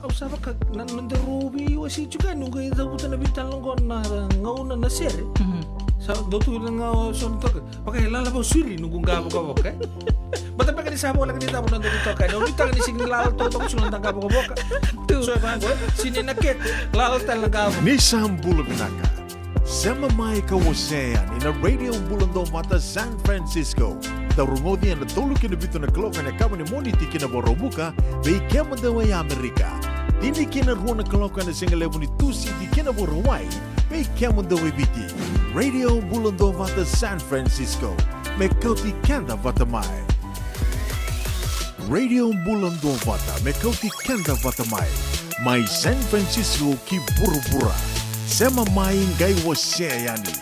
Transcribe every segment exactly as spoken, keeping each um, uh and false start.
Au sa vaka na noda rau veiwasei tiko yani, noqu qai cavuta na veitalanoa qo na gauna na sere. Sa dau tu na gauna so na toka. Vaka e lala vau siri noqu qavokavoka. Bata beka ni sa voleka ni cava na noqu toka. Na ulitaka ni sigi ni lala totoka sulu na qavokavoka. So e vaqo, sini na kete, lala tale na qavo. Ni sa bula vinaka. Sema mai ka wasea yani na Radio Bula Dovata San Francisco. Dau rogoci ena tolu ki na vitu na kaloko ena yakavi ni Moniti ki na Vakaraubuka, vei kemudou e Amerika. Tini ki na rua na kaloko ena sigalevu ni Tusiti ki na Vakarauwai, vei kemudou e Viti. Radio Bula Dovata San Francisco, me kauti keda vata mai. Radio Bula Dovata, me kauti keda vata mai. Mai San Francisco ki vuravura. Sema mai qai wasea yani.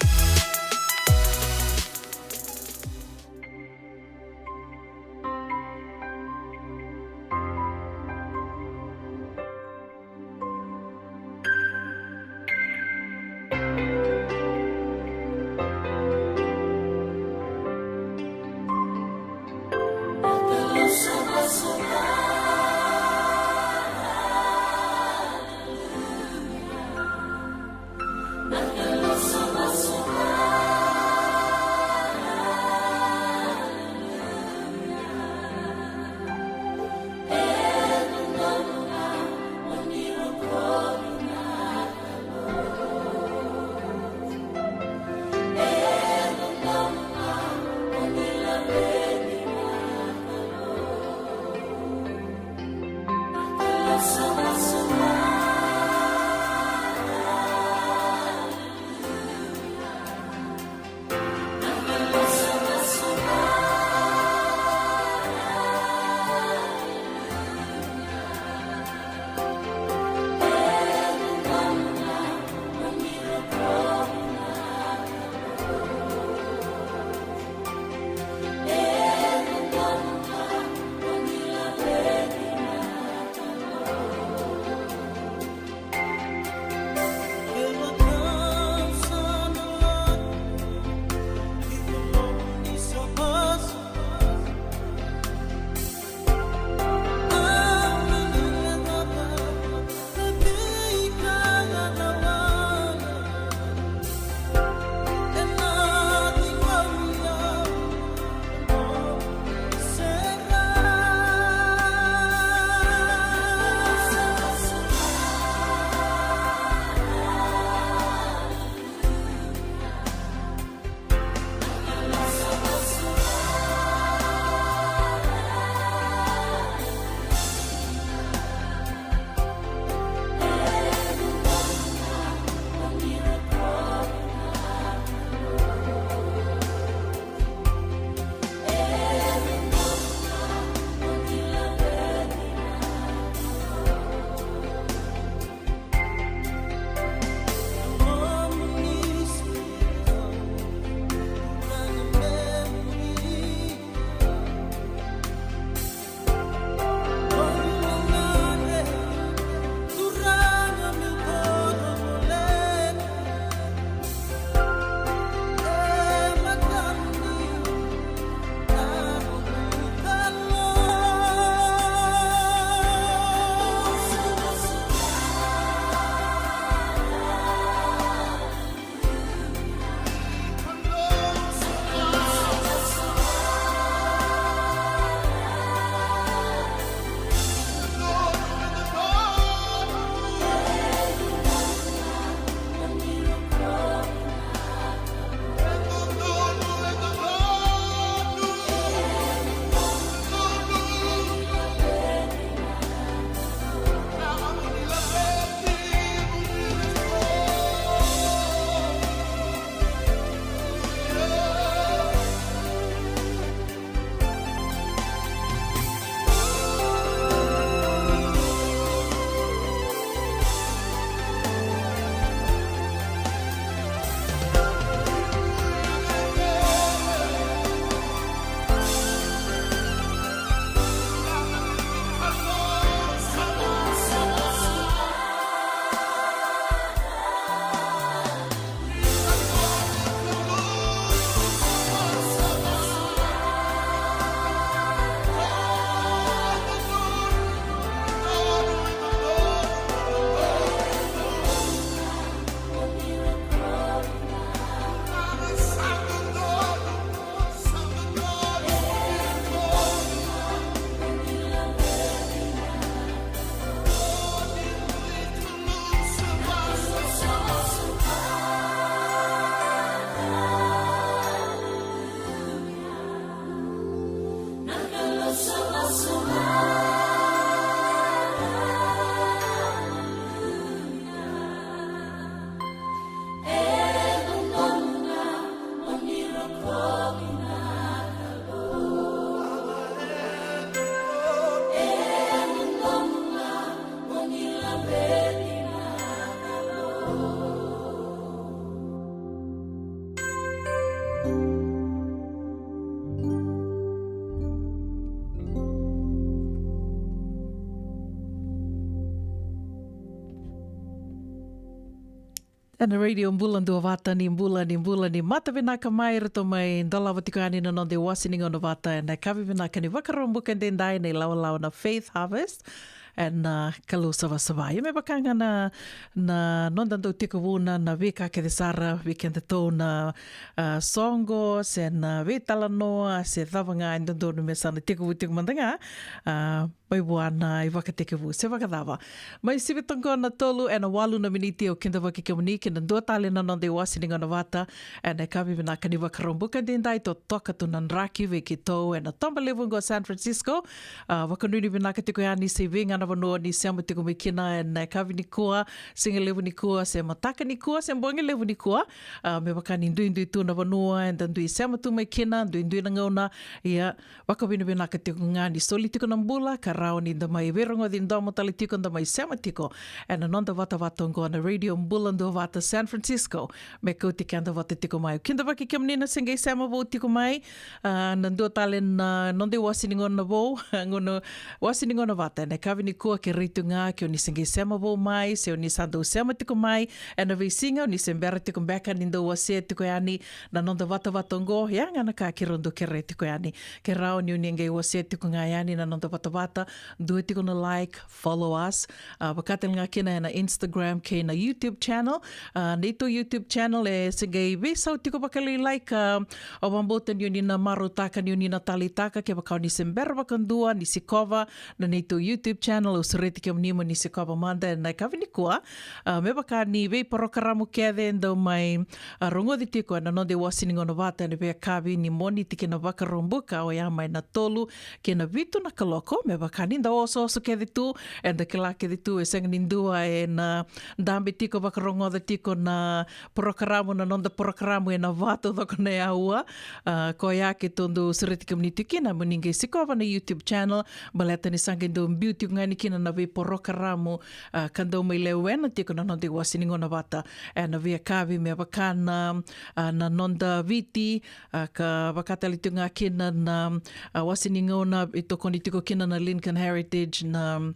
Ena Radio Bula Duavata, ni bula, ni bula, ni mata vinaka mai, ratou mai dolava tiko yani na noda iwasi ni gauna vata ena yakavi vinaka ni Vakaraubuka edaidai, na ilawalawa na Faith Harvest. Ena, ah, Kalou savasava. Ia me vaka ga na, na noda dau tekivu na, na veika kece sara, vei kedatou na, ah, soqo, se na veitalanoa, se cava ga e dodonu me sa na tekivu tiko mada ga. Ah, mai vua na ivakatekivu se vakacava. Mai sivi toka na tolu ena walu na miniti, au kidavaki kemuni ki na dua tale na noda iwasi ni gauna vata ena yakavi vinaka ni Vakaraubuka edaidai. Totoka tu na draki vei keitou ena toba levu oqo San Francisco. Ah, vakanuinui vinaka tiko yani se vei ga na vanua ni sema tiko mai kina ena yakavi nikua, siga levu nikua, se mataka nikua, se bogi levu nikua. Ah, me vaka ni duidui tu na vanua eda dui sema tu mai kina, duidui na gauna. Ia, vakavinavinaka tiko ga ni soli tiko na bula ka rawa ni da mai veirogoci domo tale tiko, da mai sema tiko ena noda vatavata oqo na Radio Bula Duavata San Francisco, me kauti keda vata tiko mai. Kidavaki kemuni na se qai sema vou tiko mai, ah, na dua tale na noda iwasi ni gauna vou, gauna, iwasi ni gauna vata ena yakavi nikua. Ke rai tu ga ke o ni se qai sema vou mai, se o ni sa dau sema tiko mai ena veisiga, o ni se bera tiko beka ni dau wasea tiko yani na noda vatavata oqo. Ya ga na ka keirau dau kerea tiko yani, ke rawa ni o ni qai wasea tiko ga yani na noda vatavata, dua tiko na like, follow us. Ah, vaka tale ga kina ena Instagram kei na YouTube channel. Ah, neitou YouTube channel e se qai veisau tiko vakalailai ka, ah, au vakabauta ni o ni na marautaka, ni o ni na taleitaka, kevaka o ni se bera vakadua ni sikova na neitou YouTube channel, au sureti kemuni mo ni sikova mada ena yakavi nikua. Ah, me vaka ni veiporokaramu kece dau mai, ah, rogoci tiko ena noda iwasi ni gauna vata ena veiyakavi ni Moniti ki na Vakaraubuka, oya mai na tolu ki na vitu na kaloko. Me vaka ni da osooso kece tu, eda kila kece tu e sega ni dua ena dabe tiko vakarogoca tiko na porokaramu, na noda porokaramu ena va taucoko na aua. Ah, koya keitou dau sureti kemuni tiko kina mo ni qai sikova na YouTube channel, baleta ni sa qai dau biu tiko ga yani kina na veiporokaramu, ah, ka dau mai lewena tiko na noda iwasi ni gauna vata ena veiyakavi, me vaka na, ah, Na Noda Viti, ah, ka vaka tale tiko ga kina na, ah, wasi ni gauna e tokoni tiko kina na Lincoln Heritage, na,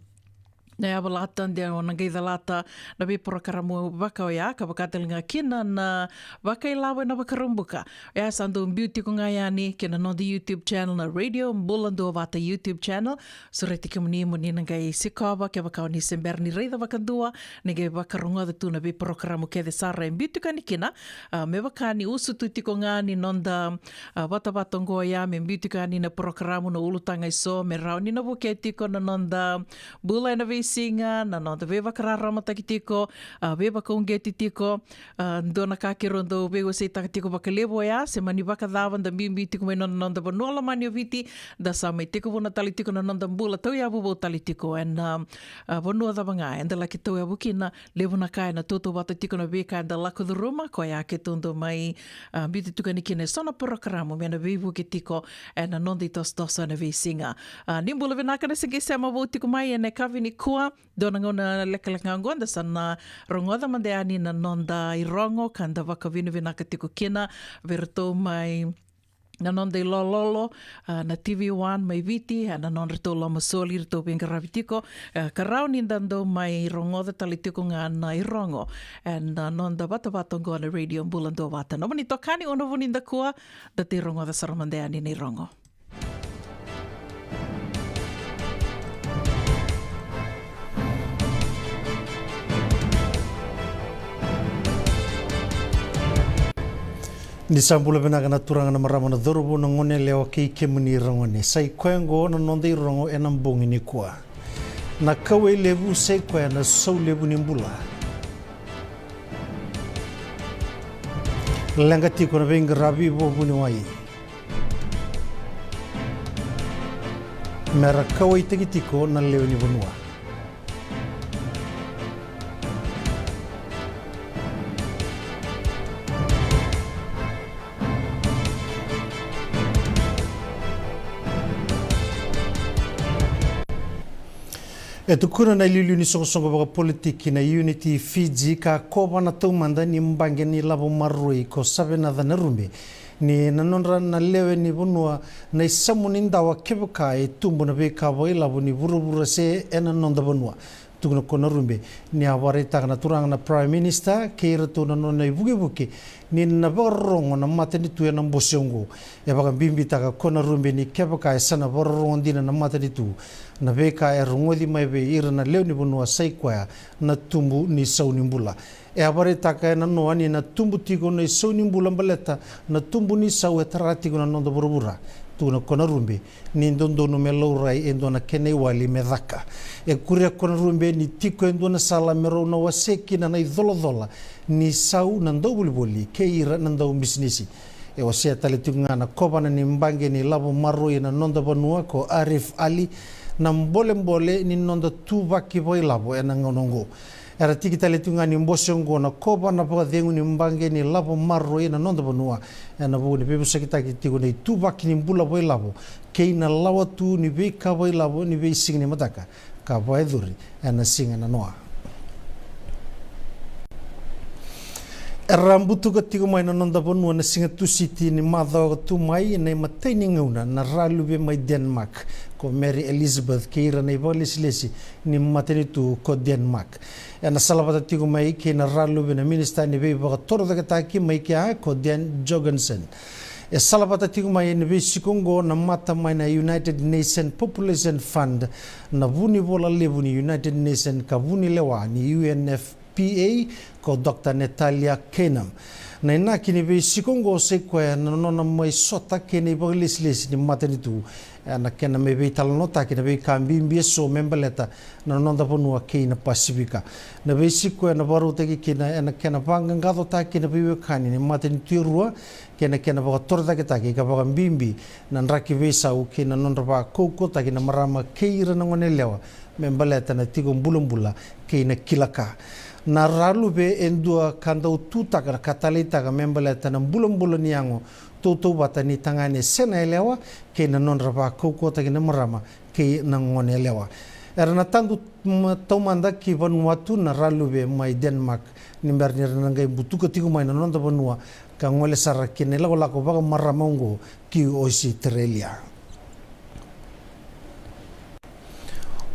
na yavalata, de o na qai calata na veiporokaramu vaka oya, ka vaka tale ga kina na Vakailavo ena Vakaraubuka. Oya sa dau biu tiko ga yani ki na noda YouTube channel, na Radio Bula Duavata YouTube channel. Sureti kemuni mo ni na qai sikova, kevaka o ni se bera ni raica vakadua, ni qai vakarogoca tu na veiporokaramu kece sara e biu tiko yani kina. Ah, me vaka ni usutu tiko ga ni noda, ah, vatavata oqo oya, me biu tiko yani na porokaramu, na ulutaga eso, me rawa ni na vukea tiko na noda bula ena veisiga, na noda veivakararamataki tiko, ah, veivakauqeti tiko. Ah, dua na ka keirau dau veiwaseitaka tiko vakalevu oya, se mani vakacava da biubiu tiko mai na noda vanua lomani o Viti, da sa mai tekivuna tale tiko na noda bula tauyavu vou tale tiko ena, ah, vanua cava ga eda laki tauyavu kina. Levu na ka ena tautauvata tiko na veika eda lako curuma, koya keitou dau mai, ah, biuta tiko yani kina eso na porokaramu me na veivuke tiko ena noda itosotoso ena veisiga. Ah, ni bula vinaka na se qai sema vou tiko mai ena yakavi nikua. Dua na gauna lekaleka ga oqo da sa na rogoca mada yani na noda irogo ka da vakavinavinaka tiko kina vei iratou mai na noda ilololo, ah, na T V One mai Viti, ena nodratou lomasoli, iratou veiqaravi tiko, eh, ka rawa ni da dau mai rogoca tale tiko ga na irogo ena noda vatavata oqo na Radio Bula Duavata. Nomuni itokani Una Vunidakua, da tei rogoca sara mada yani na irogo. Ni sa bula vinaka na turaga, na marama, na cauravou, na goneyalewa kei kemuni ragone. Sa i koya oqo na noda irogo ena bogi nikua. Na kauwai levu sa i koya na sau levu ni bula. Leqa tiko na veiqaravi vovuniwai me ra kauwaitaki tiko na lewe ni vanua. E tukuna na iliuliu ni soqosoqo vakapolitiki na Unity Fiji ka kova na taumada ni baqe ni lavo maroroi ko Savenaca Narume ni na nodra na lewe ni vanua na isamu ni dawa kevaka e tubu na veika vakailavo ni vuravura se ena noda vanua. Tukuna ko Narube ni a vakaraitaka na turaga na Prime Minister kei iratou na nona ivukevuke ni na vakarorogo na matanitu ena bose oqo. E vakabibitaka ko Narube ni kevaka e sa na vakarorogo dina na matanitu, na veika e rogoci mai vei ira na lewe ni vanua sa i koya na tubu ni sau ni bula. E a vakaraitaka e nanoa ni na tubu tiko na isau ni bula baleta na tubu ni sau e tara tiko na noda vuravura. Tukuna ko Narube ni dodonu me laurai e dua na kena iwali me caka. E kuria ko Narube ni tiko e dua na sala me rau na wasea kina na icolacola ni sau na dauvolivoli kei ira na daubisinisi. E wasea tale tiko ga na kovana ni baqe ni lavo maroroi ena noda vanua ko Arif Ali na bolebole ni noda tuvaki vakailavo ena gauna oqo. Era tiki tale tiko ga ni bose oqo na kovana vakacegu ni baqe ni lavo maroroi ena noda vanua ena vuku ni veivosakitaki tiko na ituvaki ni bula vakailavo kei na lawa tu ni veika vakailavo ni veisiga ni mataka ka vakayacori ena siga nanoa. Era butuka tiko mai na noda vanua na siga Tusiti ni macawa ka tu mai na imatai ni gauna na raluve mai Denmark ko Mary Elizabeth kei ira na ivakalesilesi ni matanitu ko Denmark. Ena salavata tiko mai kei na raluve na minisita ni veivakatorocaketaki mai kea ko Dan Jorgensen. E salavata tiko mai ena veisiko oqo na mata mai na United Nation Population Fund, na vunivola levu ni United Nation ka vunilewa ni U N F P A ko Doctor Natalia Kanem. Na inaki ni veisiko oqo sa i koya na nona mai sota kei na ivakalesilesi ni matanitu ena kena mai veitalanoataki na veika bibi eso me baleta na noda vanua kei na Pasifika. Na veisiko ena vakarautaki kina ena kena vaqaqacotaki na veiwekani ni matanitu e rua kei na kena vakatorocaketaki ka vakabibi na draki veisau kei na nodra vakaukauwataki na marama kei ira na goneyalewa me baleta na tiko bulabula kei na kila ka. Na raluve e dua ka dau tutaka ka taleitaka me baleta na bulabula ni yago tautauvata ni tagane se na yalewa kei na nodra vakaukauwataki na marama kei na goneyalewa. Era na tadu taumada ki Vanuatu na raluve mai Denmark ni bera ni ra na qai butuka tiko mai na noda vanua ka gole sara ki na ilakolako vakamarama oqo ki Ositerelia.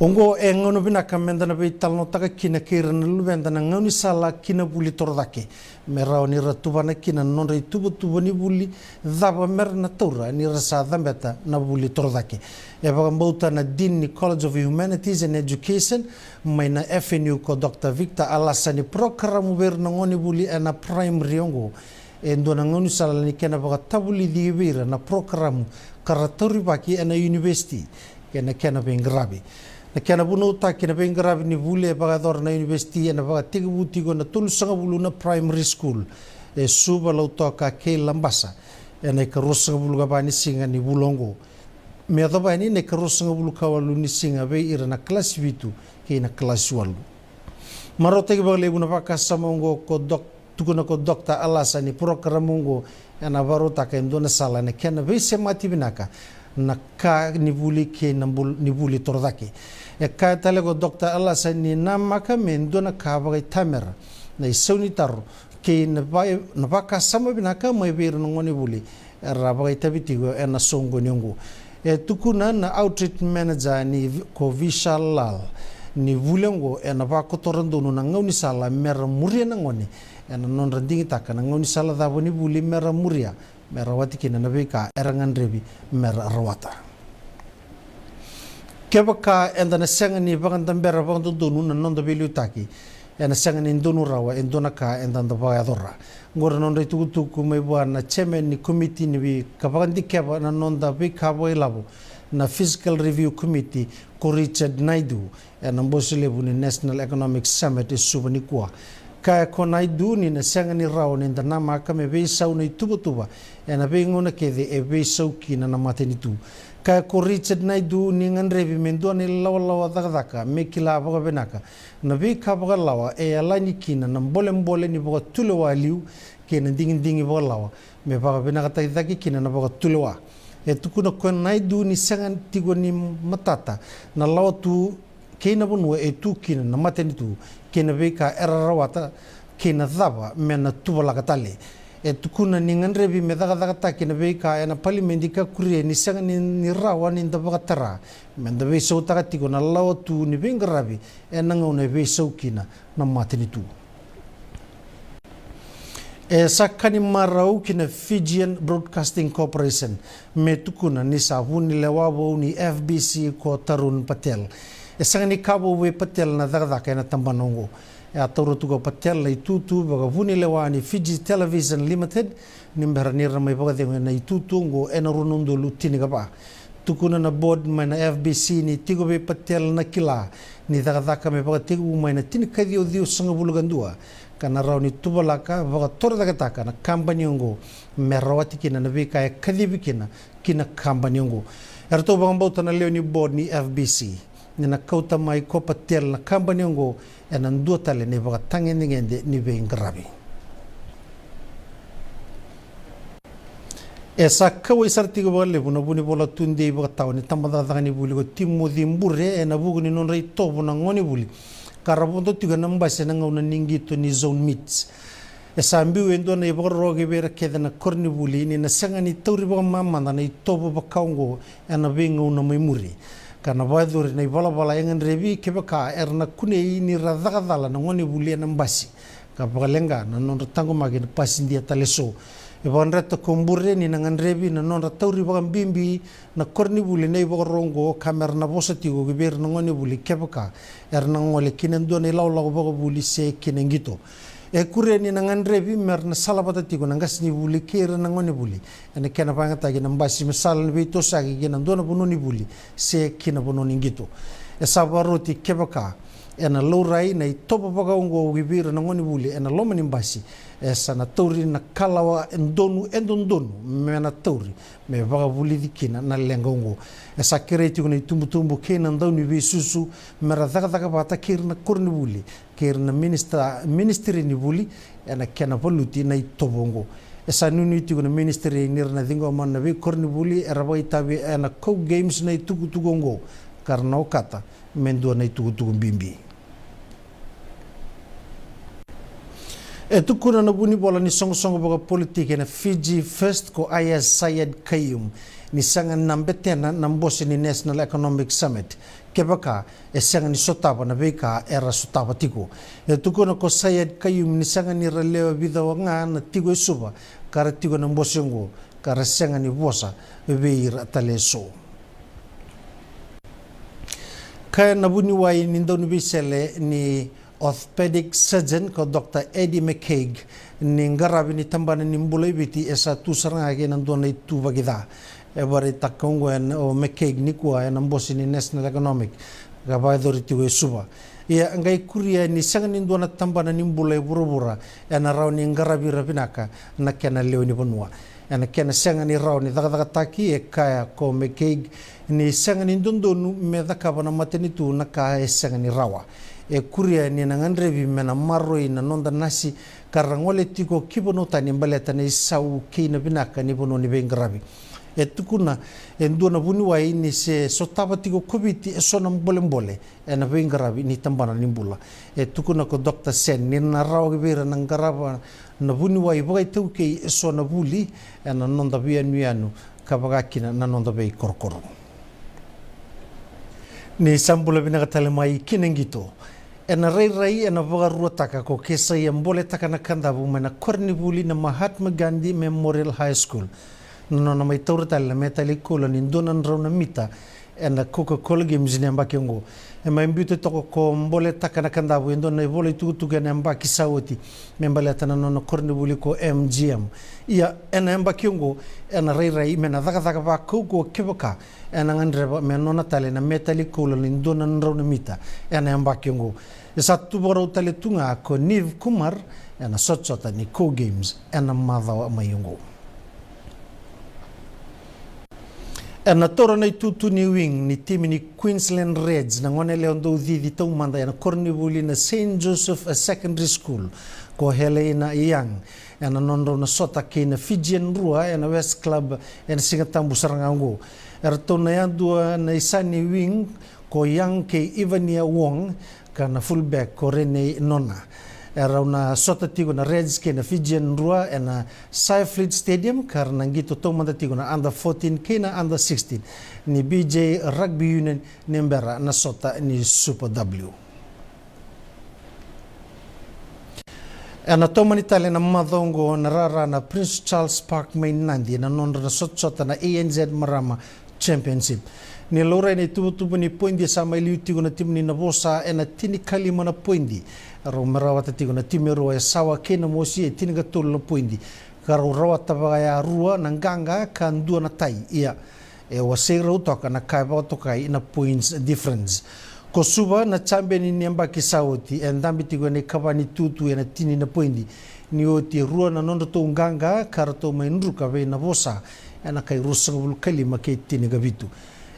Oqo e gauna vinaka meda na veitalanoataka kina kei ira na luveda na gaunisala ki na vuli torocake me rawa ni ra tuvana kina na nodra ituvatuva ni vuli cava me ra na taura ni ra sa cabeta na vuli torocake. E vakabauta na Dean ni College of Humanities and Education mai na F N U ko Doctor Victor Alasa ni porokaramu vei ira na gonevuli ena primary oqo e dua na gaunisala ni kena vakatavulici vei ira na porokaramu ka ra taurivaki ena univesiti kei na kena veiqaravi. Na kena vunautaki na veiqaravi ni vuli e vakayacora na univesiti ena vakatekivu tiko ena tolusagavulu na primary school e Suva, Lautoka kei Labasa ena ikaruasagavulu ka va ni siga ni vula oqo me yacova yani na ikaruasagavulu ka walu ni siga vei ira na kalasi vitu kei na kalasi walu. Marautaki vakalevu na vakasama oqo ko Dok tukuna ko Doctor Alasa ni porokaramu oqo ena vakarautaka e dua na sala ena kena veisemati vinaka na ka ni vuli kei na bul ni vuli torocake. E kaya tale ko Doctor Alasa ni namaka me dua na ka vakaitamera na isau ni taro kei na, va na vakasama vinaka mai vei ira na gonevuli era vakaitavi tiko ena soqoni oqo. E tukuna na outreach manager ni ko Vishal Lal ni vuli oqo ena vakotora donu na gaunisala mera muria na gone ena nodra digitaka na gaunisala cava ni vuli mera muria me rawati kina na veika era gadrevi mera rawata. Kevaka eda na sega ni vakadabera vakadodonu na noda veiliutaki, ena sega ni donu rawa e dua na ka eda da vakayacora. Oqori na nodra itukutuku mai vua na chairman ni komiti ni vei ka vakadikeva na noda veika vakailavo na Fiscal Review Committee ko Richard Naidu ena bose levu ni National Economic Summit e Suva nikua. Kaya ko Naidu ni na sega ni rawa ni da namaka me veisau na ituvatuva ena veigauna kece e veisau kina na matanitu. Kaya ko Richard Naidu ni gadrevi me dua na ilawalawa cakacaka me kila vakavinaka na veika vakalawa e yalani kina na bolebole ni vakatulewa liu kei na digidigi vakalawa me vakavinakataki cake kina na vakatulewa. E tukuna ko Naidu ni sega tiko ni matata na lawa tu kei na vanua e tu kina na matanitu kei na veika era rawata kei na cava me na tuvalaka tale. E tukuna ni gadrevi me cakacakataki na veika ena palimedi ka kuria ni sega ni, ni rawa ni da vakatara me da veisautaka tiko na lawa tu ni veiqaravi ena gauna e veisau kina na matanitu. E sa ka ni marau ki na Fijian Broadcasting Corporation me tukuna ni sa vunilewa vou ni F B C ko Tarun Patel. E sega ni ka vou vei Patel na cakacaka ena tabana oqo. E a taura tu ko Patel na itutu vakavunilewa ni Fiji Television Limited ni bera ni ra mai vakacegu ena itutu oqo ena rua na udolu tinikava. Tukuna na board mai na F B C ni tiko vei Patel na kila ni cakacaka me vakatekivu mai na tinikaciwa ciwasagavulu ka dua, ka na rawa ni tuvalaka vakatorocaketaka na kabani oqo me rawati kina na veika e kacivi kina ki na kabani oqo. Eratou vakabauta na lewe ni board ni F B C ni na kauta mai ko Patel na kabani oqo ena dua tale na ivakatagedegede ni veiqaravi. E sa kauwai sara tiko vakalevu na vunivola tudei vakatawa ni tabacakacaka ni vuli ko Timoci Bure ena vuku ni nodra itovo na gonevuli ka ra vodo tiko ena basi ena gauna ni qito ni Zone Meets. E sa biu e dua na ivakaro ki vei ira kece na koronivuli ni na sega ni tauri vakamamada na itovo vaka oqo ena veigauna mai muri, ka na vakayacori na ivalavala e gadrevi kevaka era na kunei ni ra caka cala na gonevuli ena basi, ka vakaleqa na nodra taqomaki na pasidia tale eso. E vakadreta ko Bure ni na gadrevi na nodra tauri vakabibi na koronivuli na ivakaro oqo ka me ra na vosa tiko ki vei ira na gonevuli kevaka era na gole ki na dua na ilakolako vakavuli se ki na qito. E kuria ni na gadrevi me ra na salavata tiko na qasenivuli kei ira na gonevuli ena kena vakayagataki na basi me sala ni veitosoyaki ki na dua na vanua ni vuli se ki na vanua ni qito. E sa vakaroti kevaka ena laurai na itovo vaka oqo ki vei ira na gonevuli ena loma ni basi, e sa na tauri na kalawa e donu e dodonu me na tauri me vakavulici kina na leqa oqo. E sa kerei tiko na itubutubu kei na dauniveisusu me ra cakacaka vata kei ira na koronivuli kei ira na minisita, ministry ni vuli ena kena valuti na itovo oqo. E sa nuinui tiko na ministry ni ra na ciqoma na veikoronivuli era vakaitavi ena CoGames na itukutuku oqo, ka ra na okata me dua na itukutuku bibi. E tukuna na vunivola ni soqosoqo vakapolitiki ena Fiji First ko Aiyaz Sayed-Khaiyum ni sega na betena na bose ni National Economic Summit kevaka e sega ni sotava na veika era sotava tiko. E tukuna ko Sayed-Khaiyum ni sega ni ra lewe vica ga na tiko e Suva ka ra tiko ena bose oqo, ka ra sega ni vosa vei ira tale eso. Kaya na vuniwai ni dauniveisele ni orthopedic surgeon ko Doctor Eddie McCague ni qaravi ni tabana ni bula e Viti e sa tu sara ga kei na dua na ituvaki ca. E vakaraitaka oqo o McCague nikua ena bose ni National Economic ka vakayacori tiko e Suva. Ia e qai kuria ni sega ni dua na tabana ni bula e vuravura ena rawa ni qaravi ira vinaka na kena lewe ni vanua. Ena kena sega ni rawa ni cakacakataki, e kaya ko McCague ni sega ni dodonu me cakava na matanitu na ka e sega ni rawa. E kuria ni na gadrevi me na maroroi na noda nasi ka ra gole tiko ki vanua tani baleta na isau kei na vinaka ni vanua ni veiqaravi. E tukuna e dua na vuniwai ni se sotava tiko ko Viti eso na bolebole ena veiqaravi ni tabana ni bula. E tukuna ko Doctor Sen ni na rawa vei ira na qarava na vuniwai vakaitaukei eso na vuli ena noda veiyanuyanu ka vaka kina na noda veikorokoro. Ni sa bula vinaka tale mai ki na qito. Ena rairai ena vakaruataka ko Kesaia Boletakanakadavu mai na koronivuli na Mahatma Gandhi Memorial High School na nona mai taura tale na metali koula ni dua na drau na mita ena Coca-Cola Games ni yabaki oqo. E mai biuta toka ko Boletakanakadavu e dua na ivola itukutuku ena yabaki sa oti me baleta na nona koronivuli ko M G M. Ia ena yabaki oqo ena rairai me na cakacaka vakaukauwa kevaka ena gadreva me nona tale na metali koula ni dua na drau na mita ena yabaki oqo. E sa tu vakarau tale tu ga ko Niv Kumar ena sotasota ni CoGames ena macawa mai oqo. Ena taura na itutu ni wing ni timi ni Queensland Reds na goneyalewa dau cici taumada ena koronivuli na Saint Joseph Secondary School ko Helena Young ena nodrau na sota kei na Fijian Drua ena West Club ena Sigatabu sara ga oqo. Eratou na yadua na isa ni wing ko Young kei Ivania Wong, ka na fullback ko Renee Nona. E rau na sota tiko na Reds kei na Fijian Drua ena Saiflite Stadium, ka ra na qito taumada tiko na under fourteen kei na under sixteen ni B J Rugby Union ni bera na sota ni Super W. Ena tomani tale na macawa oqo na rara na Prince Charles Park mai Nadi ena nodra na sotasota na A N Z Marama Championship. Ni laurai na ituvatuva ni poidi, sa mai liu tiko na timi ni Navosa ena tinikalima na poidi. Rau mai rawata tiko na timi e rua e Sawa kei Namosi e tinikatolu na poidi, ka rau rawata vakayarua na qaqa ka dua na tai. Ia, e wasei rau toka na ka e vakatokai na points difference. Ko Suva, na champion ni yabaki sa oti, e dabe tiko ena ikava ni tutu ena tini na poidi. Ni oti e rua na nodratou qaqa ka ratou mai druka vei Navosa ena kai ruasagavulu ka lima kei tinikavitu.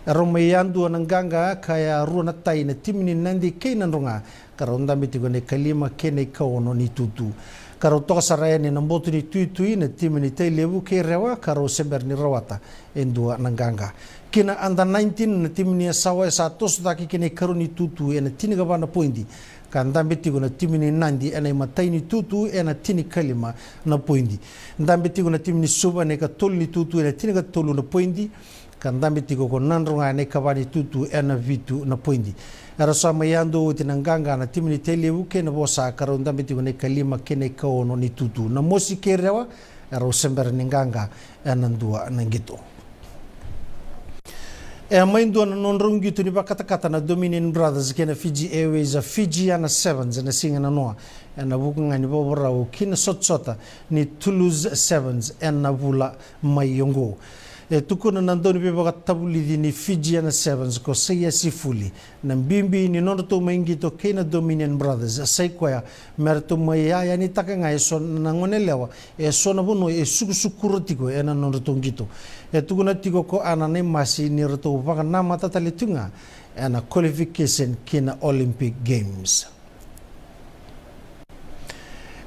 E rau mai yadua na qaqa ka yarua na tai na timi ni Nadi kei Nadroga, ka rau dabe tiko ena ikalima kei na ikaono ni tutu. Ka rau toka sara yani ena boto ni tuitui na timi ni Tailevu kei Rewa, ka rau se bera ni rawata e dua na qaqa. Ki na under nineteen, na timi ni Yasawa e sa toso cake ki na ikarua ni tutu ena tinikava na poidi, ka dabe tiko na timi ni Nadi ena imatai ni tutu ena tinikalima na poidi. Dabe tiko na timi ni Suva ena ikatolu ni tutu ena tinikatolu na poidi, ka dabe tiko ko Nadroga ena ikava ni tutu ena vitu na poidi. Era sa mai yadua oti na qaqa na timi ni Tailevu kei Navosa, ka rau dabe tiko ena ikalima kei na ikaono ni tutu. Namosi kei Rewa, e rau se bera ni qaqa ena dua na qito. E a mai dua na nodrau qito ni vakatakata na Dominion Brothers kei na Fiji Airways a Fijiana Sevens ena siga nanoa, ena vuku ga ni vakavakarau ki na sotasota ni Toulouse Sevens ena vula mai oqo. E tukuna na dauniveivakatavulici ni Fijiana Sevens ko Saiya Sifuli, na bibi ni nodratou mai qito kei na Dominion Brothers sa i koya me ratou mai yayanitaka ga e so na goneyalewa e so na vanua e sukusukura tiko ena nodratou qito. E tukuna tiko ko Ana Naimasi ni ratou vakanamata tale tu ga ena qualification ki na Olympic Games.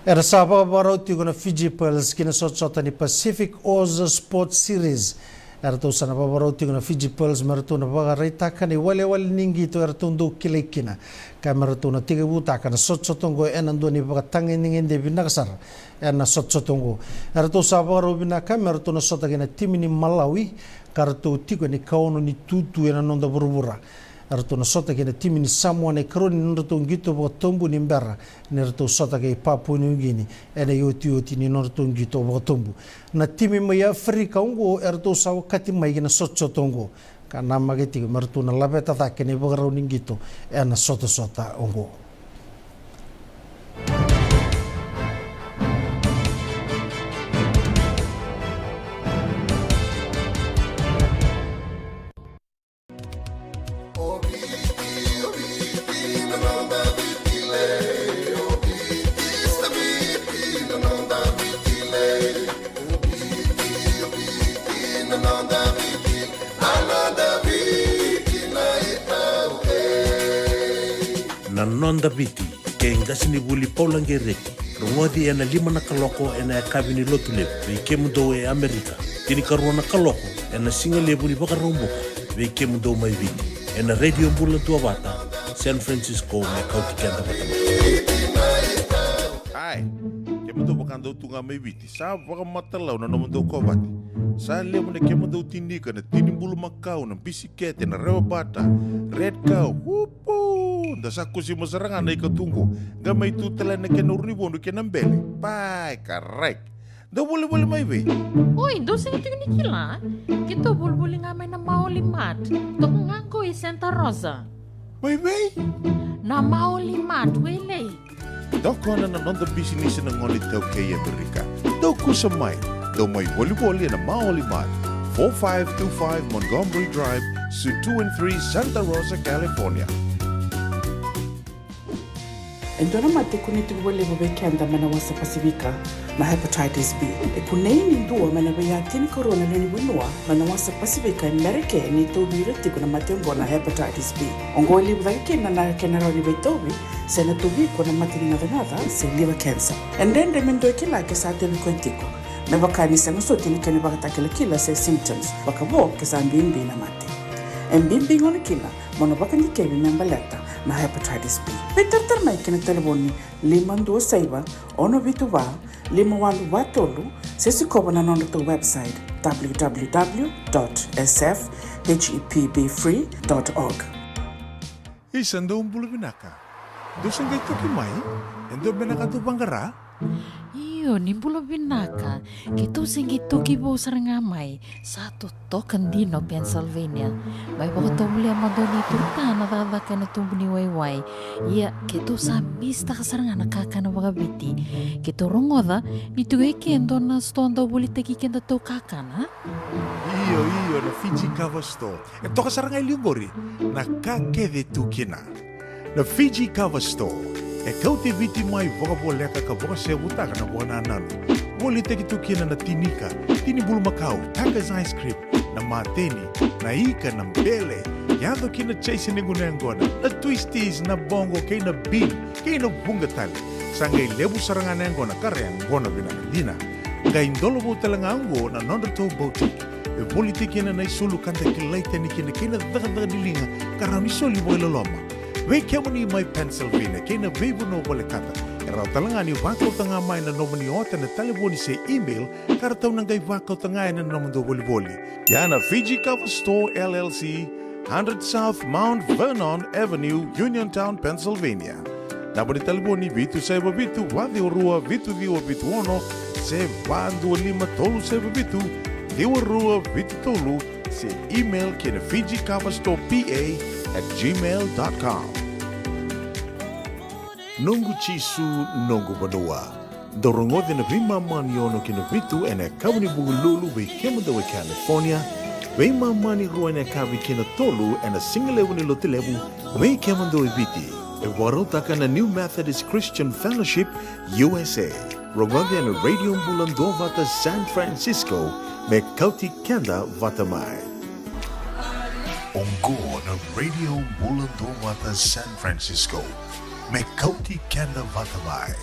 Era sa vakavakarau tiko na Fiji Pearls ki na sotasota ni Pacific Oz Sports Series. Eratou sa na vakavakarau tiko na Fiji Pearls me ratou na vakaraitaka na iwalewale ni qito eratou dau kilai kina, ka me ratou na tekivutaka na sotasota oqo ena dua na ivakatagedegede vinaka sara ena sotasota oqo. Eratou sa vakarau vinaka me ratou na sota kei na timi ni Malawi, ka ratou tiko ena ikaono ni tutu ena noda vuravura. Eratou na sota kei na timi ni Samoa ena ikarua ni nodratou qito vakatobu ni bera ni ratou sota kei Papua New Guinea ena iotioti ni nodratou qito vakatobu. Na timi mai Aferika oqo eratou sa okati mai ki na sotasota oqo, ka namaki tiko me ratou na laveta cake na ivakarau ni qito ena sotasota oqo. Na Noda Viti, kei qasenivuli Paula Qereti. Rogoci ena lima na kaloko ena yakavi ni Lotulevu vei kemudou e Amerika, tinikarua na kaloko ena sigalevu ni Vakaraubuka vei kemudou mai Viti, ena Radio Bula Duavata, San Francisco, me kauti keda vata mai. Ai, kemudou vakadau tu ga mai Viti, sa vakamatalau na nomudou kovate. Sa levu na kemudou tinika, na tini bulumakau, na bisikete, na rewa bata, red cow, whoop. Poo, da sa kusima sara ga na ika tu qo. Qai mai tu tale na kena uru ni vodo kei na bele. Pai, correct. Dou volivoli mai vei? Oi, dou sega tiko ni kila? Keitou volivoli ga mai na Maoli Mart. Toka ga qo i Santa Rosa. Mai vei? Na Maoli Mart, Wailei. Tokona na noda bisinisi na gone iTaukei e Amerika. Dou kusa mai. Dou mai volivoli ena Maoli Mart, four five two five Montgomery Drive, Suite two and three, Santa Rosa, California. E dua na mate e kunei tiko vakalevu vei keda mai na wasa Pasifika na hepatitis B. E kunei ni dua mai na veiya tinikarua na lewe ni vanua mai na wasa Pasifika e Merika ni tauvi ira tiko na mate oqo na hepatitis B. Oqo e levu cake kina na kena rawa ni veitauvi, se na tauvi iko na mate ni gacagaca se liver cancer. E dredre me dua e kila ke sa tauvi koya tiko, me vaka ni sega soti na kena ivakatakilakila se symptoms, vakavo ke sa bibi na mate. E bibi gauna kina mo na vakadikevi me baleta na hepatitis B. Veitaratara mai ki na talevoni lima dua saiva, ono vitu va, lima walu va tolu, se sikova na nodratou website, w w w dot s f h e p b free dot org. Isa, dou bula vinaka. Dou se qai toki mai? E dua beka na ka dou vaqara? Io, ni bula vinaka. Keitou se qai toki vou sara ga mai. Sa totoka dina o Pennsylvania. Mai vakatovolea mada o neitou ka na cakacaka ena tubu ni waiwai. Ia, keitou sa misitaka sara ga na kakana vakaviti. Keitou rogoca ni tu e ke e dua na sitoa dau volitaki kedatou kakana. Io, io, na Fiji Kava Store. E toka sara ga e liu qori na ka kece tu kina. Na Fiji Kava Store e kauti Viti mai vakavoleka ka vakasevutaka na vakanananu. Volitaki tu kina na tinika, tini bulumakau, Tiger's ice cream, na mateni, na ika, na bele, yaco kina chase ni gunu yaqona, na twisties, na boqo kei na bean, kei na vuqa tale. Sa qai levu sara ga na yaqona ka ra yaqona vinaka dina. Qai dolovou tale ga oqo na nodratou boutique. E volitaki kina na isulu ka da kilai tani kina kei na cakacaka ni liga ka rawa ni soli vakailoloma. Vei kemuni mai Pennsylvania kei na veivanua volekata, e rawa tale ga ni vakauta ga mai na nomuni ota ena talevoni se email ka ratou na qai vakauta ga ena nomudou volivoli. Ia na Fiji Kava Store L L C, hundred South Mount Vernon Avenue, Uniontown, Pennsylvania. Naba ni talevoni vitu saiva vitu, va ciwa rua, vitu ciwa vitu ono, se va dua lima tolu saiva vitu, ciwa rua vitu tolu, se email ki na Fiji Kava Store P A at gmail dot com. Noqu Jisu, noqu vanua. Dou rogoci na veimama ni ono ki na vitu ena yakavi ni Vukelulu vei kemudou e California, veimama ni rua ena yakavi ki na tolu ena sigalevu ni Lotulevu vei kemudou e Viti. E vakarautaka na New Methodist Christian Fellowship U S A. Rogoci ena Radio Bula Duavata San Francisco, me kauti keda vata mai. Oqo na Radio Bula Duavata San Francisco, me kauti keda vata mai.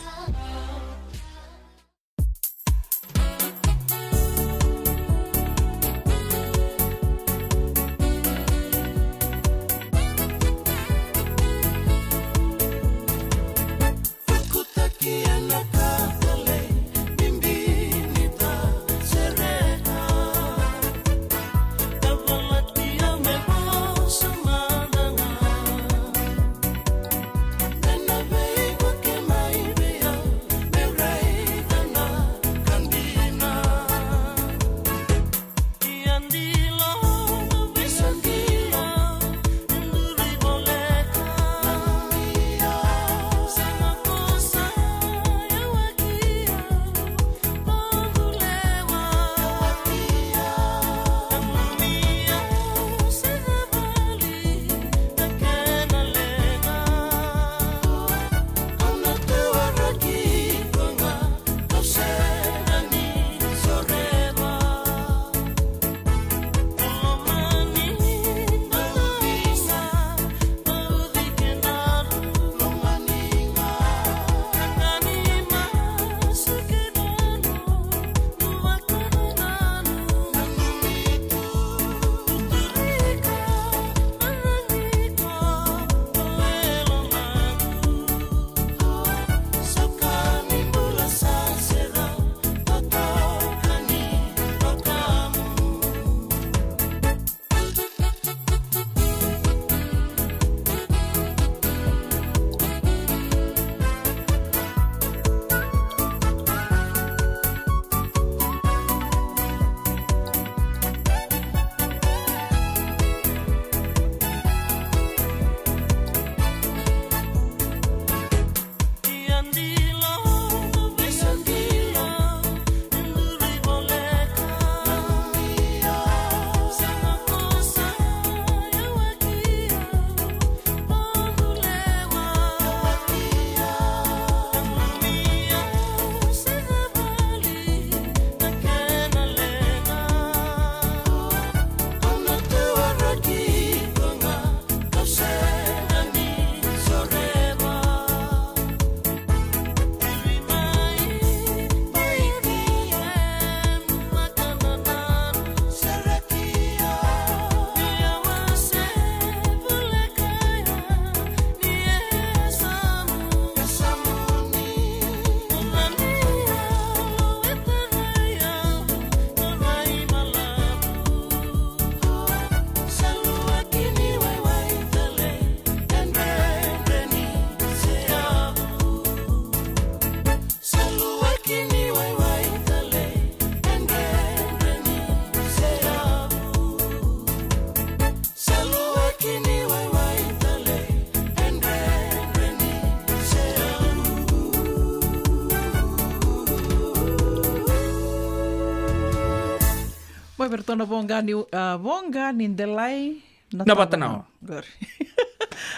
Vei iratou na voqa ni, ah, voqa ni delai na vata na. Qori.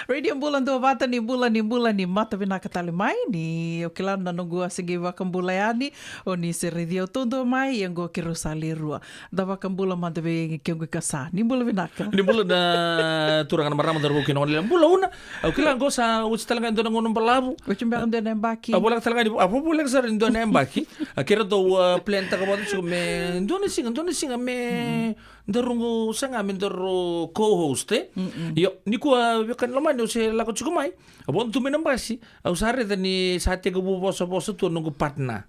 Radio Bula Duavata, ni bula, ni bula, ni mata vinaka tale mai. Ni o kila na noqu a se qai vakabula yani, o ni se raici au taudua mai, ia qo keirau sa le rua. Da vakabula mada vei kequ i kasa. Ni bula vinaka. Ni bula na turaga na marama, daru kina gone le bula una. Au kila qo sa oti tale ga e dua na gauna balavu. Oti beka dua na yabaki. A voleka tale ga ni, a vo-, voleka sara ni dua na yabaki. A keiratou, a, plan taka vata tiko me dua na siga, dua na siga me daru qo saga me daru co-host, e? Io, nikua veiwekani lomani au se lako tiko mai. A vodo tu mai na basi. Au sa raica ni sa tekivu vosavosa tu a noqu partner.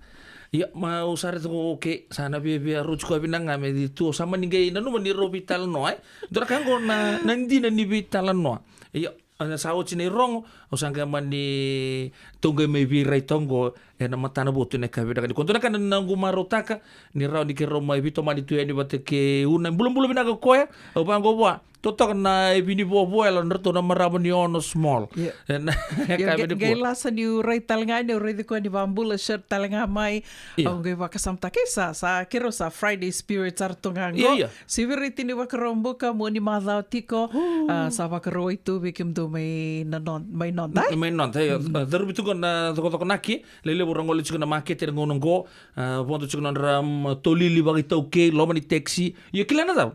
Ia, ma au sa raica qo, okay, sa na viavia roti koya vinaka ga me di tu, au sa mani qai nanuma ni rau veitalanoa, e? Dua na ka qo na, na dina ni veitalanoa. Ia, a, sa oti na irogo, au sa qai mani tou qai mai veiraitaka qo ena matana votu ena yakavi vinaka nikua. Dua na ka na noqu marautaka, ni rawa ni keirau mai veitomani tu yani vata kei Una. Bulabula vinaka o koya, au vaqo vua. Totoka na ivi ni vovo, e, la nodratou na marama ni Ono Small. Ia. Ena, ia, qai, qai lasa niu rai tale ga yani, au raici koya ni vabula shirt tale ga mai. Ia. Au qai vakasamataka, e, sa, sa keirau sa Friday spirit sara tu ga qo. Ia, ia. Sivi Riti ni Vakaraubuka, mua ni macawa tiko. A, sa Vakarauwai tu vei kemudou mai na no-, mai noda, e? Mai noda, ia. A, carubi tu qo na cokocokonaki, lelevu ra gole tiko na makete ena gauna qo. A, vodo tiko nodra, mm, tolili vakaitaukei, loma ni taxi. Io, kila na cava?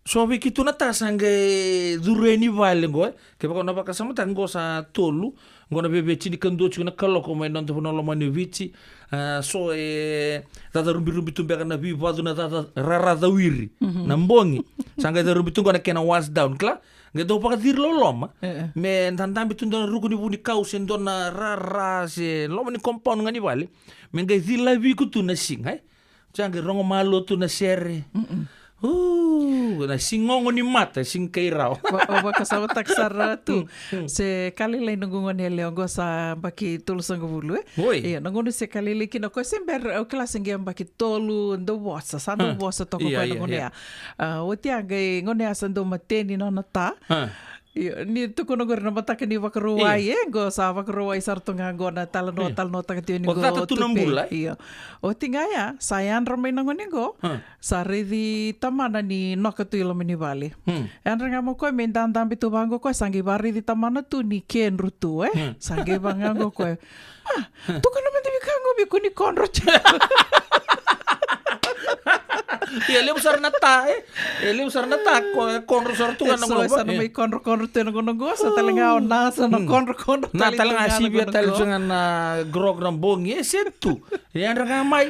So vei keitou na ta sa qai curu yani vale qo, e. Kevaka o na vakasamataka qo sa tolu, qo na viavia tinikadua tiko na kaloko mai noda vanua lomani o Viti. A, so e cacarubirubi tu beka na vivacu na caca rara cawiri. Na bogi. Sa qai carubi tu qo na kena wash down, kila? Qai dau vakaciri loloma. E, e. Me dadabe tu dua na ruku ni vunikau se dua na rara se loma ni compound ga ni vale. Me qai cilavi iko tu na siga, e? Sa qai rogo malua tu na sere. U, na sigogo ni mata, siga kai rawa. Va-, au vakasamataka sara tu. Se ka lailai noqu gone yalewa qo sa yabaki tolusagavulu, e? Oi. Ia, na gauna se ka lailai kina o koya se bera, au kila se qai yabaki tolu, dau vosa, sa dau vosa toka o koya na gauna ya. A, oti ya qai gauna ya sa dau mateni nona ta. Io, ni tukuna qori na mataka ni Vakarauwai, e, qo sa Vakarauwai sara tu ga qo na talanoa, talanoataka tiko ni qo. O cata tu na bula, e? Io. Oti ga ya, sa yadra mai na gone qo, sa raici tamana ni noka tu i loma ni vale. Yadra ga mai o koya me dadabe tu vaqo o koya, sa qai varaici tamana tu ni kedru tu, e? Sa qai vaqo o koya. A, tukuna mada vei koya qo vei kua ni kodro tiko. Ia, levu sara na ta, e? E levu sara na ta, ko-, e kodro sara tu ga na gauna qo. Sa na mai kodrokodro tu ena gauna qo, sa tale ga o na sa na kodrokodro tale tu ga na gauna qo. Na tale ga sivia tale tu ga na grog na bogi, e se tu. E yadra ga mai,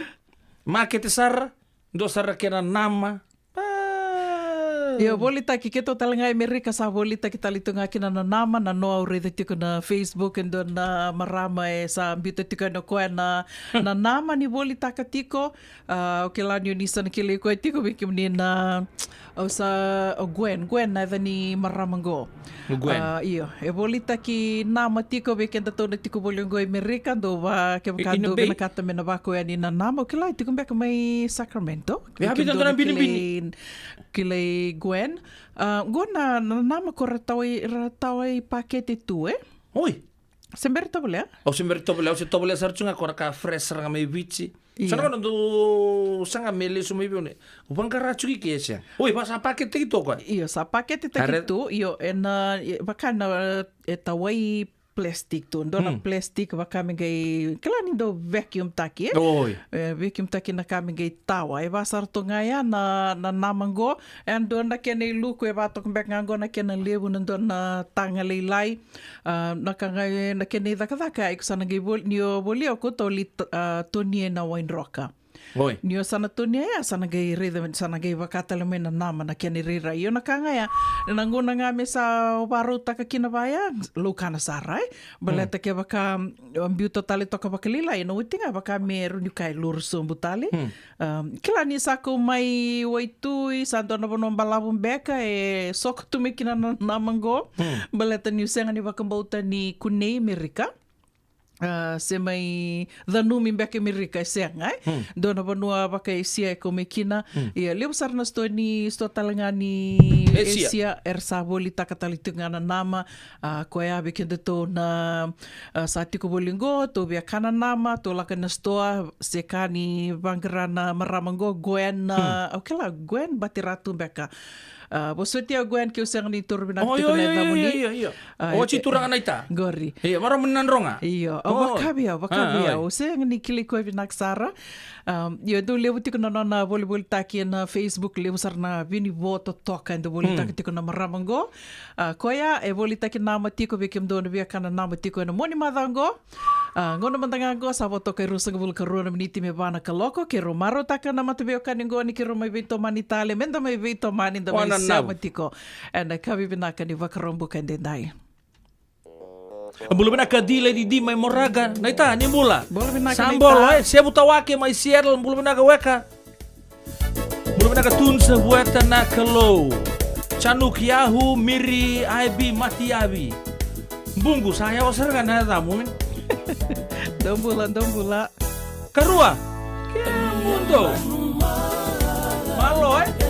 makete sara, dua sara kena nama. A. Io, volitaki keitou tale ga e Merika sa volitaki tale tu ga kina na nama, na noa au raica tiko na Facebook, e dua na marama e sa biuta tiko yani o koya na, na nama ni volitaka tiko. A, au kila ni o ni sa na kilai koya tiko vei kemuni na, au sa, o Gwen, Gwen na yaca ni marama qo. O Gwen. A, io, e volitaki nama tiko vei kedatou na tiko voli qo e Merika, dou va, kevaka dou vinakata me na vakau yani na nama, au kila e tiko beka mai Sacramento. Ia, vei kemudou na kilai, kilai Gwen. A, qo na, na nama ko ra tawai, ra tawai pakete tu, e? Oi. Se bera tovolea? Au se bera tovolea, au se tovolea sara tu ga ko na ka fresh sara ga mai Viti. Ia. Sa na gauna dou saga me lesu mai vei au ne. Vaqara tu ki ke se. Oi, va sa pakete taki tu o koya? Io, sa pakete taki tu, io, ena, e, vaka na, e tawai plastic tu, dua na plastic vaka me qai, kila ni dau vacuum taki, e? Oi. E, vacuum taki na ka me qai tawa, e va sara tu ga ya na, na nama qo, e dua na kena iluku, e va toka beka ga qo na kena levu, na dua na taga lailai, a, na ka ga, e, na kena icakacaka, iko sa na qai vol-, ni o volia o koto li, a, tonia na waidroka. Oi. Ni o sa na tonia ya, sa na qai raica, sa na qai vaka tale mai na nama na kena irairai. Io na ka ga ya, na gauna ga me sa varautaka kina vaya, laukana sara, e? Baleta kevaka, mm, biuta tale toka vakalailai, na oti ga vaka me rau ni kai luru sobu tale. Mm. Um, kila ni sa kau mai waitui, sa dua na vanua balavu beka, e soko tu mai kina na nama qo. Mm. Baleta niu sega ni vakabauta ni kunei Merika. ah, se mai canumi beka e Merika, e sega, e? Dua na vanua vaka Esia e kau mai kina. Ia, levu sara na sitoa ni, sitoa tale ga ni Esia. Esia, era sa volitaka tale tiko ga na nama. Ah, koya vei kedatou na, ah, sa tiko voli qo, tou via kana nama, tou lako na sitoa, se ka ni vaqara na marama qo, Gwen, ah, au kila Gwen Batiratu beka. Ah, vosoti au Gwen, keu sega ni toro vinaka tiko na yacamuni. Io, io, io. Ah, oti e, turaga naita. Qori. Io, marama ni Nadroga. Io, au vakavi au, vakavi au. Au sega ni kilai koya vinaka sara. Um, io, dau levu tiko na nona volivolitaki ena Facebook, levu sara na vinivo totoka e dau volitaka tiko na marama qo. Ah, koya e volitaki nama tiko vei kemudou na via kana nama tiko ena mua ni macawa qo. Ah, gauna mada ga qo sa vo toka e ruasagavulu ka rua na miniti me va na kaloko, keirau marautaka na mataveiwekani qo ni keirau mai veitomani tale, meda mai veitomani, da mai sema tiko ena yakavi vinaka ni Vakaraubuka edaidai. Bula vinaka Di Lady Di mai Moraga, naita ni bula. Bula vinaka. Sa bolo, e, Sevu Tawake mai Seattle, bula vinaka weka. Bula vinaka Tun Savueta na Kalou. Chanuk Yahu, Miri, I B, Mati Yavi. Buqu, sa yawa sara ga na yacamu, e? Dou bula, dou bula. Karua. Ke mudo. Malo, e?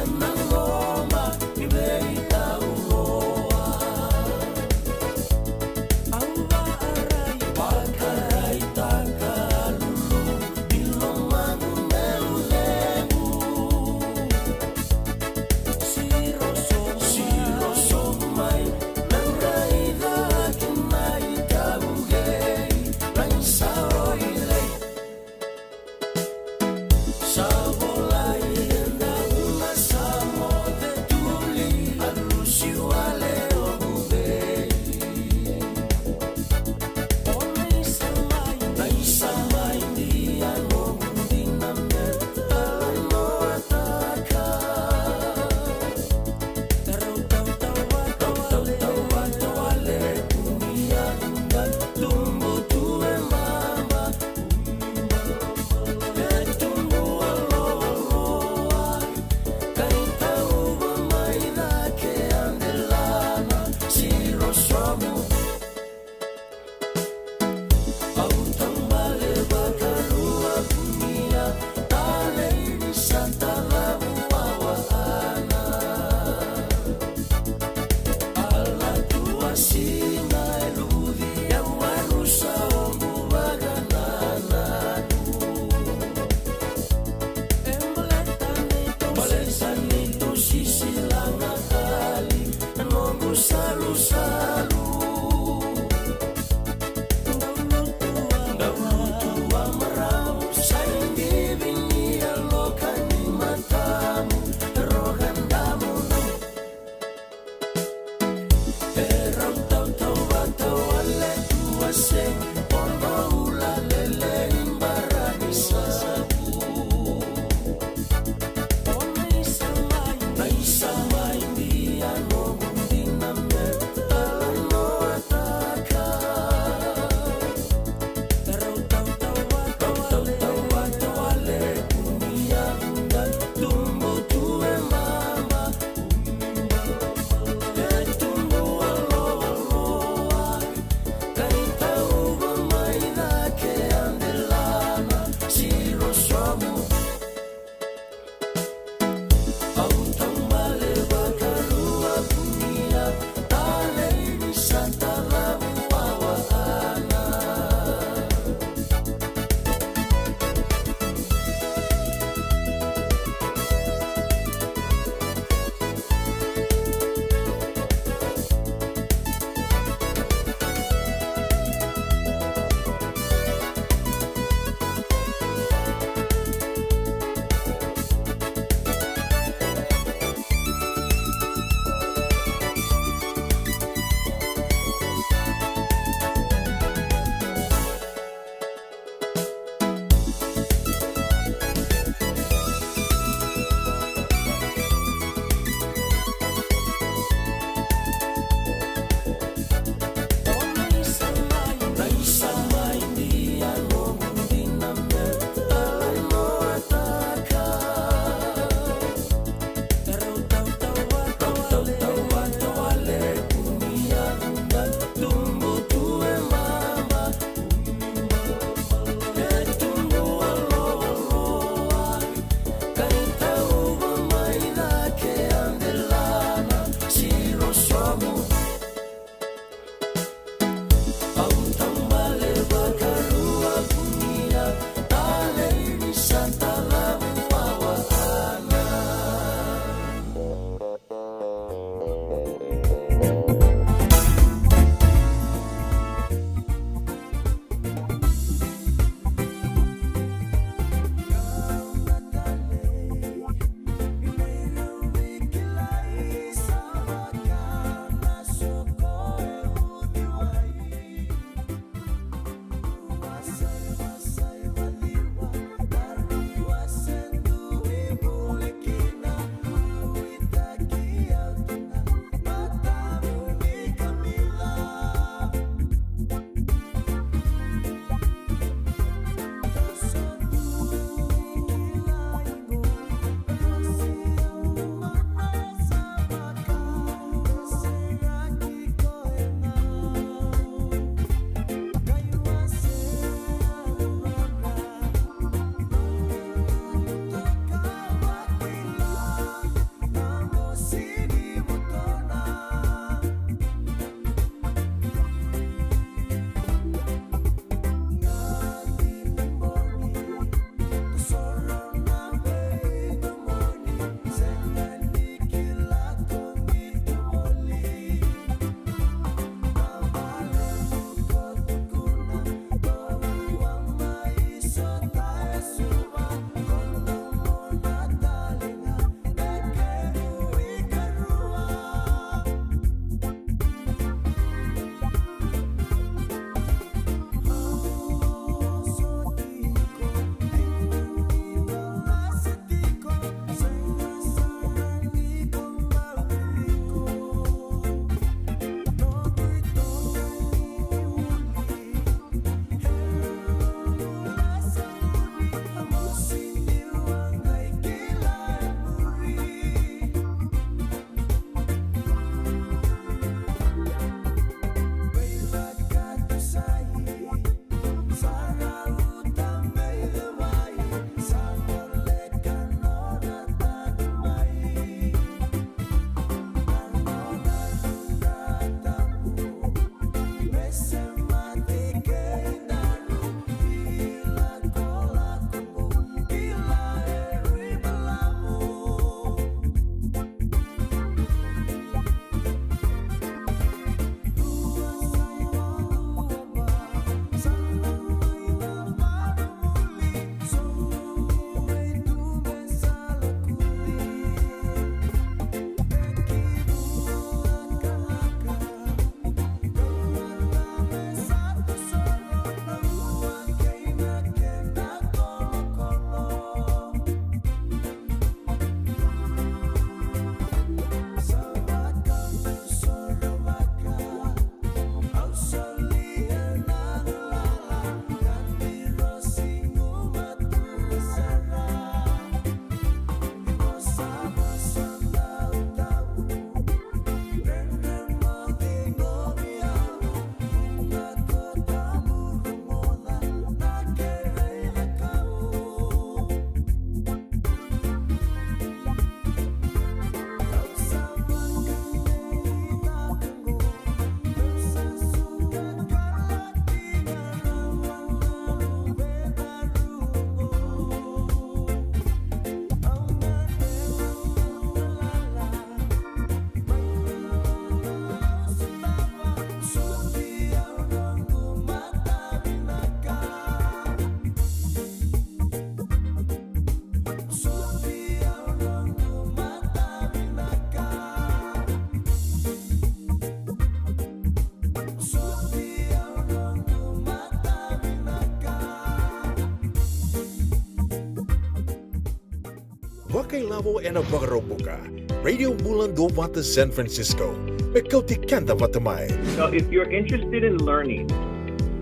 Lavo ena Vakaraubuka. Radio Bula Duavata San Francisco. Me kauti keda vata mai. So if you're interested in learning,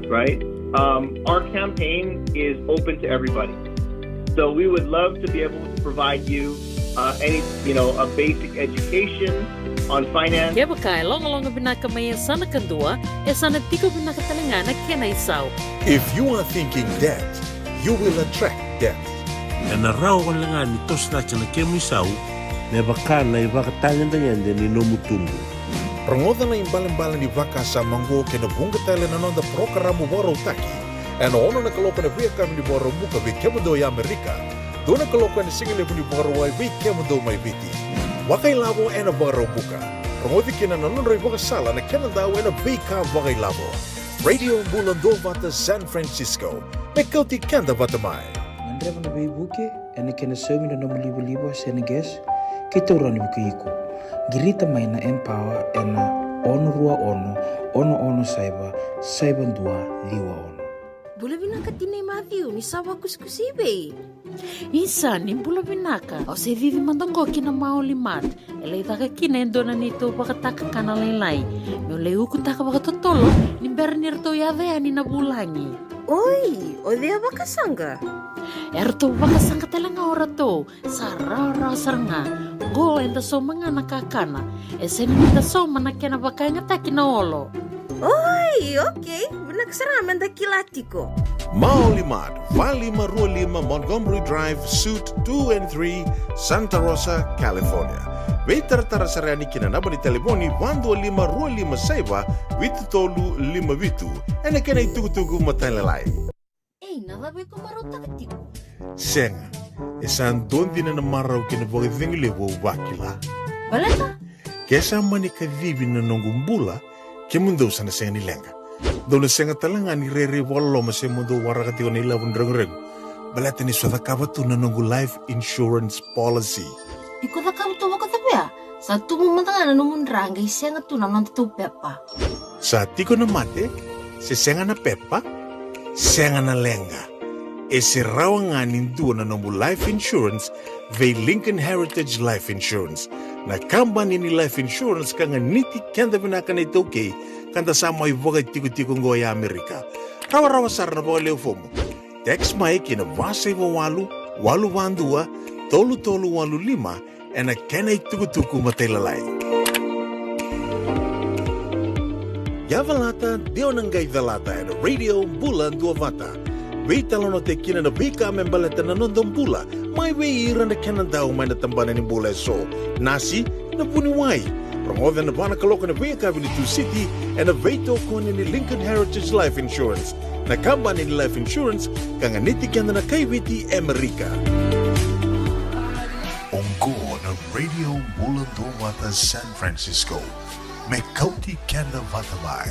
right, um, our campaign is open to everybody. So we would love to be able to provide you uh, any, you know, a basic education on finance. Kevaka e logaloga vinaka mai e sana kadua, e sana tiko vinaka tale ga na kena isau. If you are thinking debt, you will attract debt. Ena rawa wale ga ni toso cake na kemu isau me vaka na ivakatagedegede ni nomu tubu. Rogoca na ibalebale ni vakasama oqo kei na vuqa tale na noda parokaramu vakarautaki ena ono na kaloko ena veiyakavi ni Vakaraubuka vei kemudou e Amerika, dua na kaloko ena sigalevu ni Vakarauwai vei kemudou mai Viti. Vakailavo ena Vakaraubuka. Rogoci kina na nodra ivakasala na kena dau ena veika vakailavo. Radio Bula Duavata San Francisco. Me kauti keda vata mai. Gadreva na veivuke ena kena saumi na nomu livaliva se na gas, keitou rawa ni vukei iko. Qirita mai na Empower ena ono rua ono, ono ono saiva, saiva dua ciwa ono. Bula vinaka tinai Mathiu, ni sa vakusikusi i vei? Isa, ni bula vinaka. Au se cici mada oqo ki na Maoli Mart. E lai caka kina e dua na neitou vakatakakana lailai. Meu lai ukutaka vakatotolo ni bera ni ratou yaco yani na vulagi. Oi, o cei a vakasaqa? E ratou vakasaqa tale ga o ratou. Sa rawarawa sara ga. Qo eda sauma ga na kakana. E sega ni da sauma na kena vakayagataki na olo. Oi, okei. Vinaka sara ga me da kila tiko. Maoli Mart, va lima rua lima Montgomery Drive, Suite two and three, Santa Rosa, California. Veitaratara sara yani ki na naba ni talevoni va dua lima rua lima saiva vitu tolu lima vitu. Ena kena itukutuku matailalai. Ei, na cava iko marautaka tiko? Sega. E sa dua dina na marau kei na vakacegu levu au vakila. Baleta? Ke sa mani kacivi na noqu bula, kemudou sa na sega ni leqa. Dou na sega tale ga ni rairai vakaloloma se mo dou waraka tiko na ilavo ni reguregu. Baleta ni so cakava tu na noqu life insurance policy. Iko cakava tu vakacavia? Sa tubu mada ga na nomu dra qai sega tu na noda tou pepa. Sa tiko na mate, se sega na pepa, sega na leqa. E se rawa ga ni dua na nomu life insurance vei Lincoln Heritage Life Insurance, na kabani ni life insurance ka ganiti keda vinaka na iTaukei ka da sa mai vakaitikotiko oqo e Amerika. Rawarawa sara na vakalewe fomu. Text mai ki na va saiva walu, walu va dua, tolu tolu walu lima, ena kena itukutuku matailalai. Yavalata, de o na qai calata ena Radio Bula Duavata. Veitalanoataki kina na veika me baleta na noda bula, mai vei ira na kena dau mai na tabana ni bula eso. Nasi, na vuniwai. Rogoca ena va na kaloko ena veiyakavi ni Tusiti, ena veitokoni ni Lincoln Heritage Life Insurance, na kabani ni life insurance ka ganiti keda na kaiviti e Amerika. Oqo na Radio Bula Duavata San Francisco. Me kauti keda vata mai.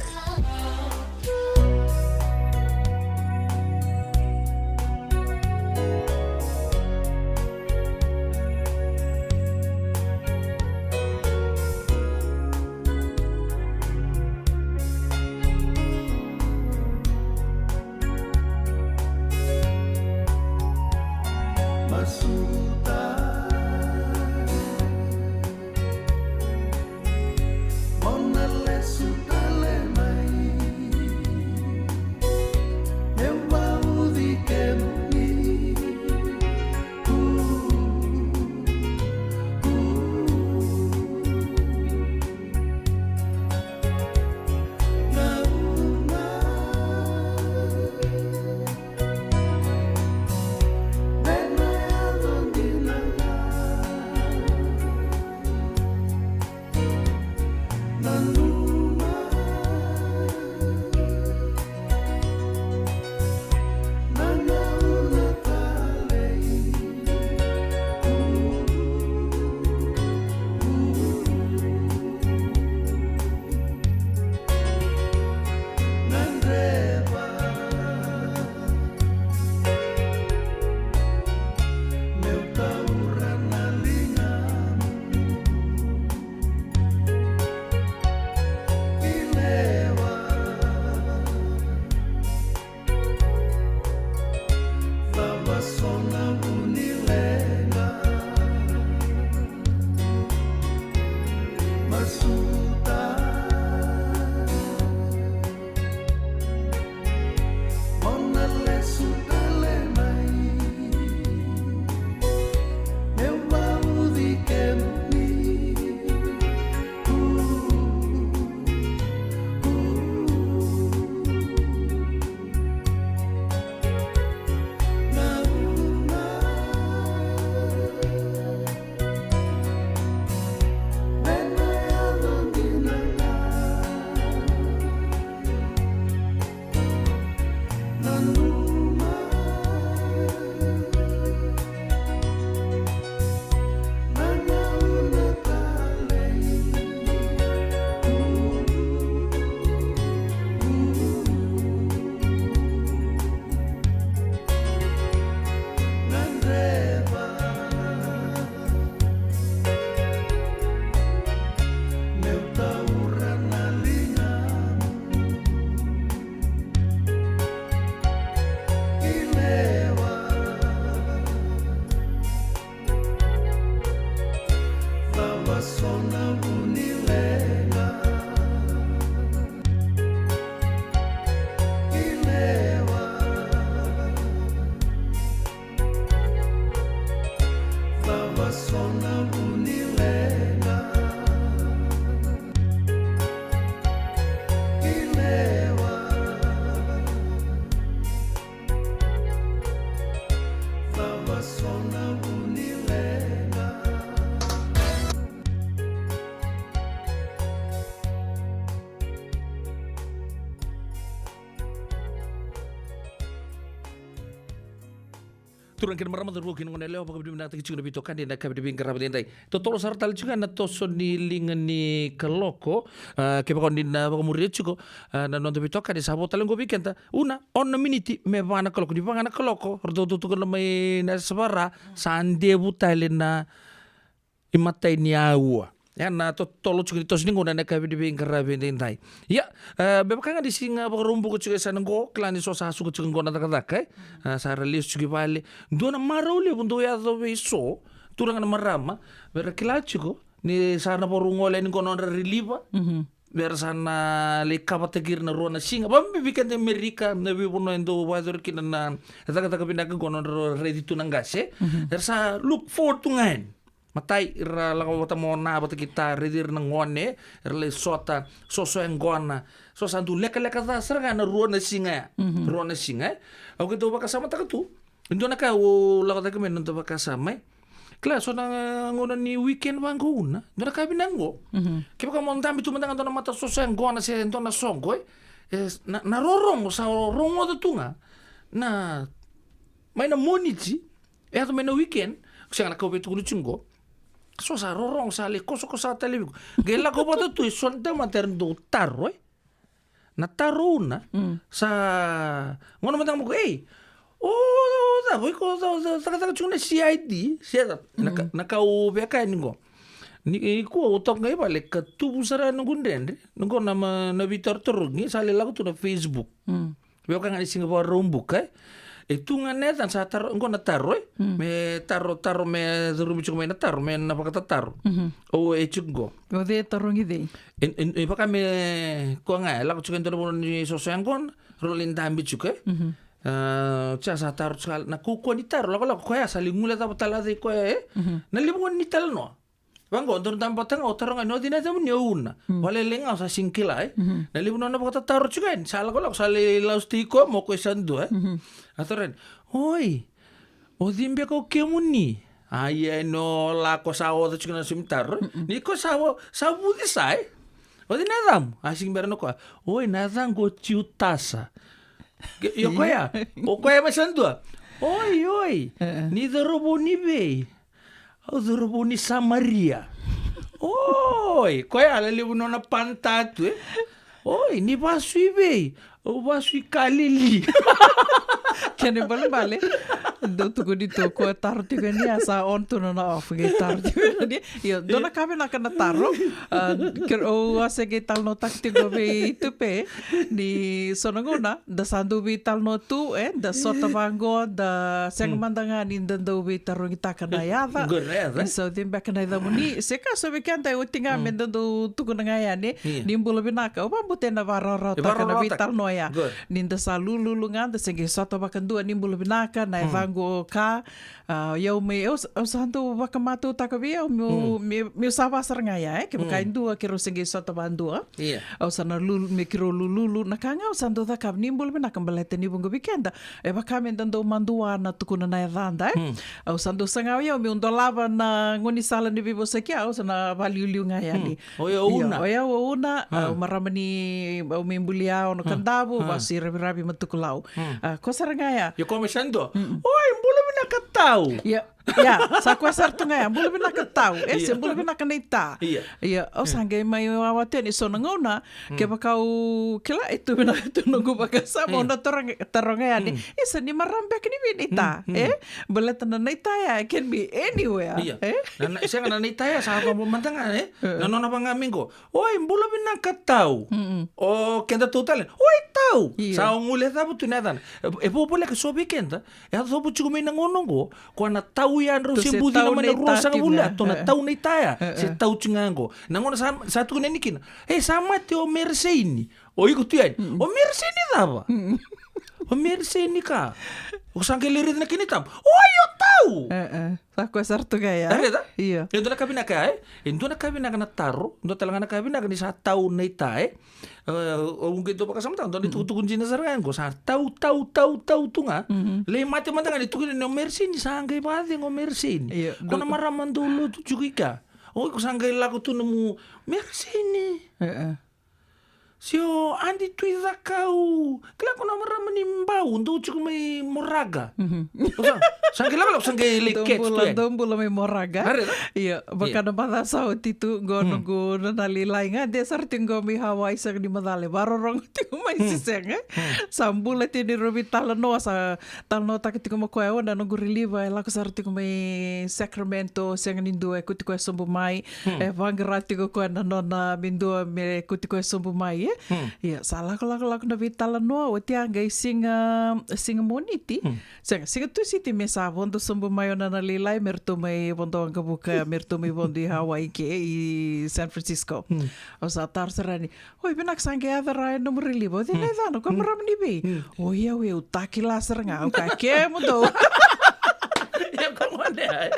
So na vu ni leqa i lewa. Cava so na vu ni leqa i lewa. Cava so na vu ni leqa. Turaga kei na marama, cauravou kei na goneyalewa, vakavinavinakataki tiko na veitokani ena yakavi ni veiqaravi edaidai. Totolo sara tale tiko ga na toso ni liga ni kaloko. Ah, kevaka o ni na vakamuria tiko, ah, na noda veitokani, sa vo tale qo vei keda. Una, ono na miniti me va na kaloko. Ni va ga na kaloko, ratou tukuna mai na yasavara, sa devu tale na imatai ni aua. Ia na totolo tiko ni toso ni gauna ena yakavi ni veiqaravi edaidai. Ia, eh, me vaka ga ni siga Vakaraubuka tiko e sa na qo, kila ni so sa suka tiko qo na cakacaka, eh? Eh, sa ra lesu tiko i vale. Dua na marau levu dau yaco vei so, turaga na marama, me ra kila tiko ni sa na vakarau gole yani qo nodra relief. Mhm. Me ra sa na lai kavataki ira na rua na siga. Vakabibi keda e Amerika, na veivanua e dau vakayacori kina na cakacaka vinaka qo, nodra raici tu na qase. Mhm. Era sa look forward tu ga yani. Matai, ra lako vata mo na vata ki ta, raici ira na gone, ra lai sota, soso yaqona. So sa dau lekaleka ca sara ga na rua na siga ya. Mhm. Rua na siga, e. Au keitou vakasamataka tu. Dua na ka au lako cake mai na noda vakasama, e. Kila, so na gauna ni weekend vaqo, Una. Dua na ka vinaka qo. Mhm. Kevaka mo dabe tu mada ga dua na mata soso yaqona se dua na soqo, e. E, na, na rorogo sa rogoca tu ga. Na, mai na Moniti, e yaco mai na weekend, sega na ka au veitukuni tiko qo. So sa rorogo, sa lai kosokoso tale vei iko. Qai lako vata tu e so na tamata era dau taro, e. Na taro, Una, mm, sa gauna mada ga mo kaya, ei, o, o, cava, o iko, o, o, o, cakacaka tiko na C I D, se cava, na ka, mm, na ka au via kaya ni qo. Ni, nikua au toka ga i vale ka tuvu sara na noqu dredre, ni qo na ma, na veitarotarogi, sa lai lako tu na Facebook. Mm. Veiwekani ni siga Vakaraubuka, e. E tu ga na yacana sa taro, qo na taro, e. Mm. Me taro, taro, me curumi tiko mai na taro, me na vakatataro. Mhm. Au e tiko qo. O cei e tarogi cei? E, e, e vaka me, koya ga, e lako tiko e dua na vanua ni soso yaqona, rau lai dabe tiko, e. Mhm. Ah, sa, sa taro tiko na kaukauwa ni taro, lakolako, koya sa lai guilecava tale o cei koya, e. Mhm. Na levu ga ni talanoa. Vaqo, daru dabe vata ga, o taro ga ni o cei na yacamuni, o Una. Mm. Vakalailai ga o sa sega ni kila, e. Mhm. Na levu nona vakatataro tiko yani, sa lakolako, sa lai lasutaki koya mai o koya sa dua, e. Mhm. A taro yani, oi, o cei beka o kemuni? A, ia, ni o lako sa oca tiko na saumi taro, e. Mm-mm. Ni koya sa, sa vuci sa, e. O cei na yacamu? A sega bera na koya. Oi, na yacaqu o Jiutasa. Ke, io koya, o koya mai sa dua. Oi, oi, e, e, ni cauravou ni vei? Au cauravou ni Samaria. Oi, koya a lelevu nona panita tu, e. Oi, ni vasu i vei? Au vasu i Kalili. Kena ibalebale, dau tukuni tu o koya taro tiko yani, a sa on tu nona off, qai taro tiko yani. Io, dua na ka vinaka na taro. Ah, ke, au a se qai talanoataka tiko vei Tupe, ni so na gauna da sa dau veitalanoa tu, e, da sota vaqo, da sega, mm, mada ga ni da dau veitarogitaka na yaca. Qori na yaca. Ni sa o cei beka na yacamuni. Se ka so vei keda e oti ga, mm, me da dau tukuna ga yani. Io. Ni bula vinaka. Au vakabauta ena vakarawarawataka na veitalanoa ya. Qori. Ni da sa lululu ga, da se qai sota vakadua, ni bula vinaka, na, mm, yacaqu o ka. Ah, o yau mai, au, au sa dau vakamatautaka vei au, meu, mm, meu, meu sa va sara ga ya, e, kevaka, mm, e dua keirau se qai sota vadua. Io. Au sa na lulu, me keirau lululu, na ka ga au sa dau cakava, ni bula vinaka, baleta ni vuqa vei keda, e vaka me da dau madua na tukuna na yacada, e. Mm. Au sa dau saga o yau meu dolava na gaunisala ni veivosaki, au sa na vakaliuliu ga yani. Mm. O yau o, io, Una. O yau o Una, ah, au marama ni, au mai bulia o, ah, Nokadavu, ah, vasu i Raviravi, Matukulau. Mm. Ah, koya sara ga ya. Io, koya mai sa dua. Mm. Oi, bula vinaka tau. Io. Ia, sa koya sara tu ga ya, bula vinaka tau. E, se, io, bula vinaka naita. Io. Io, au sa qai mai wawa tu yani so na gauna, mm, kevaka au kila e tu vinaka tu noqu vakasama, io, au na taroga, taroga yani. Mm. Isa, ni marama beka ni vei naita, mm, mm, e? Baleta na naita ya, it can be anywhere, io, e? Na, na, sega, na naita ya sa vaka mada ga, e? Mm. Na nona vaga mai qo. Oi, bula vinaka tau. Mm-mm. O keda tu tale. Oi, Tau. Io. Sa o gule cava tu na yacana. E, e vovoleka so vei keda. E a covo tiko mai na gauna oqo. Ko na tau ya drau se bucina mai na ruasagavulu ya. To na tau na ita ya. Se tau tiko ga oqo. Na gauna sa, sa tukuni yani kina. E sa mate o Mary Jane. O iko tu yani. O Mary Jane cava? O Mary Jane ka. O sa qai lai raica na kena itabu. Oi, o tau. Sa koya sara tu ga ya. Io. E dua na ka vinaka ya, e? E dua na ka vinaka na taro, dua tale ga na ka vinaka ni sa tau na ita, e? E, au qai dau vakasamataka, dua na itukutuku dina sara ga qo, sa tau, tau, tau, tau tu ga. Lai mate mada ga ni tukuni ni o Mary Jane, sa qai vakacegu o Mary Jane. Io, ko na marama dau lotu tiko i ka. O iko sa qai lako tu nomu Mary Jane. Se o Adi Tui Cakau. Kila ko na marama ni Bau, dau tiko mai Moraga. O sa, sa qai lakolako, sa qai lai catch tu yani. Dou bula mai Moraga. Io, vaka na macawa sa oti tu, qo noqu nona lailai ga, de sara tiko qo mai Hawaii, sega ni macala, varorogo tiko mai se sega. Sa bula tiko ni rovi talanoa, sa talanoataka tiko mai koya, o na noqu reliever, e lako sara tiko mai Sacramento, sega ni dua, e kuti koya sobu mai, e vaqara tiko koya na nona me dua me kuti koya sobu mai, e? Ia, sa lako, lako, lako na veitalanoa, oti a qai siga, siga Moniti. Sega, siga Tusiti me sa vodo sobu mai o nona lailai, me ratou mai vodo waqavuka, me ratou mai vodo i Hawaii ke, i San Francisco. Au sa taro sara yani, oi, vinaka sa qai yaco ra e nomu reliever. O cei na yacana, ko marama ni vei? O yau, au takila sara ga, au kaya kemudou. Ia, ko gone, e?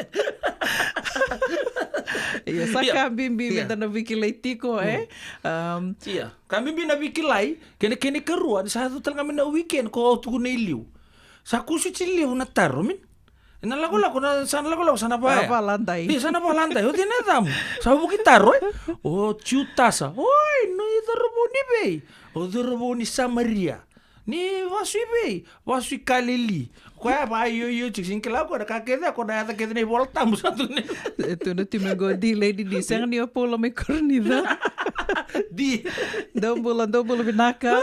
Ia, sa ka bibi me da na veikilai tiko, e? Ia, ka bibi na veikilai, kena, kena ikarua, ni sa yaco tale ga mai na weekend, ko au tukuna i liu. Sa kusuti levu na taro, min. Na lakolako, na, sa na lakolako, sa na vaya. Sa na valadai. Io, sa na valadai. O cei na yacamu? Sa vuki taro, e? O Jutasa. Oi, na icauravou ni vei? O cauravou ni Samaria. Ni vasu i vei? Vasu i Kalili. Koya va ioio tiko, sega ni kila koya na ka kece, ko na yaca kece na iVola Tabu sa tu ni. E tu na timi qo, D Lady D, sega ni o Paula mai Koronica. D. Dou bula, dou bula vinaka.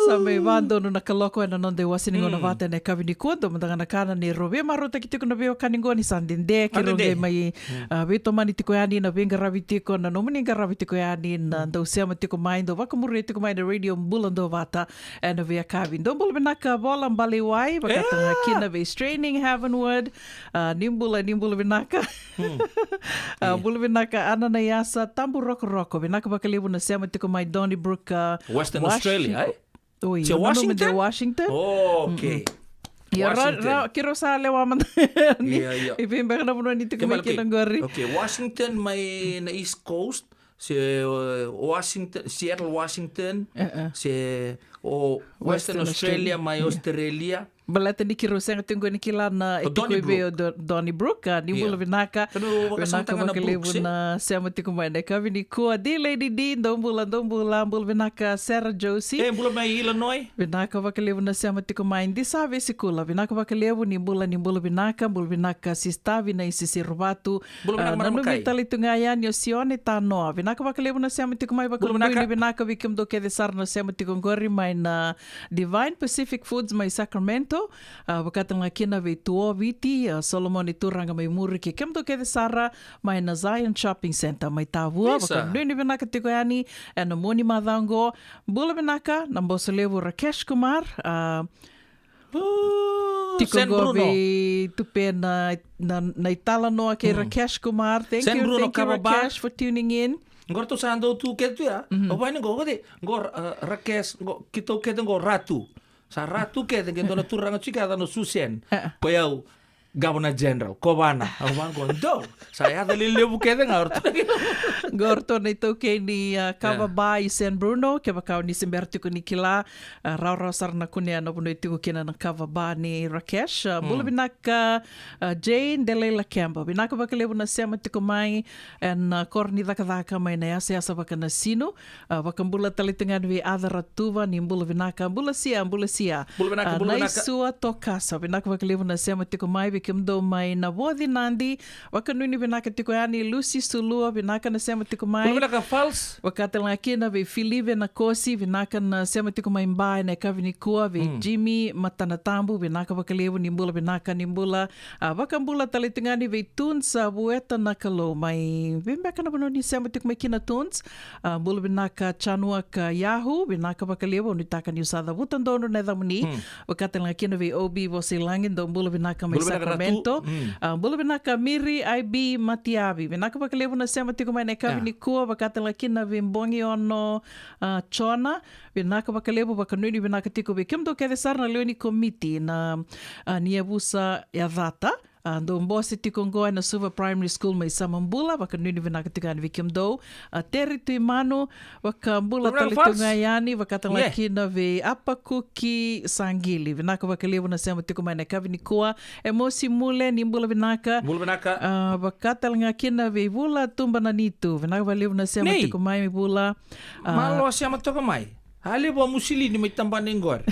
Sa mai vadonu na kaloko ena noda iwase ni gauna vata ena yakavi nikua, dou mada ga na kana ni rau veimarautaki tiko na veiwekani qo ni sa dede, keirau qai mai, a, veitomani tiko yani, na veiqaravi tiko, na nomuni qaravi tiko yani, na dau sema tiko mai, dau vakamuria tiko mai na Radio Bula Duavata ena veiyakavi. Dou bula vinaka Vola Balewai, vakataka kina vei Straining Heavenward. A, ni bula, ni bula vinaka. A, bula vinaka Ana Naiasa, Tabu Rokoroko. Vinaka vakalevu na sema tiko mai Donnybrook, a, Western Australia, e? Oi, se Washington? Washington? Oh, okay. Ia, ra, Washington. Ra, keirau sa lewa mada. Ia, ia. I vei beka na vanua ni tiko mai kina qori? Okay, Washington mai na East Coast, se, uh, Washington, Seattle, Washington, se o Western Australia, mai Australia. Baleta ni keirau sega tiko ni kila na e tiko i vei o Do-, Donnybrook, a, ni bula vinaka. Vinaka vakalevu na sema tiko mai na yakavi nikua. D Lady D, dou bula, dou bula, bula vinaka Sarah Josie. E, bula mai Illinois. Vinaka vakalevu na sema tiko mai. Disa Vesikula, vinaka vakalevu, ni bula, ni bula vinaka, bula vinaka Sister Vinaisisi Rovatu. Bula vinaka, a, na noqu tale tu ga yani o Sione Tanoa. Vinaka vakalevu na sema tiko mai, vakalevu ni vinaka vei kemudou kece sara na sema tiko qori mai na Divine Pacific Foods mai Sacramento. A, vakataka ga kina vei Tuo Viti, a, Solomoni Turaga mai Muri, kei kemudou kece sara mai na Zion Shopping Center mai Tavua. Vakanuinui vinaka tiko yani ena mua ni macawa qo. Bula vinaka na Bosolevu Rakesh Kumar, a, tiko qo vei Tupe na, na, na italanoa kei Rakesh Kumar. Thank you, thank you Rakesh for tuning in. Qo ratou sa dau tu kece tu ya. Au vani qo, qo de, qo, a, Rakesh, qo, keitou kece qo Ratu. Sa Ratu kece, qe dua na turaga tiko yaca na Susan. Ko yau, Governor General, Kovana. Au vaqo, dou. Sa yaca lelevu kece ga o ratou. Qo ratou na itaukei ni, a, Kava Bar i San Bruno, kevaka o ni se bera tiko ni kila, a, rawarawa sara na kunea na vanua e tiko kina na Kava Bar ni Rakesh. A, bula vinaka, a, Jane Delaila Kemba. Vinaka vakalevu na sema tiko mai ena, a, koro ni cakacaka mai na yasayasa vaka na Sinu. A, vakabula tale tu ga yani vei Aca Ratuva, ni bula vinaka, bula Sia, bula Sia. Bula vinaka, a, bula vinaka. Naisua Tokasa, vinaka vakalevu na sema tiko mai, vei kemudou mai na Voci Nadi, vakanuinui vinaka tiko yani Lucy Sulua, vinaka na sema tiko mai. Bula vinaka Fals. Vakatalega kina vei Filive Nakosi, vinaka na sema tiko mai Ba ena yakavi nikua, vei Mm. Jimmy Matanatabu, vinaka vakalevu, ni bula vinaka, ni bula. A, vakabula tale tiko yani vei Tunes, a, Vueta na Kalou mai. Vei beka na vanua ni sema tiko mai kina Tunes. A, bula vinaka Chanua ka Yahu, vinaka vakalevu, au nuitaka niu sa cavuta donu na yacamuni. Hmm. Vakatalega kina vei O B Vosailagi, dou bula vinaka mai Bula vinaka Sacramento. Ratu. Hmm. A, bula vinaka Miri I B Matiavi, vinaka vakalevu na sema tiko mai na yakavi Ya. nikua, vakatalega kina vei Bogi Ono, a, Jona, vinaka vakalevu, vakanuinui vinaka tiko vei kemudou kece sara na lewe ni komiti na, a, ni yavusa yacata. A, dou bose tiko oqo ena Suva Primary School mai Samabula, vakanuinui vinaka tiko yani vei kemudou. A, Teri Tuimanu, vakabula Bula tale Fals. tiko ga yani, vakatalega Yeah. kina vei Apakuki Saqili. Vinaka vakalevu na sema tiko mai na yakavi nikua. Emosi Mule, ni bula vinaka. Bula vinaka. A, vakatalega kina vei Vula Tuba Nanitu. Vinaka vakalevu na sema Nei. tiko mai Vula. A, Malo sema toka mai. A levu a musilini mai tabana iqori.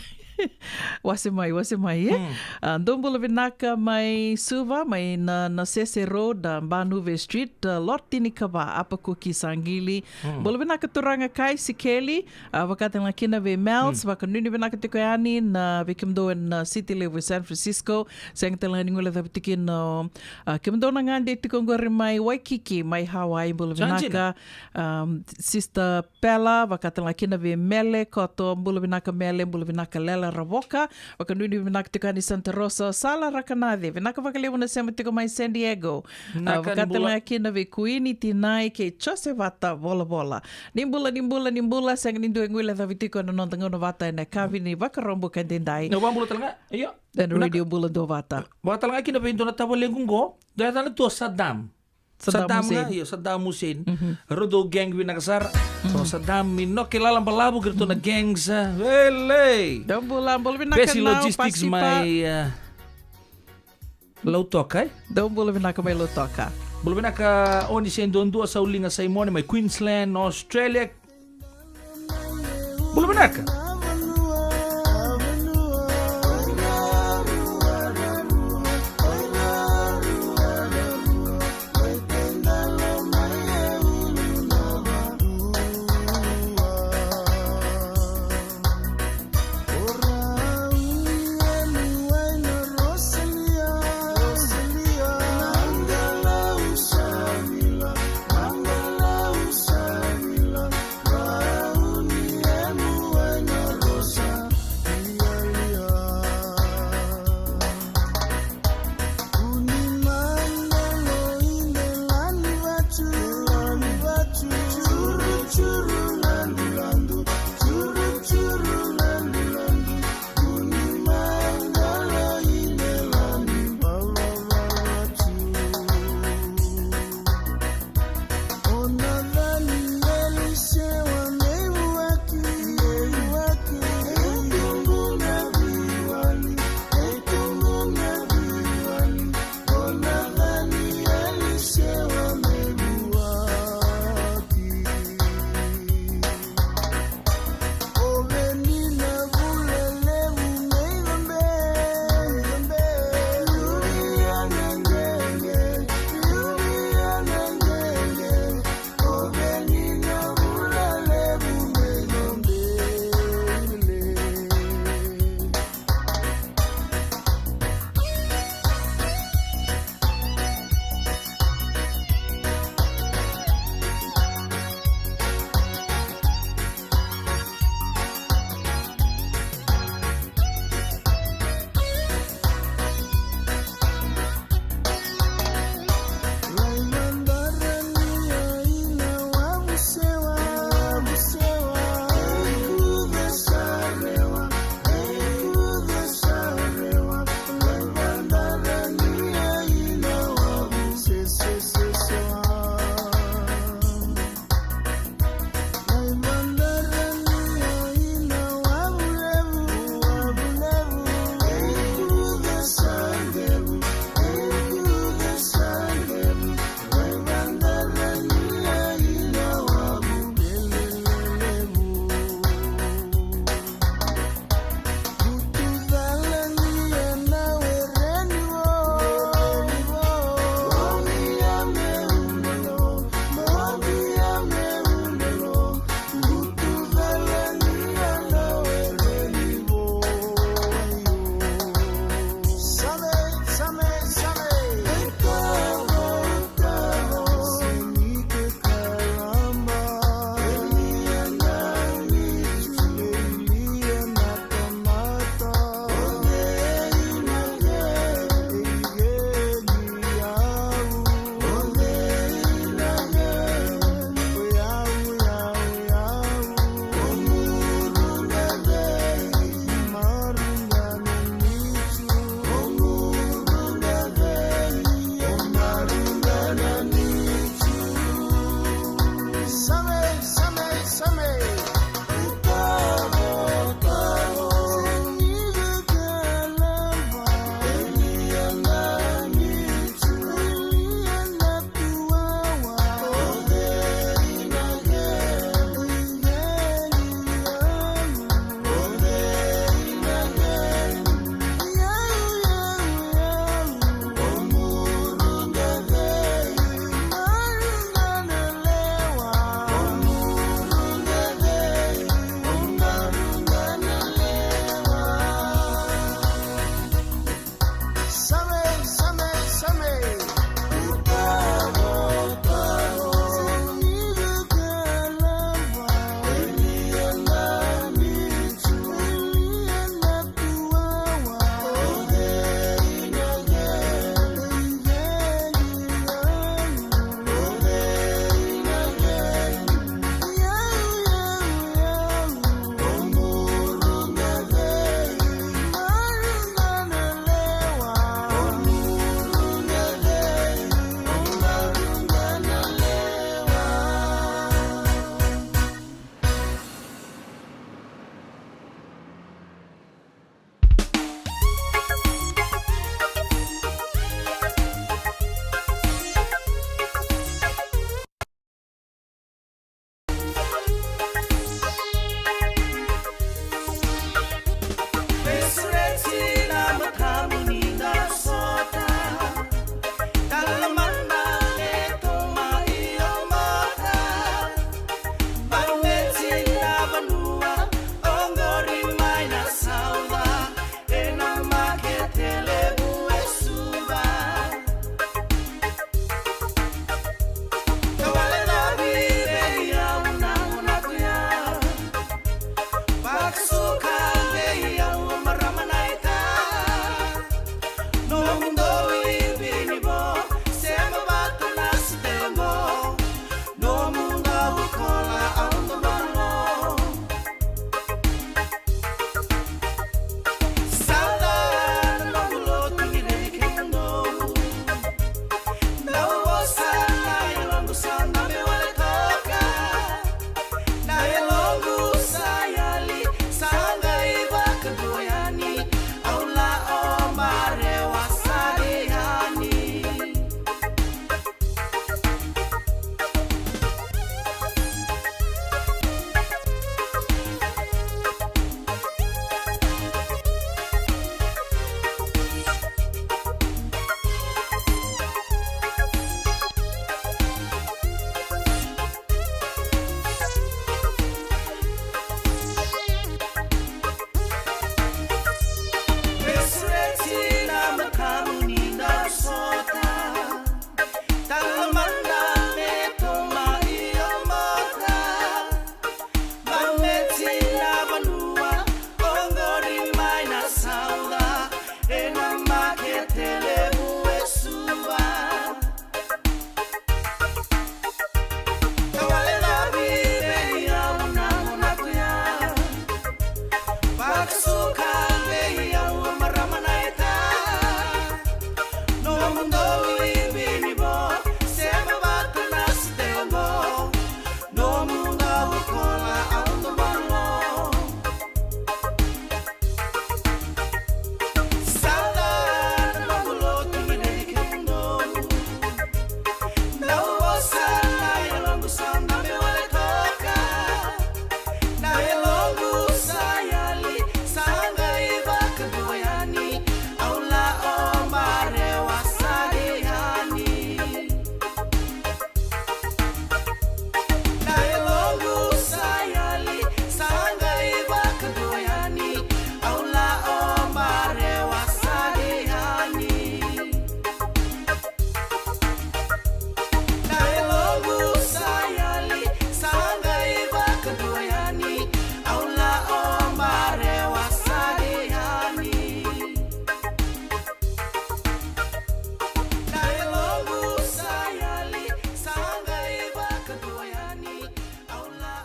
Wase mai, wase mai, e? Hmm. A, dou bula vinaka mai Suva, mai na, na Sese Road, a, Banuve Street, a, Lortini Kava, Apakuki Saqili. Hmm. Bula vinaka turaga Kai Sikeli, a, vakatalega kina vei Mels, Hmm. vakanuinui vinaka tiko yani na vei kemudou ena, a, city levu e San Francisco, sega talega ni guilecavi tiko kina, a, kemudou na gade tiko oqori mai Waikiki, mai Hawaii, bula Sa dina. vinaka, um, Sister Pela, vakatalega kina vei Mele Koto, bula vinaka Mele, bula vinaka Lela Ravoka, vakanuinui vinaka tiko yani Santa Rosa, Sala Rakanace, vinaka vakalevu na sema tiko mai San Diego. Vinaka, Ah, ni bula. vakatalega kina vei Kuini Tinai kei Josevata Volavola. Ni bula, ni bula, ni bula, sega ni dua e guilecavi tiko ena noda gauna vata ena yakavi ni Vakaraubuka edaidai. Na vabula talega, io. Ena Vinaka. Radio Bula Duavata. Vakatalega kina vei dua na tavalequ qo, dua yacana tu o Saddam. Saddam Saddam Hussein. ga, io, Saddam Hussein. Mhm. Rau dau gang vinaka sara. Mhm. O Saddam Inoke Lalabalavu kei ratou na gangs, ah, vele. Dou bula, bula vinaka Pesi na Logistics Pasipa. mai, ah, Lautoka, eh? Dou bula vinaka mai Lautoka. Bula vinaka Oni Seiduadua, Sauliga Saimone mai Queensland, Australia. Bula vinaka.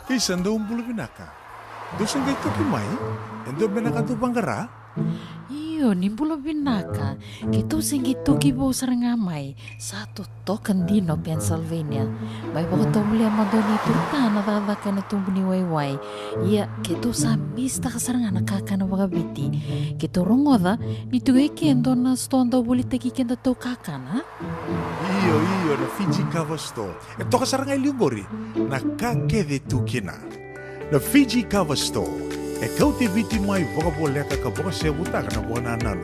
Isa, dou bula vinaka. Dou se qai toki mai? E dua beka na ka dou vaqara? Io, ni bula vinaka. Keitou se qai toki vou sara ga mai. Sa totoka dina o Pennsylvania. Mai vakatovolea mada o Nei Turutana cakacaka ena tubu ni waiwai. Ia, keitou sa misitaka sara ga na kakana vakaviti. Keitou rogoca ni tiko e ke e dua na sitoa dau volitaki kedatou kakana. Io, io, na Fiji Cover Store. E toka sara ga e liu qori na ka kece e tu kina. Na Fiji Cover Store e kauti Viti mai vakavoleka ka vakasevutaka na vakanananu.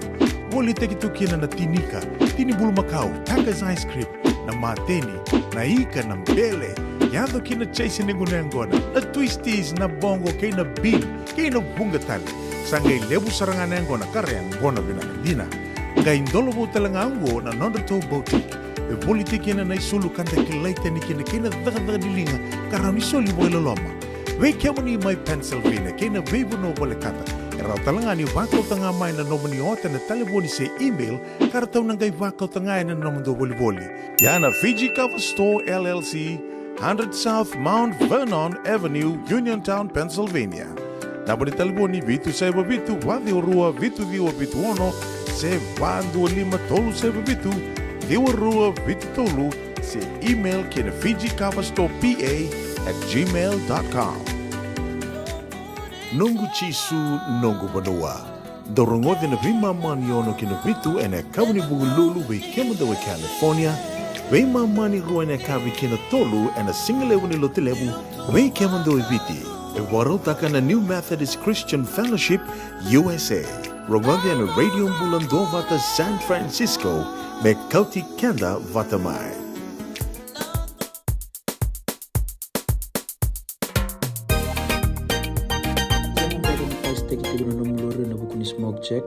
Volitaki tu kina na tini ika, tini bulumakau, Tucker's ice cream, na mateni, na ika, na bele, yaco ki na chaise ni gunu yaqona, na twisties, na boqo kei na bean, kei na vuqa tale. Sa qai levu sara ga na yaqona ka ra yaqona vinaka dina. Qai dola vou tale ga oqo na nodratou boutique e volitaki kina na isulu ka da kilai tani kina kei na cakacaka ni liga ka rawa ni soli vakailoloma. Vei kemuni mai Pennsylvania kei na veivanua volekata, e rawa tale ga ni vakauta ga mai na nomuni ota ena talevoni se email ka ratou na qai vakauta ga ena nomudou volivoli. Ia na Fiji Cover Store L L C, hundred South Mount Vernon Avenue, Uniontown, Pennsylvania. Naba ni talevoni vitu saiva vitu, va ciwa rua, vitu ciwa vitu ono, se va dua lima tolu saiva vitu, ciwa rua vitu tolu, se email ki na Fiji Cover Store P A at gmail dot com. Noqu Jisu, noqu vanua. Dou rogoci na veimama ni ono ki na vitu ena yakavi ni Vukelulu vei kemudou e California, veimama ni rua ena yakavi ki na tolu ena sigalevu ni Lotulevu vei kemudou e Viti. E vakarautaka na New Methodist Christian Fellowship U S A. Rogoci ena Radio Bula Duavata San Francisco me kauti keda vata mai. Kemudou na pasitaki tiko na nomu lori ena vuku ni smoke check,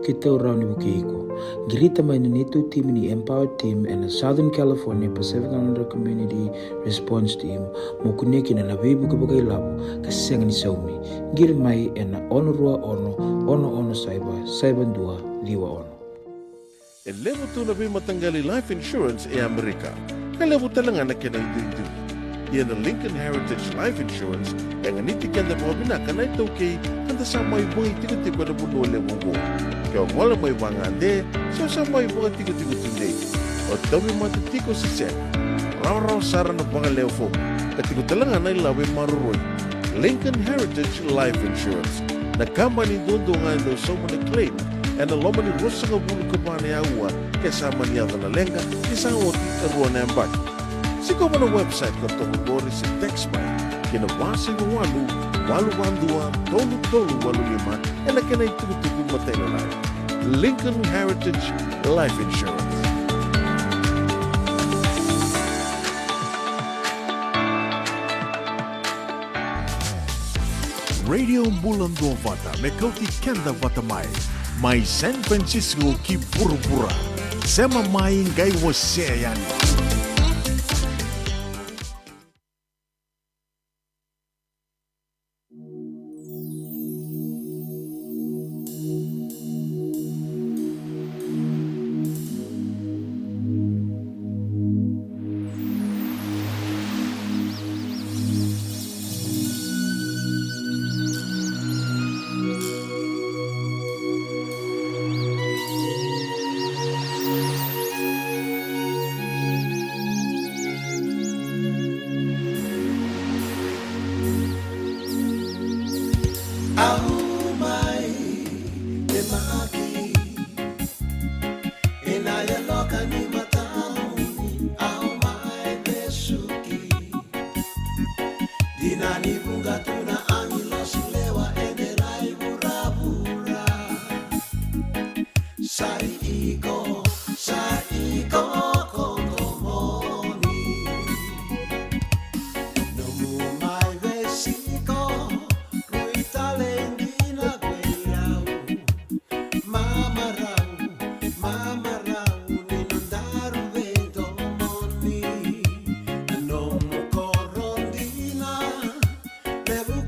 keitou rawa ni vukei iko. Qirita mai na neitou timi ni Empower Team ena Southern California Pacific Islander Community Response Team mo kunea kina na veivuke vakailavo ka sega ni saumi. Qiri mai ena ono rua ono, ono ono saiva, saiva dua, ciwa ono. E levu tu na veimataqali life insurance e Amerika, ka levu tale ga na kena iduidui. Ia na Lincoln Heritage Life Insurance e ganiti keda vakavinaka na iTaukei ka da sa mai vakaitikotiko ena vanua levu oqo. Ke o gole mai vagade, se o sa mai vakatikotiko tudei, o tauvimate tiko se sega, rawarawa sara na vakalewe fomu, ka tiko tale ga na ilavo e maroroi. Lincoln Heritage Life Insurance, na kabani duadua ga e dau sauma na claim ena loma ni ruasagavulu ka va na aua ke sa mani yaco na leqa, ke sa oti e rua na yabaki. Sikova na website ka toka qori se text mai ki na va saiva walu, walu va dua, tolu tolu walu lima ena kena itukutuku matailalai. Lincoln Heritage Life Insurance. Radio Bula Duavata me kauti keda vata mai, mai San Francisco ki vuravura. Sema mai, qai wasea yani. Au mai temaki ena yaloka ni matamuni, au mai vesuki. Dina ni vuqa tu na agilosi lewa ena rai vuravura. Sa i iko, sa i iko ko domoni. Nomu mai veisiko, rui tale dina vei au. Mamarau, mamarau ni nodaru veidomoni. Na nomu koro dina, levu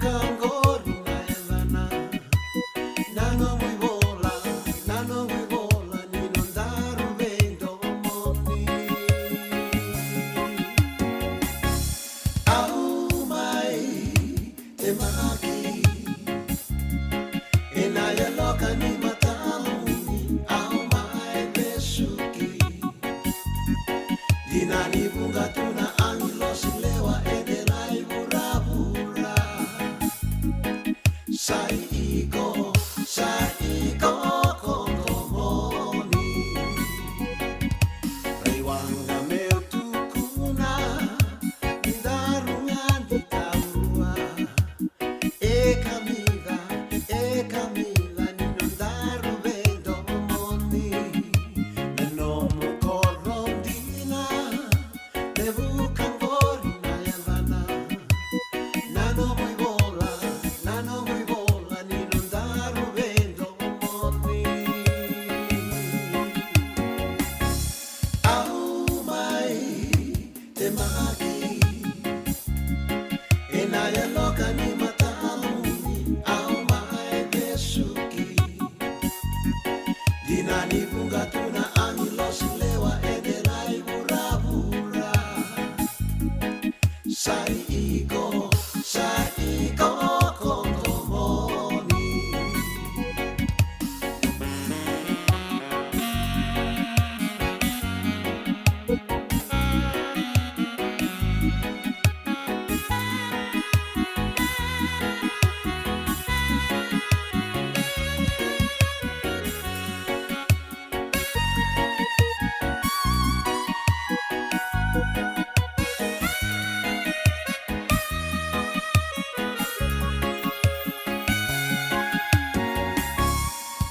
Sa iko, sa iko koto moni.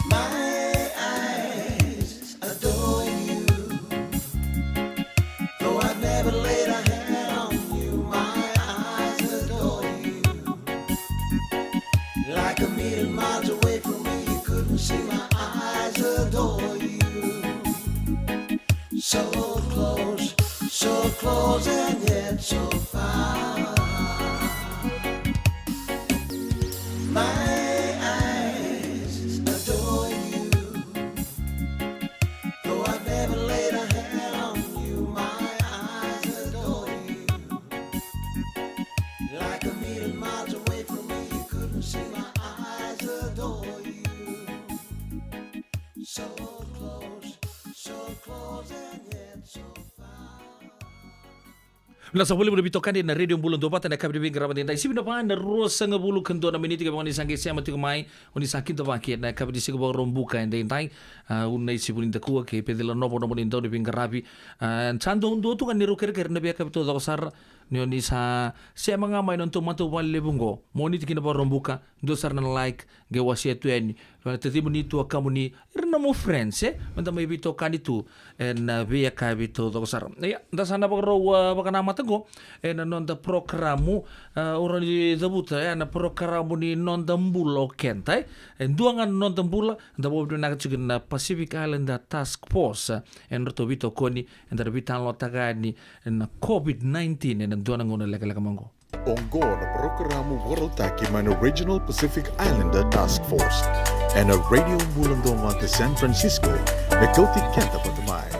My eyes adore you. Though I've never laid a hand on you, my eyes adore you. Like a million miles away from me, you couldn't see, my eyes adore you. So close, so close and yet so far. My eyes adore you. Though I've never laid a hand on you, my eyes adore you. Like a million miles away from me, you couldn't see, my eyes adore you. So close, so close and yet so far. Vinaka saka vakalevu na veitokani na Radio Bula Duavata ena yakavi ni veiqaravi edaidai. Sivi na va na ruasagavulu ka dua na miniti, kevaka ni sa qai sema tiko mai, o ni sa kidavaki ena yakavi ni Siga Vakaraubuka edaidai. A, au na Isi Vunidakua kei Pecila Novo na nomuni dau ni veiqaravi. A, sa dau dua tu ga ni rau kerekere na veiyakavi taucoko sara. Ni o ni sa sema ga mai na nodatou matavuvale levu oqo, Moniti ki na Vakaraubuka, dua sara na like, qai wasea tu yani vei na tacimuni, tuakamuni, ira na nomu friends, e, meda mai veitokani tu ena veiyakavi taucoko sara. Ia, da sa na vakarau, a, vakanamata oqo ena noda porokaramu, a, au rawa ni cavuta, e, na porokaramu ni Noda Bula o Keda, e. E dua ga na Noda Bula, da vakavinavinaka tiko na Pacific Islander Task Force, e, ena nodratou veitokoni, eda na veitalanoataka yani na COVID nineteen ena dua na gauna lekaleka mai oqo. Oqo na porokaramu vakarautaki mai na Regional Pacific Islander Task Force ena Radio Bula Duavata San Francisco, me kauti keda vata mai.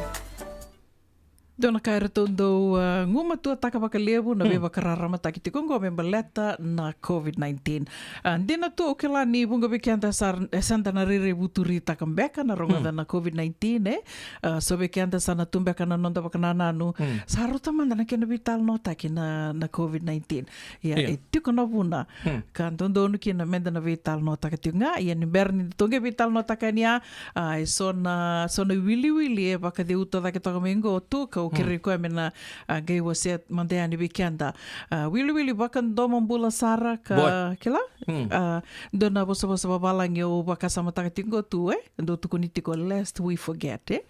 Dua na ka eratou dau, a, gumatuataka vakalevu na, hmm, veivakararamataki tiko oqo me baleta na COVID nineteen. A, dina tu, au kila ni vuqa vei keda sa, e, sa da na rairai vuturitaka beka na rogoca, hmm, na COVID nineteen, e? A, so vei keda sa na tu beka na noda vakanananu, hmm, sa rauta mada na kena veitalanoataki na, na COVID nineteen. Ia, ia, e tiko na vuna, hmm, ka dodonu kina meda na veitalanoataka tiko ga. Ia ni bera ni da tou qai veitalanoataka yani, a, a, e so na, so na iwiliwili e vakaceuta cake toka mai oqo tu, ka, hmm, kerei koya me na, a, qai wasea mada yani vei keda. A, wiliwili vakadomobula sara ka, boy, kila? Hmm. A, dua na vosavosa vavalagi au vakasamataka tiko oqo tu, e? Dau tukuni tiko, lest we forget, e?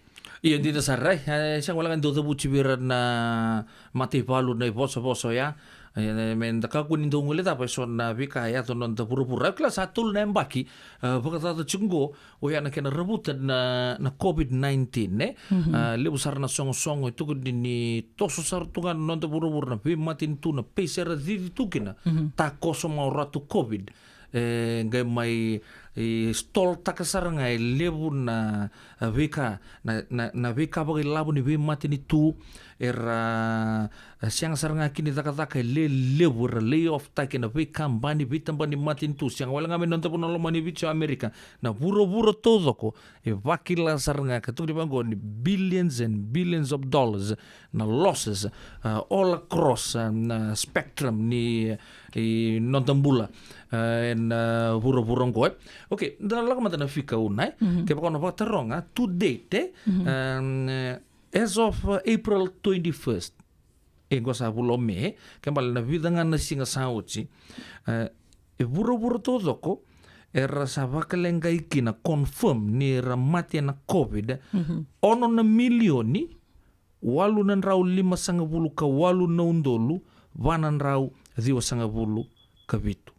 Ia, dina sara, e, e sega wale ga ni dau cavuti vei ira na mataivalu na ivosavosa oya. E, me da kakua ni dau guilecava e so na veika e yaco ena noda vuravura. Au kila sa tolu na yabaki, e, vakacaca tiko oqo, oya na kena ravuta na, na COVID nineteen, e? Mhm. E, levu sara na sogosogo e tukuni ni toso sara tu ga na noda vuravura na veimatanitu, na peisi era cici tu kina, mhm, takoso mai o ratu COVID. E qai mai, e, stall taka sara ga e levu na, a, veika, na, na, na veika vakailavo ni veimatanitu, era, a, sega sara ga kina ni cakacaka e lelevu, era lay off taki na veikabani, veitabana ni matanitu, sega wale ga mai na noda vanua lomani Viti o Amerika, na vuravura taucoko, e vakila sara ga ka tukuni vaqo ni billions and billions of dollars na losses, uh, all across, uh, na spectrum ni, i noda bula, uh, ena, uh, vuravura oqo, e. Okay, da lako mada na fika, Una, e. Mhm. Kevaka o na vakataroga, to date, e, mhm, um, uh, as of, uh, April twenty-first, e qo sa vula o Me, ke bale na vica ga na siga sa oti, e, e vuravura taucoko era sa vakaleqai kina, confirm ni ra mate ena COVID, mhm, ono na milioni, walu na drau limasagavulu ka walu na udolu, va na drau ciwasagavulu ka vitu.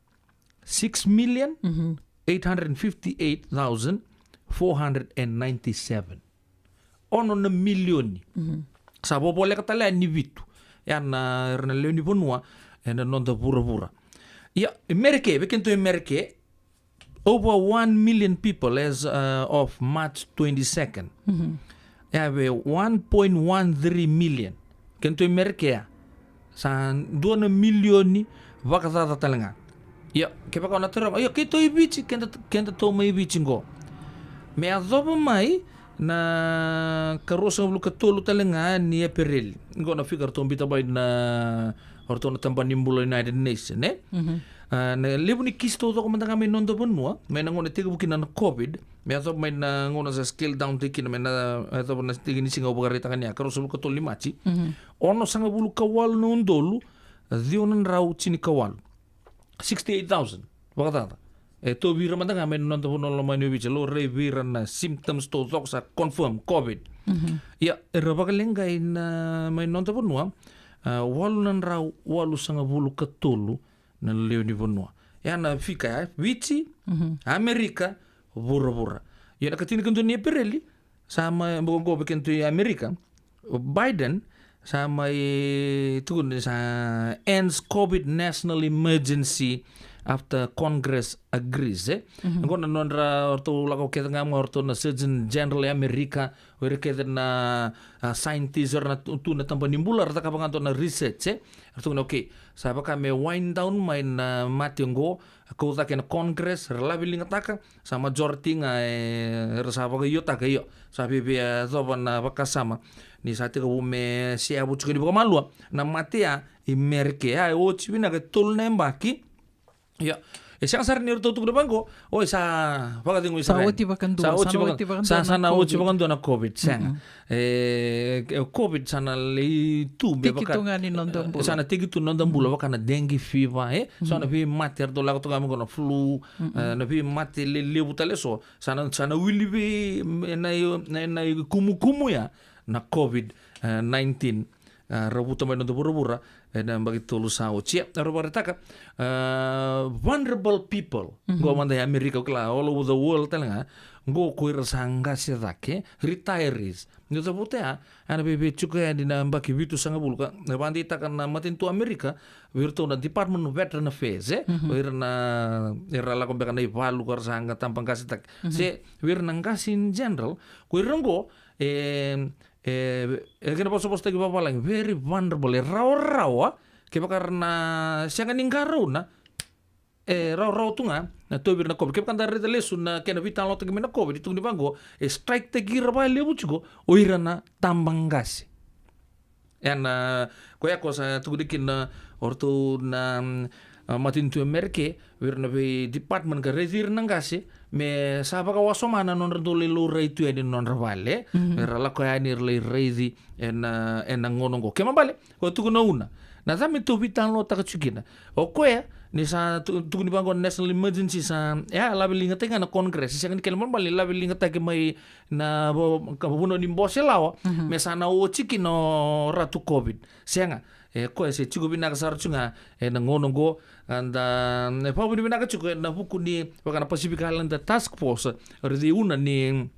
Six million, mhm, eight hundred fifty-eight thousand four hundred and ninety-seven. Ono na milioni. Mhm. Sa vovoleka tale yani ni vitu. Ya na, era na lewe ni vanua ena noda vuravura. Ia, e Merika, vei kedatou e Merika, over one million people as, uh, of March twenty-second. Mhm. Ya, vei one point one three million. Kedatou e Merika, ya. Sa dua na milioni vakacaca tale ga. Ia, kevaka o na taroga, ia keitou i Viti, keda, keda tou mai Viti qo. Me yacova mai na ka ruasagavulu ka tolu tale ga ni Epereli. Qo na figure ratou bita mai na, o ratou na tabana ni bula United Nation, e? Mhm. A, na levu ni kisi taucoko mada ga mai noda vanua, mai na gauna tekivu kina na COVID, me yacova mai na gauna sa scale down tiko kina, mai na, yacova na tiki ni siga au vakaraitaka ni a, ka ruasagavulu ka tolu ni Maji. Mhm. Onosagavulu ka walu na udolu, ciwa na drau tini ka walu. Sixty-eight thousand vakacaca. E tauvi ira mada ga mai na noda vanua lomani o Viti, laurai vei ira na symptoms taucoko sa confirm COVID. Mhm. Ia, era vakaleqai na, mai noda vanua, a, walu na drau walusagavulu ka tolu na lewe ni vanua. Ia na fika ya, Viti, mhm, Amerika, vuravura. Ia na ka tinikadua ni Epereli, sa mai, boko qo vei keda tu i Amerika, o Biden, sa mai tukuna ni sa ends COVID national emergency after Congress agrees, e? Mhm. Qo na nodra, o ratou lako kece ga mai o ratou na Surgeon General e Amerika, o ira kece na, a, scientist, o ira na tu, tu na tabana ni bula, ra cakava ga dua na research, e? Ra tukuna, okay, sa vaka me wind down mai na mate qo, kau cake na Congress, ra laveligataka, sa majority ga, e, ra sa vakaiotaka, io. Sa via, via yacova na vakasama ni sa tekivu me seavu tiko ni vakamalua na mate ya i Merika. A, e oti vinaka e tolu na yabaki. Io. E sega sara ni ratou tukuna vaqo, oi, sa vakacegu i Sa Isarael. Oti vakadua, Sa sa oti na vaka-, oti vakadua sa, sa na na oti COVID. Vakadua na COVID, sega. Mm-mm. E, e, COVID sa na lai tu me Tiki vaka tu ga ni noda e, bula. Sa na tiki tu noda bula, vaka na dengue fever, e? Sa na veimate, ratou lako tu ga me qo na flu, e, na veimate lelevu tale so. Sa na, sa na wili vei, e, na, na, na kumukumu ya, na COVID, e, nineteen. E, ravuta mai noda vuravura, e, na yabaki tolu sa oti. E, rawa vakaraitaka, e, vulnerable people. Mhm. Qo mada i Amerika, kila, all over the world tale ga. Qo ko ira sa qase cake, retirees. Ni cavuta ya, a na veivei tiko yani na yabaki vitusagavulu ka, e vakadeitaka na matanitu Amerika, vei iratou na Department of Veteran Affairs, e? Mhm. O ira na, ira lako beka na ivalu ka ra sa qa tabaqasetaki. Mhm. Se, vei ira na qase in general, ko ira qo, e, e, e kena vosavosataki vavalagi, very vulnerable, e rawarawa, kevaka ra na sega ni qarauna, e rawarawa tu ga na tauvi ira na COVID. Kevaka da raica lesu na kena veitalanoataki mai na COVID, e tukuni vaqo, e strike taki ira vakalevu tiko o ira na tabaqase. Ena, koya ko sa tukuni kina o ratou na, mm, a, matanitu Amerika, vei ira na vei department ka raici ira na qase, me sa vakawasoma na nodra dau lai laurai tu yani na nodra vale, mhm, me ra lako yani ra lai raici ena, ena gauna oqo. Kena ibalebale, ko tukuna una, na cava me tou veitalanoataka tiko kina. O koya, ni sa tu-, tukuni vaqo na national emergency sa, e a, laveligataki ga na Congress, sega ni kena ibalebale ni laveligataki mai na vo-, ka vanua ni bose lawa, mhm, me sa na oti kina o ratu COVID. Sega, e koya se tiko vinaka sara tiko ga ena gauna oqo, eda, e vakavinavinaka tiko ena vuku ni vaka na Pacific Islander Task Force, o raici una ni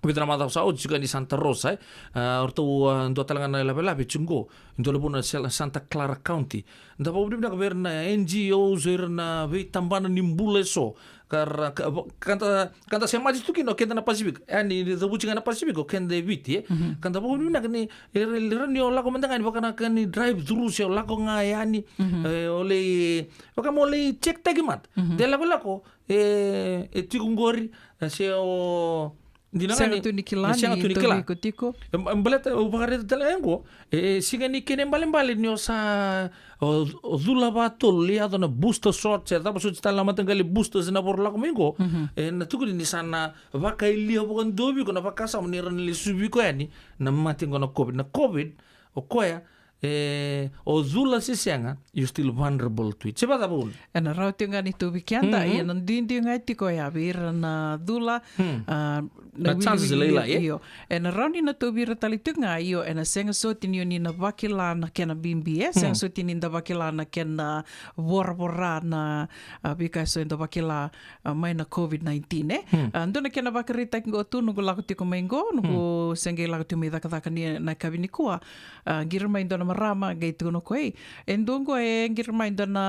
vica na macawa sa oti tiko ni Santa Rosa, e. A, o ratou, a, dua tale ga na lavelave tiko qo, dua na vanua na Sel-, Santa Clara County. Da vakavinavinaka vei ira na N G Os, ira na veitabana ni bula eso. Ka ra, ka, ka da, ka da semati tu kina o keda na Pacific. E, ni, ni cavuti ga na Pacific, o keda e Viti, e. Mhm. Ka da vakavinavinaka ni, e, ra, ra ni o lako mada ga ni vaka na ka ni drive through se o lako ga yani, mhm, e, o lai, vaka mo lai check taki mada. Mhm. De lakolako, e, e tiko qori, e, se o, Dina ga sega ni, tu ni kila ni sega tu ni kila. Tiko. E, e, baleta, au vakaraica tale ga qo, e, e, sega ni kena ibalebale ni o sa, o, o cula vakatolu, lai yaco na booster shot, se cava soti tale na mataqali boosters na vorolako mai qo. Mhm. E, na tukuni ni sa na vakayalia vakadua vei iko na vakasama ni ra na lesuvi iko yani, na mate qo na COVID. Na COVID, o koya, e, o cula se sega, you still vulnerable to it. Se vacava una? Ena rawa tiko ga ni tauvi keda, mhm, ia na duidui ga tiko ya vei ira na cula, hmm, a, na chances wiliwili lailai, e? Io. Ena rawa ni na tauvi ira tale tiko ga, io, ena sega soti ni o ni na vakila na kena bibi, e? Sega, hmm, soti ni da vakila na kena voravora na, a, veika eso eda vakila, a, mai na COVID nineteen, e? Hmm. A, dua na kena vakaraitaki qo tu, noqu lako tiko mai qo, noqu, hmm, se qai lako tiko mai cakacaka ni na yakavi nikua. A, qiri mai dua na marama, qai tukuna o koya, e dua qo e qiri mai dua na,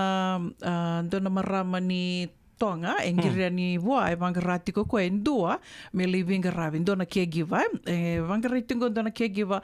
a, dua na marama ni Toga, e qiri yani vua, e vaqara tiko o koya e dua me lai veiqaravi, dua na caregiver, e vaqarai tiko dua na caregiver.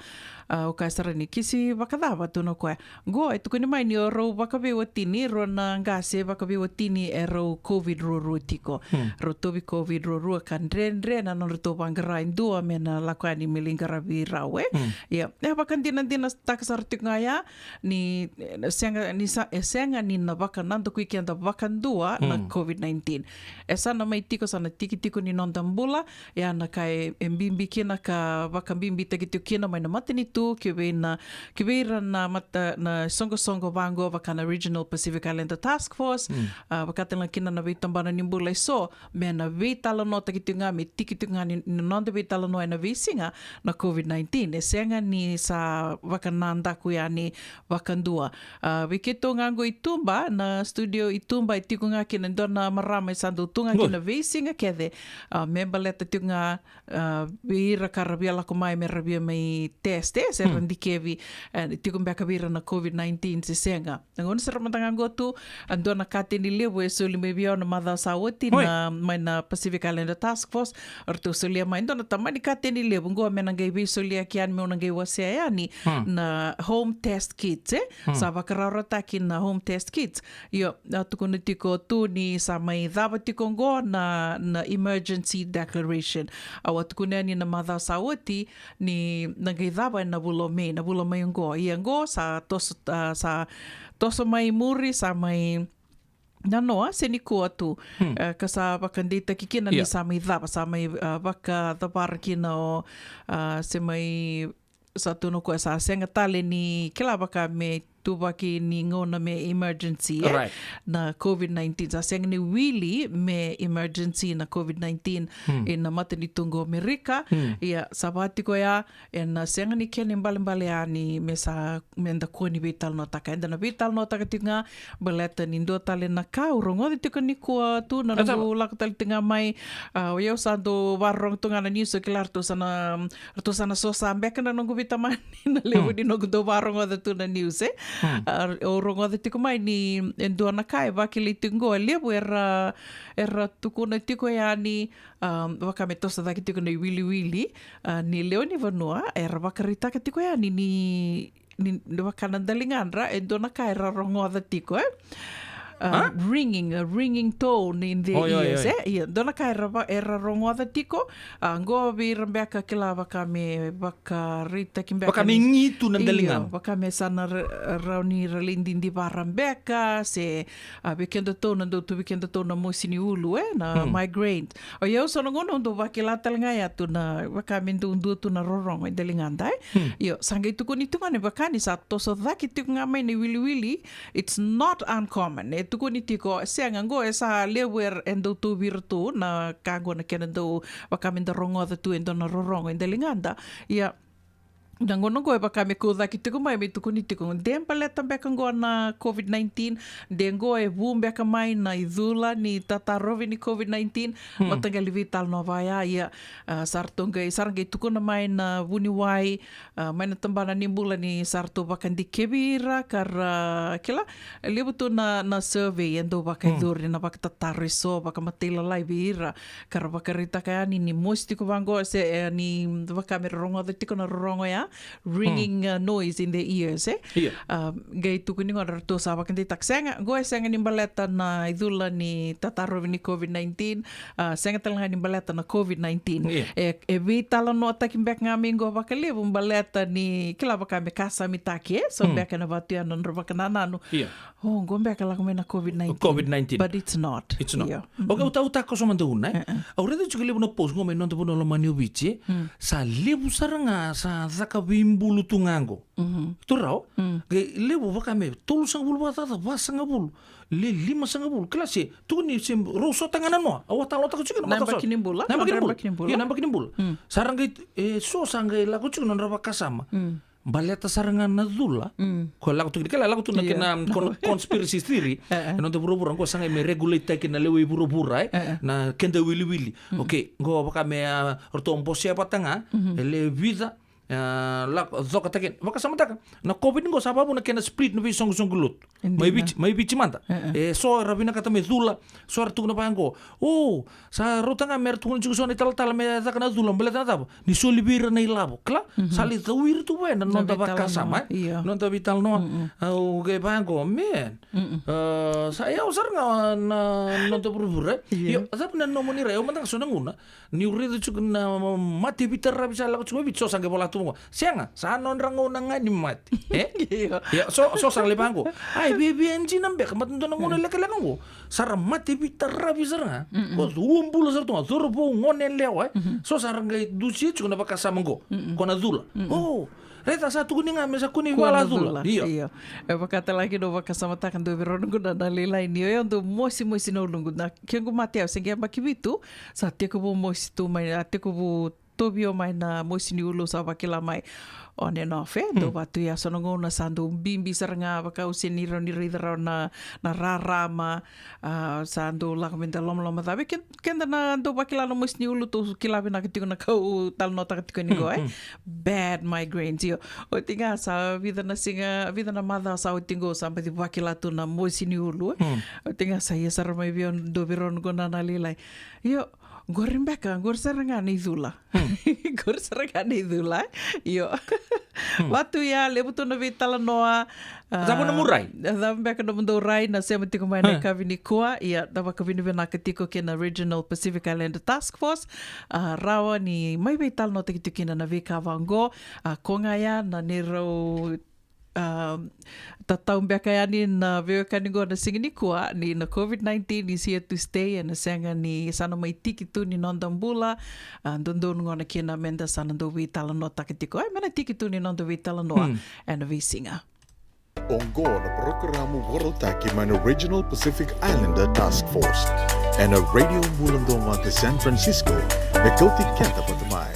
A, o kaya sara ni kisi vakacava tu na koya. Qo e tukuni mai ni o rau vakaveiwatini, rua na qase vakaveiwatini e rau COVID ruarua tiko. Rau tauvi COVID ruarua ka dredre na nodratou vaqara e dua me na lako yani me lai qaravi rau, e. Ia, e vakadinadinataka sara tiko ga ya ni, e, sega ni sa, e sega ni na vakanadakui keda vakadua na COVID nineteen. E sa na mai tiko, sa na tiki tiko ni noda bula, ia na ka e, e bibi kina ka vakabibitaki tiko kina mai na matanitu ki vei na, ki vei ira na mata, na soqosoqo vaqo vaka na Regional Pacific Islander Task Force, a, vaka tale ga kina na veitabana ni bula e so, me na veitalanoataki tiko ga, me tiki tiko ga ni, ni noda veitalanoa ena veisiga na COVID nineteen. E sega ni sa vakanadaku yani vakadua. A, vei keitou ga qo i tuba, na studio i tuba, e tiko ga kina e dua na marama e sa dau tu ga kina veisiga kece. A, me baleta tiko ga, a, vei ira ka ra via lako mai me ra via mai test, e, se ra dikevi, e, tiko beka vei ira na COVID nineteen se sega. Na gauna sara mada ga qo tu, a, dua na kateni levu e soli mai vei au na macawa sa oti na, mai na Pacific Islander Task Force, o ratou solia mai dua na tamani kateni levu qo me na qai veisoliaki yani, meu na qai wasea yani na home test kits, e? Sa vakarautaki na home test kits. Io, a tukuna tiko tu ni sa mai cava tiko qo na, na emergency declaration. Au a tukuna yani na macawa sa oti ni na qai cava ena vula o May, na vula mai qo. Ia qo sa toso, a, sa toso mai muri, sa mai nanoa, se nikua tu. E, ka sa vakadeitaki kina ni sa mai cava, sa mai, a, vakacavara kina o, a, se mai sa tu na koya sa sega tale ni kila vaka me tuvaki ni gauna me emergency, e? Na COVID nineteen, sa sega ni wili me emergency na COVID nineteen ena matanitu qo Amerika. Ia, sa vaka tiko ya, ena sega ni kena ibalebale yani me sa, me da kua ni veitalanoataka. Eda na veitalanoataka tiko ga, baleta ni dua tale na ka au rogoca tiko nikua tu na noqu lako tale tiko ga mai. A, o yau sa dau vakarorogo tu ga na news, o kila ratou sa na, ratou sa na sosa beka na noqu veitamani na levu ni noqu dau vakarogoca tu na news, e. A, au rogoca tiko mai ni e dua na ka e vakilai tiko qo, e levu era, era tukuna tiko yani, a, vaka me toso cake tiko na iwiliwili, a, ni lewe ni vanua, era vakaraitaka tiko yani ni, ni, ni vaka na daligadra, e dua na ka era rogoca tiko, e. A, ringing, a ringing tone in their ears, e. Ia, dua na ka era va-, era rogoca tiko, a, qo vei ira beka kila vaka me vakaraitaki beka vaka me ni, gi tu na daliga. Io, vaka me sa na ra-, rawa ni ra lai didivara beka, se, a, vei kedatou na dau tu vei kedatou na mosi ni ulu, e, na migraine. O yau so na gauna au dau vakila tale ga ya tu na, vaka me dau dua tu na rorogo e daligada, e. Io, sa qai tukuni tu ga ni vaka ni sa toso cake tiko ga mai na iwiliwili, it's not uncommon. E tukuni tiko, sega, qo e sa levu er-, e dau tauvi ira tu na ka qo na kena dau, vaka me da rogoca tu e dua na rorogo e daligada. Ia, na gauna qo e vaka me kau cake tiko mai, me tukuni tiko, de baleta beka qo na COVID nineteen, de qo e vu beka mai na icula ni tatarovi ni COVID nineteen, mataqali veitalanoa vaya, ia, a, sa ratou qai, sa ra qai tukuna mai na vuniwai, a, mai na tabana ni bula ni sa ratou vakadikevi ira, ka ra, kila, e levu tu na, na survey e dau vakayacori, na vakatataro e so, vakamatailalai vei ira, ka ra vakaraitaka yani ni mosi tiko vaqo, se, e, ni vaka me ra rogoca tiko na rorogo ya, ringing, a, noise in their ears, e. Ia. A, qai tukuni qo na ratou sa vakadeitaka, sega, qo e sega ni baleta na icula ni tatarovi ni COVID nineteen, a, sega tale ga ni baleta na COVID nineteen. Ia. E, e veitalanoataki beka ga mai qo vakalevu baleta ni kila vaka me kasamitaki, e, so beka ena vatu ya na nodra vakanananu. Ia. O, qo beka lako mai na COVID nineteen. COVID nineteen. But it's not. It's not. Ia. Okay, au tau, au takoso mada una, e. Au raica tiko levu na post qo mai noda vanua lomani o Viti, e. Sa levu sara ga sa caka veibulu tu ga qo. Tu rawa. Qai levu vaka me tolusagavulu vakacaca, vasagavulu. Le limasagavulu. Kila se, tukuni se rau sota ga na noa. Au a talanoataka tiko na macawa sa oti. Na yabaki ni bula. Na yabaki ni bula. Ia, na yabaki ni bula. Sa ra qai, e, so sa qai lako tiko na nodra vakasama. Baleta sara ga na cula. Ko lako tu kina, kila lako tu na kena con-, conspiracy theory. E, e. E noda vuravura, qo sa qai me regulate-taki na lewe i vuravura, e. E, e. Na keda wiliwili. Okay, qo vaka me, a, ratou bosea vata ga, e le vica, A, lako, coka takina. Vakasamataka, na COVID qo sa vavuna kena split na veisoqosoqo lotu. Mai Viti, mai Viti mada. E so era vinakata me cula, so era tukuna vaqo. O, sa rauta ga me ra tukuna tiko so na italatala me caka na cula, baleta na cava? Ni soli vei ira na ilavo. Kila, sa lai cau ira tu vaya na noda vakasama, e? Noda veitalanoa. Au qai vaqo, man. A, sa yau sara ga na noda vuravura, e? Io, a cava na nomuni rai, au mada ga so na gauna. Niu raica tiko na mate veitaravi sa lako tiko mai Viti, so sa qai vola tu vaqo. Sega, sa nodra gauna ga ni mate. E? Io. Ia, so, so sa lai vaqo. Ai, via, via dina beka, mate dua na gauna lekaleka qo. Sa ra mate veitaravi sara ga. Ko cua bula sara tu ga, cauravou, gone yalewa, e? So sa ra qai dusia tiko na vakasama qo. Ko na cula. O, raica sa tukuni ga me sa kua ni via cula. Io. E vaka tale ga kina au vakasamataka, dou vei rau na noqu na, na lailai, ni o yau dau mosimosi na uluqu. Na kequ mate au se qai yabaki vitu, sa tekivu mosi tu mai, a tekivu tovio mai na mosi ni ulu, sa vakila mai on and off, e? Dau va tu ya so na gauna sa dau bibi sara ga, vaka au sega ni rawa ni raica rawa na, na rarama, a, sa dau lako me da lomaloma cava. Ke-, keda na dau vakila na mosi ni ulu, tou kila vinaka tiko na ka au talanoataka tiko yani qo, e? Bad migraines, io. Oti ga sa vica na siga, vica na macawa sa oti qo, sa baci vakila tu na mosi ni ulu, e? Oti ga sa ia sara mai vei au, dou vei rau na noqu na, na lailai. Io, qori beka, qori sara ga na icula. Qori sara ga na icula, e? Io. Va tu ya, levu tu na veitalanoa. A, cava na nomu rai? Cava beka na nomudou rai na sema tiko mai na yakavi nikua? Ia, da vakavinavinaka tiko kei na Regional Pacific Islander Task Force. A, rawa ni mai veitalanoataki tiko kina na veika vaqo. A, ko ga ya na neirau, a, tatau beka yani na veiwekani qo na siga nikua, ni na COVID nineteen is here to stay, ena sega ni sa na mai tiki tu ni noda bula. A, dodonu gona kina me da sa na dau veitalanoataka tiko, e, me na tiki tu ni noda veitalanoa ena veisiga. Oqo na parokaramu vakarautaki mai na Regional Pacific Islander Task Force ena Radio Bula Domoda San Francisco, me kauti keda vata mai.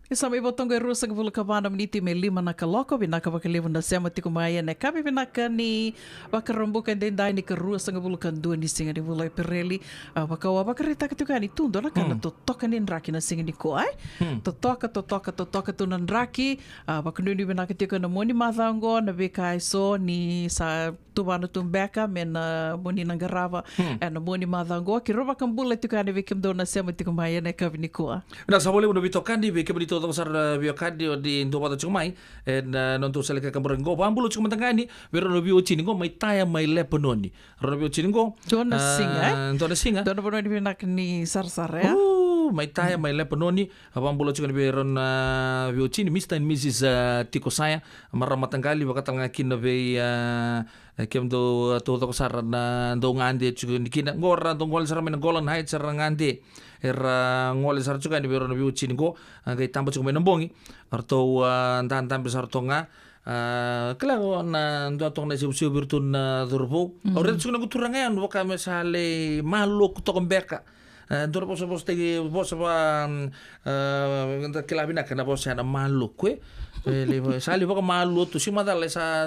E sa mai vo toka e ruasagavulu ka va na miniti me lima na kaloko. Vinaka vakalevu na sema tiko mai ena yakavi vinaka ni Vakaraubuka edaidai ni ka ruasagavulu ka dua ni siga ni vula o Epereli. A, vaka au a vakaraitaka tiko yani, tu dua na ka na totoka ni draki na siga nikua, e? Totoka, totoka, totoka tu na draki. A, vakanuinui vinaka tiko ena mua ni macawa oqo, na veika eso ni sa tuvana tu beka me na, mo ni na qarava ena mua ni macawa oqo. Keirau vakabula tiko yani vei kemudou na sema tiko mai ena yakavi nikua. Na sa vakalevu na veitokani vei kemuni taucoko sara na veiwekani ni dua vata tiko mai ena, a, nodatou sala ni kakaburaki oqo. Vakabula tiko mada ga yani vei rau na veiwatini qo mai Taya mai Lepanoni. Rau na veiwatini qo. Dua na siga, e? Dua na siga. Dua na vanua ni vinaka ni sarasara, e? O, mai Taya mai Lepanoni. A, vakabula tiko yani vei rau na veiwatini, Mister and Missus, a, Tiko Saya. Marama mataqali, vaka tale ga kina vei, a, e, kemudou, a, taucoko sara na dau gade tiko yani kina. Qo ra dau gole sara mai na Golan Heights, era gade. Era gole sara tiko yani vei rau na veiwatini qo. A, qai taba tiko mai na bogi. Ratou, a, dadabe sara toka ga. A, kila qo na dua toka na isevusevu vei iratou na cauravou. Au raica tiko na noqu turaga yani vaka me sa lai maluku toka beka. E, dua na vosavosataki, vosa va, mm, e, da kila vinaka na vosa ya na maluku, e. E, lai va-, sa lai vakamalua tu, se macala sa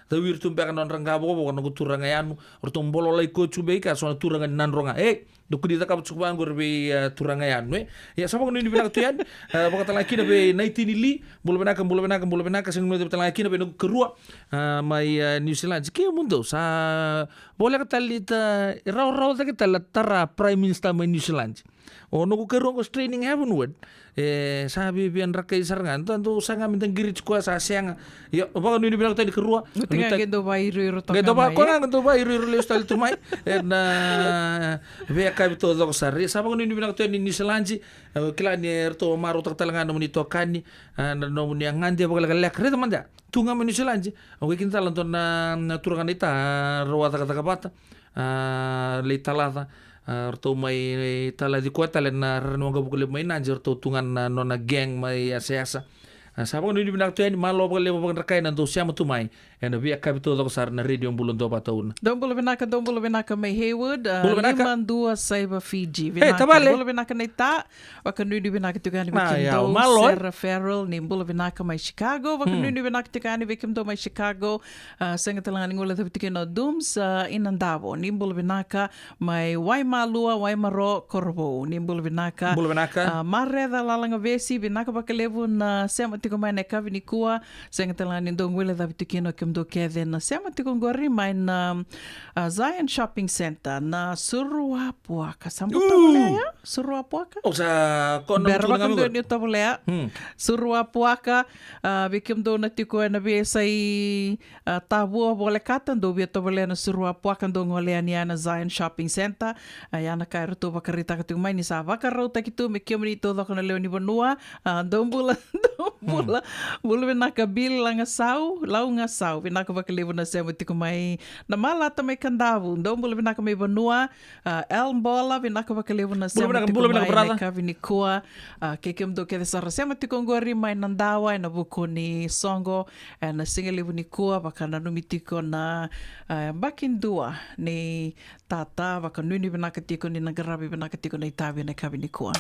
cau ira tu beka na nodra qavokavoka na noqu turaga yani. Ratou bololai koya tu beka, so na turaga ni Nadroga. E, dou kua ni cakava tiko vaqori vei, e, turaga yani, e. Ia, sa vakanuinui vinaka tu yani. E, vaka tale ga kina vei Naitini Li, bula vinaka, bula vinaka, bula vinaka, sega ni guilecavi tale ga kina vei noqu karua, e, mai, e, New Zealand. Kemudou sa voleka tale ni ta, rawarawa cake tale na tara Prime Minister mai New Zealand. O noqu karua qo, Straining Heavenward. E, sa viavia drakai sara ga. Dou, dou saga me da qiriti koya, sa sega. Io, vakanuinui vinaka tu yani karua. Oti ga qai dou vakairoiro toka mai, e? Qai dou va-, koya ga qai dou vakairoiro lesu tale tu mai. Ena, a, veiyakavi taucoko sara. Sa vakanuinui vinaka tu yani New Zealand. E, kila ni ratou marautaka tale ga na nomuni itokani, a, na nomuni a gade vakalekaleka. Raica mada. Tu ga mai New Zealand, au qai kidacala dua na, na turaga naita, a, rau a cakacaka vata, a, lai talaca, a, ratou mai talaci koya tale na rara ni waqavuka levu mai Nadi, ratou tu ga na nona gang mai yasayasa. A, sa vakanuinui vinaka tu yani, malo vakalevu vakadrakai na dou sema tu mai ena veiyakavi taucoko sara na Radio Bula Dua Vata Ono. Dou bula vinaka, dou bula vinaka mai Haywood, ah, Bula vinaka. Lima dua saiva Fiji. E, vinaka, tavale. Bula vinaka na ita, vakanuinui vinaka tiko yani vei kemudou. Sarah Farrell, ni bula vinaka mai Chicago, vakanuinui vinaka tiko yani vei kemudou mai Chicago. Ah, sega tale ga ni guilecavi tiko kina o Dooms, ah, i Nadavo, ni bula vinaka mai Waimalua, Waimaro, Korovou, ni bula vinaka. Bula vinaka. Ah, Mareca Lalagavesi, vinaka vakalevu na sema tiko mai na yakavi nikua. Sega tale ga ni dou guilecavi tiko kina o kemudou kece na sema tiko qori mai na, ah, Zion Shopping Centre, na Suruapuaka. Sa bau tovolea ya? Suruapuaka? O sa kona bera tu na vakadua ni o tovolea. Hmm. Suruapuaka, ah, vei kemudou na tiko ena veiyasai, ah, Tavua, volekata, dou via tovolea na Suruapuaka, dou gole yani ya na Zion Shopping Centre. Ah, ya na ka eratou vakaraitaka tiko mai ni sa vakarautaki tu me kemuni taucoko na lewe ni vanua. Ah, dou bula, dou bula. Bula vinaka Bill Lagasau, Laugasau, vinaka vakalevu na sema tiko mai na Malata mai Kadavu. Dou bula vinaka mai vanua. Ah, El Bola, vinaka vakalevu na sema tiko mai na yakavi nikua. Ah, kei kemudou kece sara sema tiko qori mai Nadawa ena vuku ni soqo ena sigalevu nikua, vakananumi tiko na, ah, yabaki dua ni tata, vakanuinui vinaka tiko ni na qaravi vinaka tiko na itavi ena yakavi nikua.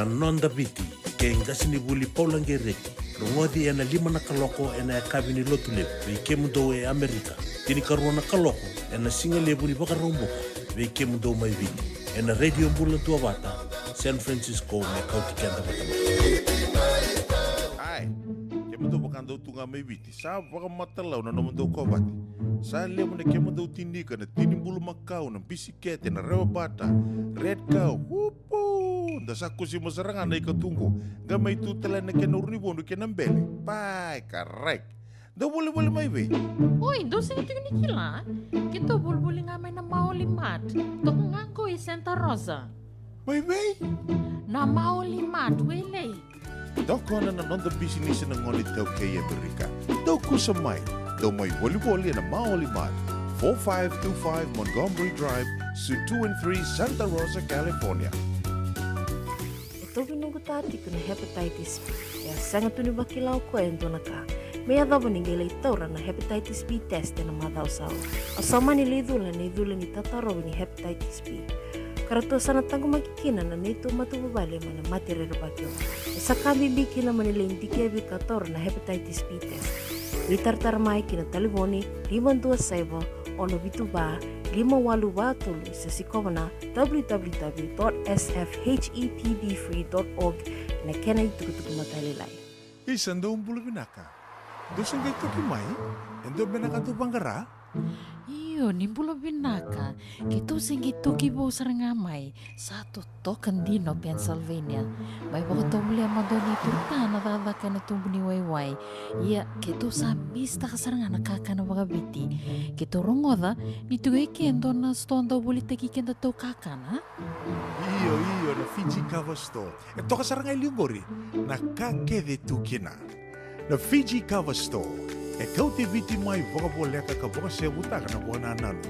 Na Noda Viti kei qasenivuli Paula Gereti. Rogoci ena lima na kaloko ena yakavi ni Lotulevu vei kemudou e Amerika. Tinikarua na kaloko ena sigalevu ni Vakaraubuka vei kemudou mai Viti. Ena Radio Bula Duavata, San Francisco, me kauti keda vata mai. Ai, kemudou vakadau tu ga mai Viti, sa vakamatalau na nomudou kovate. Sa levu na kemudou tinika, na tini bulumakau, na bisikete, na rewa bata, red cow, upu! Da sa kusima sara ga na ika tu qo. Qai mai tu tale na kena uru ni vodo kei na bele. Pai, karai. Dou volivoli mai vei? Oi, dou sega tiko ni kila. Keitou volivoli ga mai na Maoli Mart. Toka ga qo i Santa Rosa. Mai vei? Na Maoli Mart, Wailei. Tokona na noda bisinisi na gone iTaukei e Amerika. Dou kusa mai. Dou mai volivoli ena Maoli Mart, four five two five Montgomery Drive, Suite two and three, Santa Rosa, California. E tauvi noqu ta tiko na hepatitis B. E a sega tu ni vakila o koya e dua na ka. Me yacova ni qai lai taura na hepatitis B test ena macawa sa oti. Au sa mani lai cula na icula ni tatarovi ni hepatitis B. Ka ratou sa na taqomaki kina na neitou matavuvale mai na mate rerevaki oqo. E sa ka bibi kina mo ni lai dikevi ka taura na hepatitis B test. Veitaratara mai ki na talevoni lima dua saiva, ono vitu va, lima walu va tolu, se sikova na w w w dot s f h e p b free dot org ena kena itukutuku matailalai. Isa, dou bula vinaka. Dou se qai toki mai? E dua beka na ka dou vaqara? Io, ni bula vinaka. Keitou se qai toki vou sara ga mai. Sa totoka dina o Pennsylvania. Mai vakatovolea mada o neitou ta na cakacaka ena tubu ni waiwai. Ia, keitou sa misitaka sara ga na kakana vakaviti. Keitou rogoca ni tu e ke e dua na sitoa dau volitaki kedatou kakana. Io, io, na Fiji Cover Store. E toka sara ga e liu qori na ka kece tu kina. Na Fiji Cover Store e kauti Viti mai vakavoleka ka vakasevutaka na vakanananu.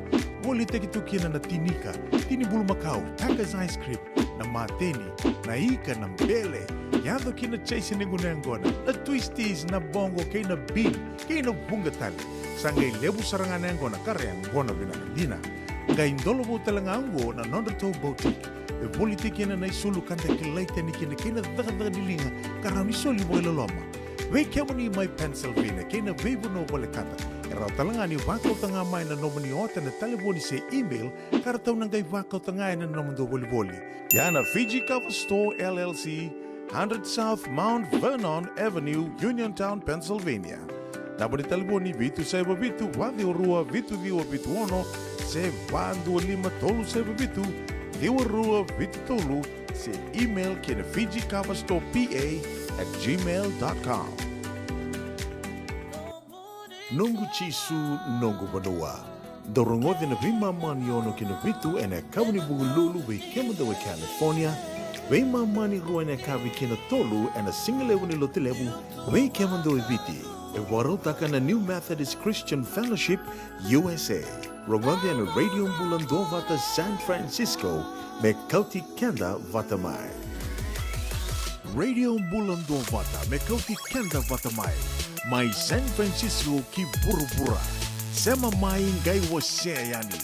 Volitaki tu kina na tinika, tini bulumakau, Tiger's ice cream, na mateni, na ika, na bele, yaco kina chase ni gunu yaqona, na twisties, na boqo kei na bean, kei na vuqa tale. Sa qai levu sara ga na yaqona ka ra yaqona vinaka dina. Qai dolovou tale ga oqo na nodratou boutique. E volitaki kina na isulu ka da kilai tani kina kei na cakacaka ni liga ka rawa ni soli vakailoloma. Vei kemuni mai Pennsylvania kei na veivanua volekata, e rawa tale ga ni vakauta ga mai na nomuni ota na talevoni se email ka ratou na qai vakauta ga ena nomudou volivoli. Ia na Fiji Cover Store L L C, hundred South Mount Vernon Avenue, Uniontown, Pennsylvania. Naba ni talevoni vitu saiva vitu, va ciwa rua, vitu ciwa vitu ono, se va dua lima tolu saiva vitu, ciwa rua vitu tolu, se email ki na Fiji Cover Store P A at gmail dot com. Noqu Jisu, noqu vanua. Dou rogoca na veimama ni ono ki na vitu ena yakavi ni Vukelulu vei kemudou e California, veimama ni rua ena yakavi ki na tolu ena sigalevu ni Lotulevu vei kemudou e Viti. E vakarautaka na New Methodist Christian Fellowship U S A. Rogoca na Radio Bula Duavata San Francisco me kauti keda vata mai. Radio Bula Duavata me kauti keda vata mai. Mai San Francisco ki vuravura. Sema mai qai wasea yani.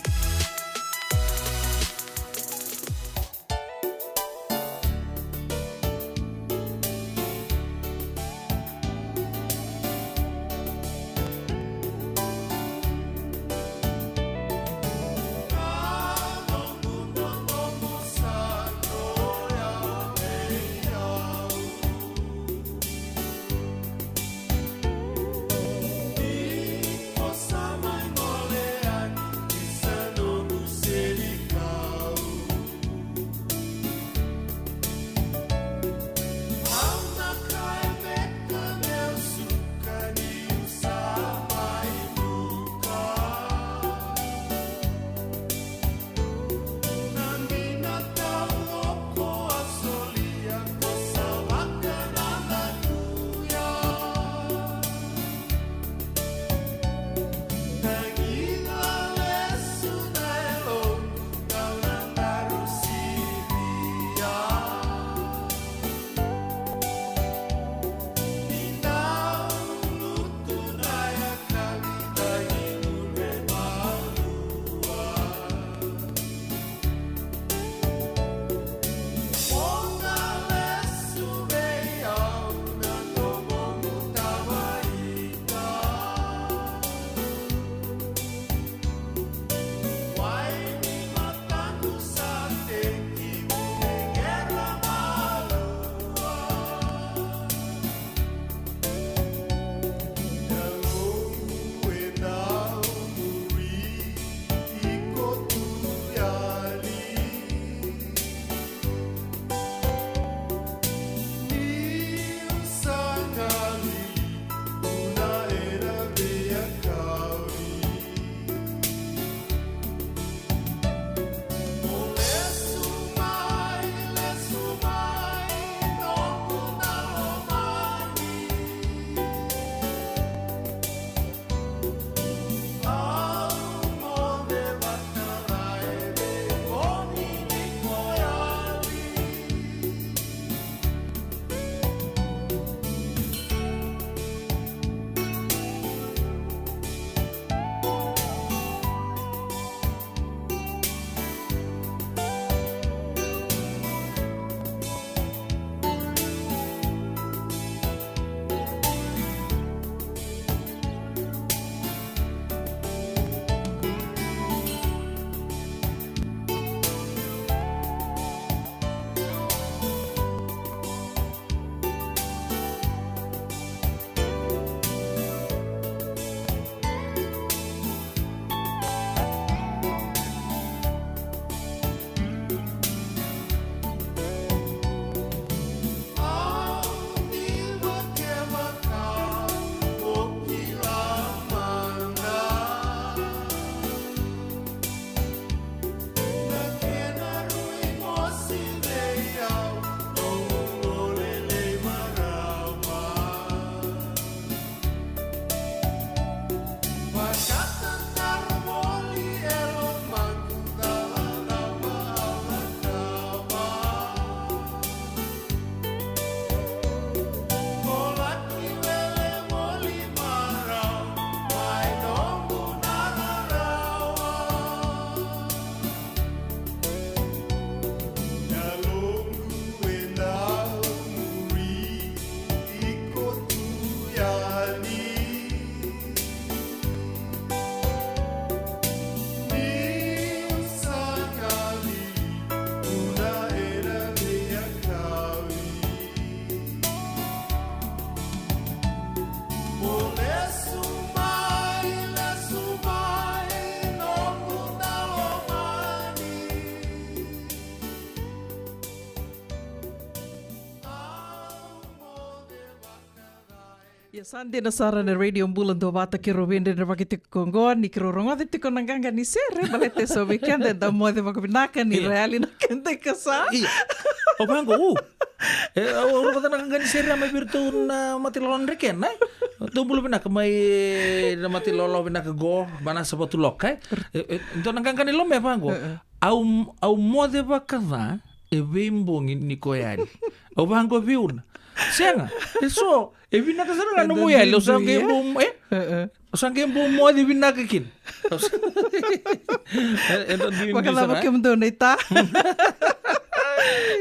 Ia, sa dina sara na Radio Bula Duavata, keirau veidredrevaki tiko qo ni keirau rogoca tiko na qaqa ni sere, baleta e so vei keda eda moce vakavinaka ni Ia. ra yali na keda i kasa. Ia. O vaqo, u. E, au rogoca na qaqa ni sere mai vei iratou na mata ilawalawa na Drekena, e? Dou bula vinaka mai, e, na mata ilawalawa vinaka qo, Vanasa Vatuloka, e? E, e, dua na qaqa ni lome vaqo. E, e. Au, au moce vakaca e veibogi ni ko yali. Au vaqo vei Una. Sega, e so, e vinaka sara ga na Eda nomu yali, au sa duidui, qai e? bau, e? E, e. Au sa qai bau moce vinaka kina. Au sa-, e, e, eda duidui Vakacava sara, e? kemudou na ita?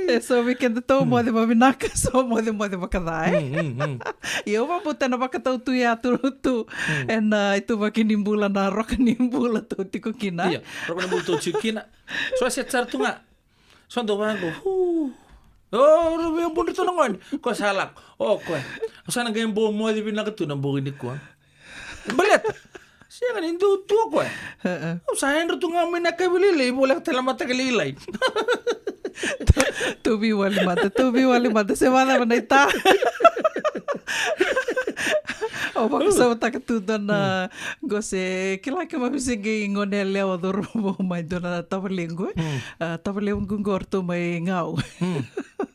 E so vei kedatou moce vavinaka, so moce, moce vakaca, e? Mm, mm, mm. Ia, au vakabauta na vakatau tu ya tu, tu. Mm. Ena, e, ituvaki ni bula, na roka ni bula tou tiko kina. Ia, roka ni bula tou tiko kina. So se sara tu ga. So dou vaqo. Hu. O, ru vei budri tu na gone. Ko sa lako. O, koya. O sa na qai bau moce vinaka tu na bogi ni kua. Baleta. Sega ni dou tu o koya. E, e. O sa yadra tu ga mai na kavi lailai, voleka tale na mataka lailai. Tou veiwali mada, tou veiwali mada. Se vakacava na ita? Au vakasamataka tu dua na qo, se kila keimami se qai gone yalewa cauravou mai dua na tavalequ, e? Mm. A, tavalequ qo ratou mai Gau. Mm.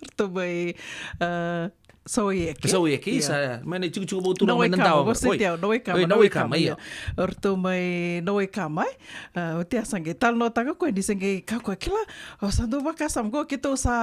Ratou mai, a, Sauieke. Sauieke, Ia. isa, mai na itikotiko vou tu Na mai na Waikama, dawa. vosoti Oi. au, na Waikama, Oi, na na Waikama, Waikama, ia. ia. O ratou mai na Waikama, e? A, oti ya sa qai talanoataka o koya, ni sa qai kaya o koya, kila, au sa dau vakasama qo, keitou sa,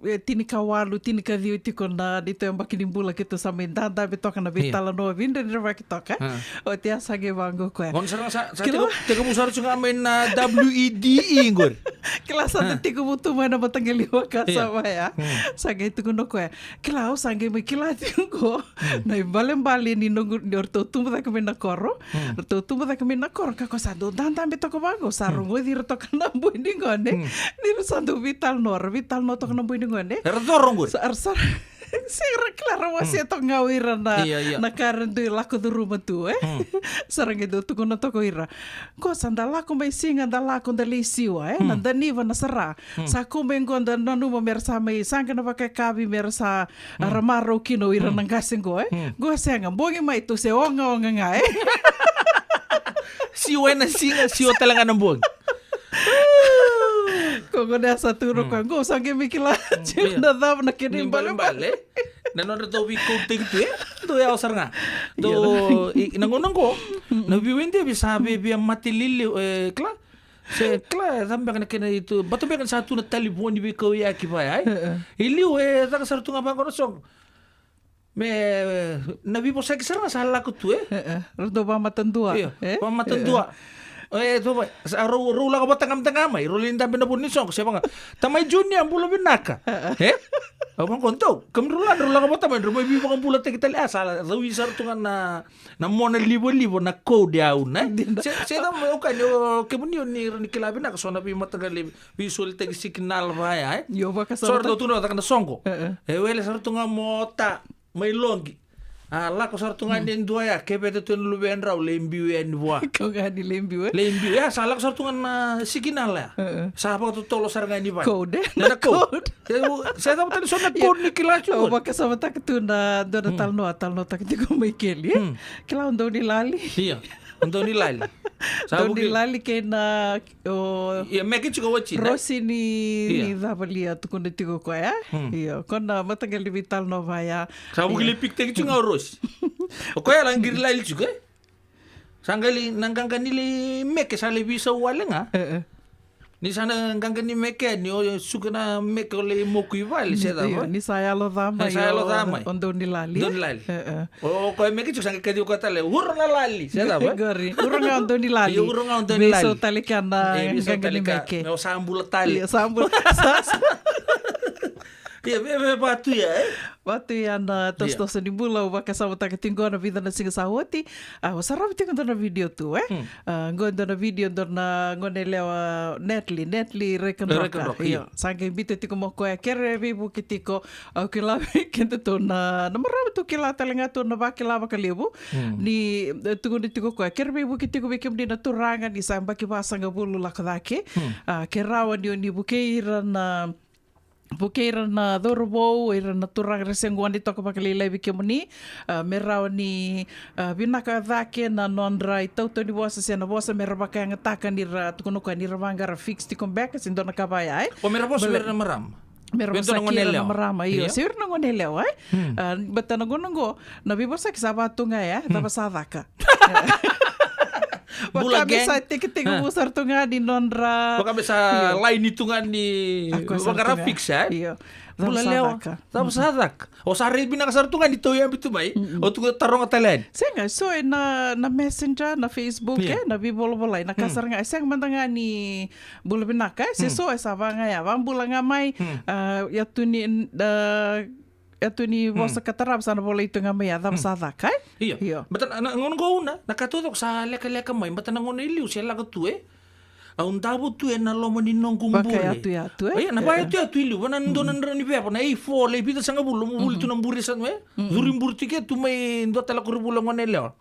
e, tinikawalu, tinikaciwa tiko na neitou yabaki ni bula, keitou sa mai dadabe toka na Ia. veitalanoa, veidredrevaki toka. A. Oti ya sa qai vaqo o koya. Gona sara ga sa, sa Kila. teka, tekivu sara tu ga mai na W E D E qori. Kila sa A. da tekivu tu mai na mataqali vakasama A. ya. Hmm. Sa qai tukuna o koya. Kila, au sa qai mai kila tiko qo. Hmm. Na ibalebale ni noqu, ni ratou tubu cake mai na koro. Hmm. Ratou tubu cake mai na koro, ka ko sa dau dadabe toka vaqo, sa Hmm. rogoci ira toka na boi ni gone. Hmm. Ni ra sa dau veitalanoa, ra veitalanoa toka na boi ni gone. Era coro qori? Sa, ra sa, se ra kila ra wasea Hmm. toka ga o ira na, Ia, ia. na ka ra dui lako curuma tu, e? Hmm. Sa ra qai dau tukuna toka o ira. Ko sa da lako mai siga, da lako da lai siwa, e? Na Hmm. daniva na sara. Hmm. Sa kau mai qo da nanuma me ra sa mai saqa na vakayakavi me ra sa Hmm. ra marau kina o ira Hmm. na qase qo, e? Hmm. Qo sega, bogi mai tou se ogaoga ga, e? Siwa ena siga, siwa tale ga na bogi. Ko gone ya sa tukuna o koya, qo sa qai mai kila tiko Ia. na cava na kena Ni ibalebale. balebale. Na nodratou veikautaki tu, e? Dou yawa sara ga. Dou, Ia. i, na gauna qo, na veiwaidevi sa via, via mate lili, e, kila? Se kila, e cava beka na kena itu, baleta beka ni sa tu na talevoni veikauyaki vaya, e? E, e. I liu, e, caka sara tu ga vaqo na soqo. Me, na veivosaki sara ga sa lako tu, e? E, e. Ratou vamatadua, Io, e? vamatadua. E, e, tu mai. Sa rau, rau lako vata ga mada ga mai, rau lai dabe na vo ni soqo, se vaka. Tamai Junior, bula vinaka. E, e. E? Au vaqo, dou, kemudrau la, drau lako vata mai, drau mai veivakabulataki tale. A, sa la, rau i sara tu ga na, na mona livaliva, na code au, ne? Dina. Se, se da mai, okay, ni o, kemuni o ni, ni kila vinaka, so na veimataqali, veisolitaki signal vaya, e? Io, vaka So sara ratou tu na caka na soqo. E, e. E wele sara tu ga mota, mai Loqi. A, lako sara tu ga ni dua ya, keveta tu na luvedrau, lai biu yani vua. Kau ga ni lai biu, e? Lai biu, ya, sa lako sara tu ga na signal ya. E, e. Sa vakatotolo sara ga ni vale. Code, e? Na Na code. code. Se, se cava tale so na Ia. code ni kila tu. Au vakasamataka tu na dua na Mm. talanoa, talanoataka tiko mai keli, e? Mm. Kila o Daunilali. Ia, o Daunilali. Sa vuki. Daunilali kei na, o, Ia, meke tiko wati, ne? Rosi ni, Ia. ni cava lia tukuna tiko koya, e? Mm. Ia, ko na mataqali veitalanoa vaya. Sa vuki Ia. lai pikitaki tiko ga o Rosi. O koya la qiri lali tiko, e? Sa qai lai, na qaqa ni lai meke, sa lai veisau wale ga. E, e. Ni sa na qaqa ni meke, ni o suka na meke o lai moku i vale, se Ni, cava? ni sa yalo ca mai Ni sa yalo o, ca mai. o Daunilali. Daunilali. E, e. O, o koya meke tiko sa qai kaciva koya tale, uro na lali, se cava? Qori, uro ga o Daunilali. Io, uro ga o Daunilali. Veisau tale kea na E, veisau qaqa tale ni kea. meke. Me o sa bula tale. Io, sa bula. Sa, sa. Ia, me, me vatu ia, e? Vatu ia na Ia. tosotoso ni bula, au vakasamataka tiko qo na vica na siga sa oti. A, au sarava tiko dua na video tu, e? Hmm. A, qo dua na video dua na gone yalewa Natalie, Natalie Rekenroka. Rekenroka, Io, io. sa qai biuta tiko mo koya, kere veivuke tiko, au kila vei kedatou na, na marama tu kila tale ga tu na vakila vakalevu. Hmm. Ni, e, tukuna tiko koya, kere veivuke tiko vei kemuni na turaga, ni sa yabaki vasagavulu lako cake. Hmm. A, ke rawa ni o ni vukei ira na vukei ira na cauravou, ira na turaga ra se gone toka vakalailai vei kemuni, a, me rawa ni, a, vinaka cake na nodra itautau ni vosa se na vosa me ra vakayagataka ni ra tukuna o koya ni ra vaqara fix tiko beka se dua na ka vaya, e? O me ra vosa vei ira na marama. Me ra vosaki ira na marama, io. Io. Se ira na gone yalewa, e? Hmm. A, baleta na gauna oqo, na veivosaki sa vaka tu ga ya, e? Hmm. Cava sa caka. Bula gang. Vaka me sa tekitekivu sara tu ga ni nodra. Vaka me sa laini tu ga ni vaqara fix, e? Io. Bula lewa. Cava sa caka. O sa raici vinaka sara tu ga ni tauyabi tu mai. Mm-mm. O tu taroga tale yani. Sega, so e na, na Messenger, na Facebook, e, na veivolavolai, na ka sara ga. E sega mada ga ni bula vinaka, e, se so e sa vaka ga ya, vabula ga mai, a, ia tu ni, a, ia tu ni vosa ka tarava sa na volai tu ga mai ya, cava sa caka, e? Io. Io. Baleta na, na gauna qo Una, na ka taucoko sa lekaleka mai, baleta na gauna i liu se lako tu, e? Au davo tu e na loma ni noqu bure. Vakayatuyatu, e? Io, na vakayatuyatu i liu, vana dua na drau ni veva, na A four, lai vica sagavulu, mo vuli tu na bure sa, e? Curu i bure tu ke tu mai dua tale koronivuli gone yalewa.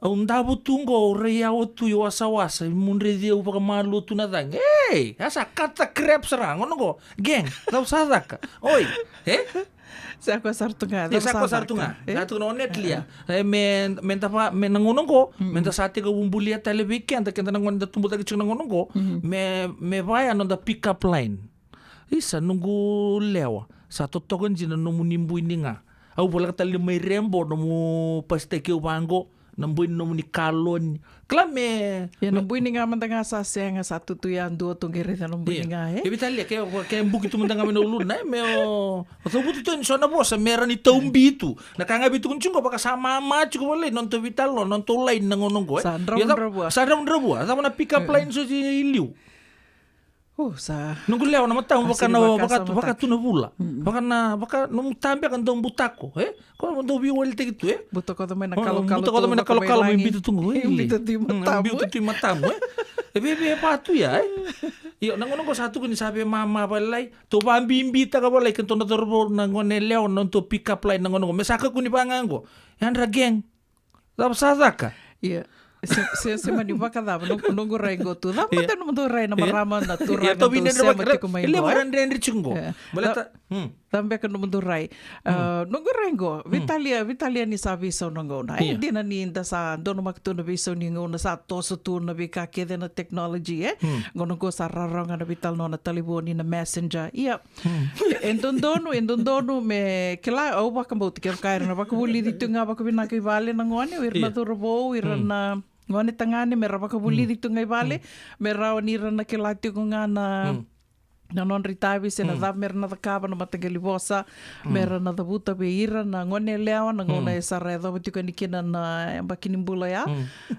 Au davo tu qo, au rai yawa tu i wasawasa, i mudreci au vakamalua tu na cagi. Ei, a sa kata crap sara, gauna qo. Gang, cava sa caka. Oi, e? Sa koya sara tu ga, cava sa caka. Sa koya sara tu ga. E? Sa tu na o netlia. E, me, me da va, me na gauna qo, me da sa tekivu bulia tale vei keda, keda na gone da tubutaki tiko na gauna qo. Me, me vaya noda pick up line. Isa, noqu lewa, sa totoka dina na nomuni bui ni ga. Au voleka tale ni mai rebo nomu pasitaki au vaqo, na bui ni nomuni kaloni. Kila me. Ia na bui ni ga mada ga sa sega, sa tutu yadua tu qai raica na bui ni ga, e? Ia. Ke vitalia, ke, ke buki tu mada ga mai na uluna, e, me o, o cavuta tu ni so na vosa, me ra ni taubi tu. Na ka ga vei tukuni tiko, vaka sa mama tiko volai, nona tou vitalanoa, nona tou laini na gauna qo, e? Sa dravudravua. Sa dravudravua, cava na pick up line so i liu. O, sa. Noqu lewa na matamu, vaka na, vaka, vaka tu na vula. Vaka na, vaka nomu tabeka dau butako, e? Ko dau veiwalitaki tu, e? Butakoca mai na kalokalo, butakoca mai na kalokalo, mai biuta tu qo, e? Biuta tu i matamu, biuta tu i matamu, e? E veve e va tu ya, e? Io, na gauna qo sa tukuni sa vei mama valai, tou vabibitaka valai, ke tou na cauravou na gone lewa, na tou pick up line na gauna qo. Me sa kakua ni vaka ga qo. Yadra gang. Cava sa caka? Ia. Se, se, se mani vakacava, no, noqu rai qo tu. Cava mada nomudou rai na marama, na turaga dou sema tiko mai qo, e? Levu dredre tiko qo. Baleta, cava beka nomudou rai? A, noqu rai qo, veitalia, veitalia ni sa veisau na gauna. E dina ni da sa donumaka tu na veisau ni gauna, sa toso tu na veika kece na technology, e? Gauna qo sa rawarawa ga na veitalanoa na talevoni, na messenger. Ia, e dodonu, e dodonu me kila, au vakabauta kevaka era na vakavulici tu ga vakavinaka i vale na gone, o ira na cauravou, ira na gone tagane, me ra vakavulici tu ga i vale, me rawa ni ra na kila tiko ga na, na nodra itavi se na cava me ra na cakava, na mataqali vosa me ra na cavuta vei ira na gone yalewa, na gauna e sa ra yacova tiko yani kina na yabaki ni bula ya.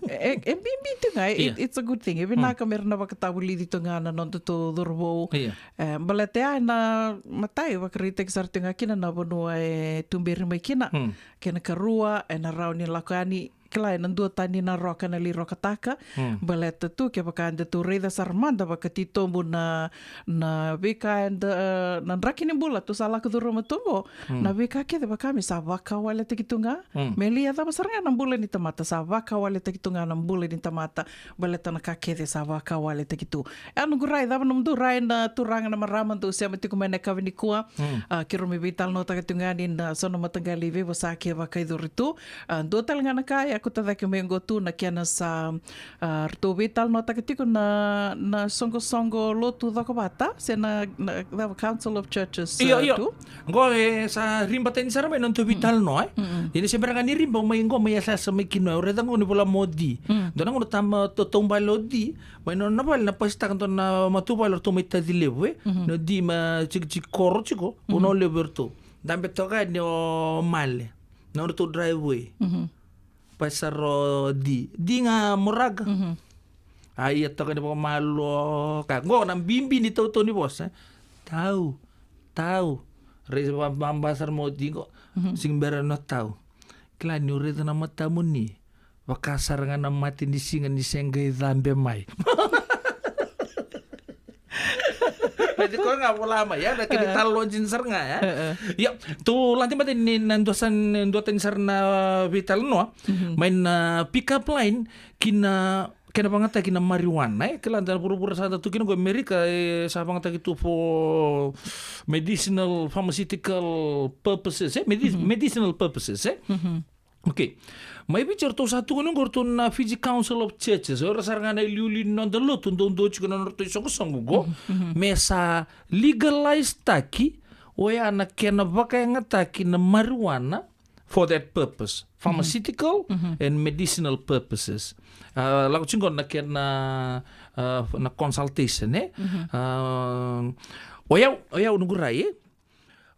E, e bibi tu ga, it, it's a good thing. E vinaka me ra na vakatavulici tu ga na nodatou cauravou. E, baleta ya na matai, vakaraitaki sara tu ga kina na vanua e tuberi mai kina. Kena karua, e na rawa ni lako yani, kila, e na duatani na roka na lai rokataka. Baleta tu, kevaka eda tou raica sara mada vakatitobu na, na veika eda, na draki ni bula tou sa lako curuma tu qo. Na veika kece vaka me sa vakawaletaki tu ga. Me lai yacova sara ga na bula ni tamata, sa vakawaletaki tu ga na bula ni tamata. Baleta na ka kece sa vakawaletaki tu. E a noqu rai, cava nomudou rai na turaga, na marama dou sema tiko mai na yakavi nikua. A, keirau mai veitalanoataka tiko ga ni na so na mataqali veivosa ke vakaicuri tu. A, dua tale ga na ka e a kauta cake mai qo tu na kena sa, a, ratou veitalanoataka tiko na, na soqosoqo lotu cokovata, se na, na, cava, Council of Churches, io, a, io. Tu. Qo e sa riba tani sara mai na nodatou veitalanoa, e? Ia ni se bera ga ni riba, mai qo, mai yasayasa mai kina, au raica qo ni vola mo Di. Dua na gauna tama, to, taubale o Di, mai nona vale na pasitaka dua na matavuvale, ratou mai Taci Levu, e? Na Di ma Tikitiki koro tiko, Vanua Levu eratou. Dabe toka yani o Male. Na nodratou driveway. Pasitaka o Di. Di ga Moraga. A ia toka ni vakamalua, ka qo na bibi ni tautau ni vosa. Tau, tau. Raica vababa sara mo Di qo. Sega bera na tau. Kila niu raica na matamuni. Vaka sara ga na mate ni siga ni se qai cabe mai. Raici koya ga vola mai, ya, na kena italanoa dina sara ga, ya. Ia, tou lade mada ni na dua sa, dua tani sara na veitalanoa. Mai na pick up line, ki na kena vagataki na marijuana, e? Kila da vuravura sa da tu kina qo Amerika, e, sa vagataki tu for medicinal, pharmaceutical purposes, e? Medi-, medicinal purposes, e? Okay. Mai Viti eratou sa tukuna qo eratou na Fiji Council of Churches. O ira sara ga na iliuliu ni noda lotu, dou dou tiko na nodratou isoqosoqo qo. Me sa legalize taki, oya na kena vakayagataki na marijuana for that purpose. Pharmaceutical and medicinal purposes. Ah, lako tiko qo na kena, ah, na consultation, e? Ah, o yau, o yau noqu rai, e?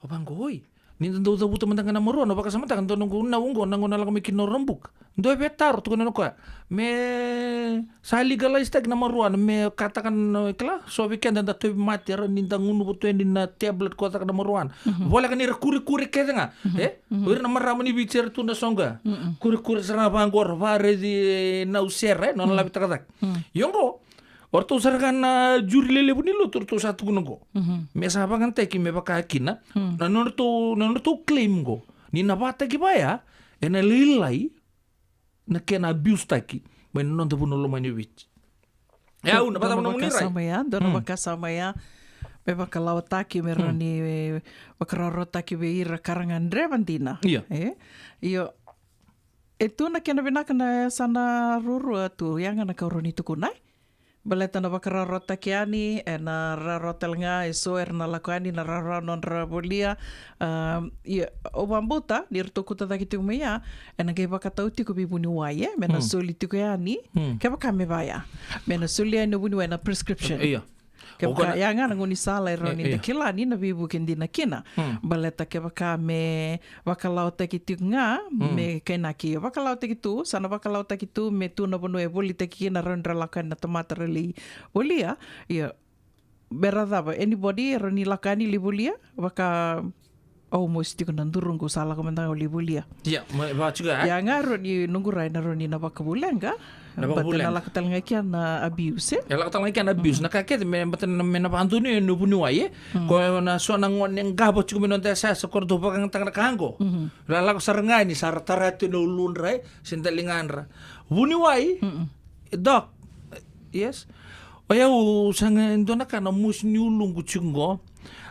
O vaqo, oi. Ni da dau cavuta mada ga na marijuana, o vakasamataka, dua noqu nau qo, na gauna lako mai kina o Rabuka. Dua e via taro, tukuna o koya. Me sa legalize taki na marijuana, me kataka na, kila, so vei keda da tauvimate, era ni da gunuva tu yani na tablet, ko caka na marijuana. Voleka ni ra kurekure kece ga, e? O ira na marama ni Viti era tu na soqo. Kurekure sara ga vaqo, ra varaici, e, nau sere, e, nona lavetaka cake. Io qo, o ratou sara ga na juri lelevu ni lotu, o ratou sa tukuna qo. Me sa vagataki me vaka kina na nodratou, na nodratou claim qo. Ni na vataki vaya, ena lailai na kena abuse taki mai na noda vanua lomani o Viti. E au na vata na muni rai. Dua na vakasama ya, dua na vakasama ya. Me vakalawataki, me rawa ni, e, vakarawarawataki vei ira ka ra gadreva dina. Io. E? Io. E tu na kena vinaka na yasana ruarua tu, ya ga na ka au rawa ni tukuna, e? Baleta na vakarawarawataki yani, ena rawarawa tale ga eso era na lako yani, na rawarawa nodra volia. Am, ia, au vakabauta ni ratou kauta cake tiko mai ya, ena qai vakatau tiko vei vuniwai, e, me na soli tiko yani. Kevaka me vaya, me na soli yani o vuniwai na prescription. Io. Kevaka ya ga na gaunisala e rawa ni da kila ni na veivuke dina kina. Baleta kevaka me vakalawataki tiko ga, me kainaki, vakalawataki tu, sa na vakalawataki tu, me tu na vanua e volitaki kina, rawa ni ra lako yani na tamata ra lai volia. Ia, me ra cava, anybody e rawa ni lako yani lai volia, vaka au mosi tiko na duruqu sa lako mada ga au lai volia. Ia, me vaka tiko ya, e? Ia ga rawa ni noqu rai na rawa ni na vakavuleqa. Na vakavuleqa. Baleta na lako tale ga kina na abuse, e? E lako tale ga kina na abuse. Na ka kece me, baleta na, me na vakadonui na vuniwai, e? Ko na so na gone qava tiko mai noda yasayasa, ko ratou vakayagataka na ka qo. Ra lako sara ga yani, sa ra tara tu na uludra, e? Se daligadra. Vuniwai, doc, yes. O yau sa ga dua na ka na mosi ni uluqu tiko qo.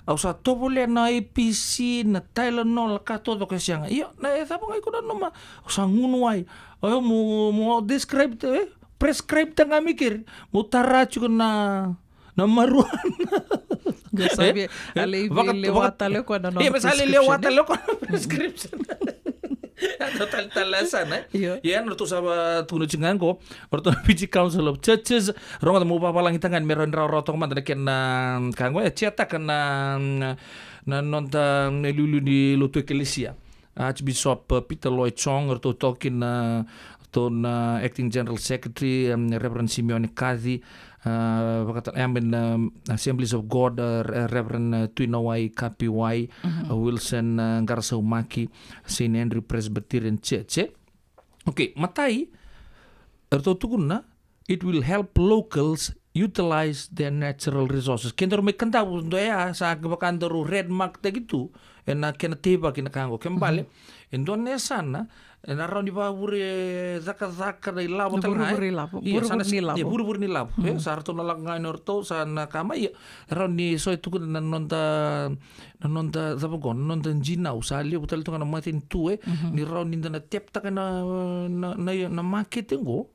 Au sa tovolea na A P C, na Tylenol, ka taucoko e sega. Io, na e cava ga iko nanuma? Au sa gunu wai. O yau mo, mo describe, e? Prescribe taka ga mai keri. Mo tara tiko na, na marijuana. Qo sa via, e? A lai via lewa tale o koya na nona prescription. Ia, me sa lai lewa tale o koya na prescription. Ia, dua tale, tale yasana, e? Io. Ia, na ratou sa va tukuna tiko ga qo, o ratou na Fiji Council of Churches, rogoca meu vavalagi tagane me rawa ni rawarawa toka mada na kena ka qo, e, check taka na, na, na noda, na iliuliu ni lotu ekelesia. Archbishop, uh, Peter Lloyd Chong, ratou toka kina, ratou na Acting General Secretary, um, Reverend Simeone Kaci, uh, vakata-, I mean, um, Assemblies of God, uh, Re-, Reverend, uh, Tuinawai Kapiwai, uh, Wilson, uh, Qarasaumaki, Saint Andrew Presbyterian Church, e? Okay, matai, ratou tukuna, it will help locals utilize their natural resources. Ke daru mai Kadavu, dua ya, sa vaka daru red mark taki tu, ena kena teivaki na ka qo. Ke bale, e dua na yasana, ena rawa ni vakavure cakacaka na ilavo tale ga, e? Vurevure ilavo. Ia, sa na vurevure ni ilavo. Ia, vurevure ni ilavo. E, sa ratou na lako ga ina ratou, sa na ka mai, ia, rawa ni so e tukuna na noda, na noda cava qo, na noda jinau, sa levu tale tu ga na matanitu, e, ni rawa ni da na teptaka na, na, na, na makete qo.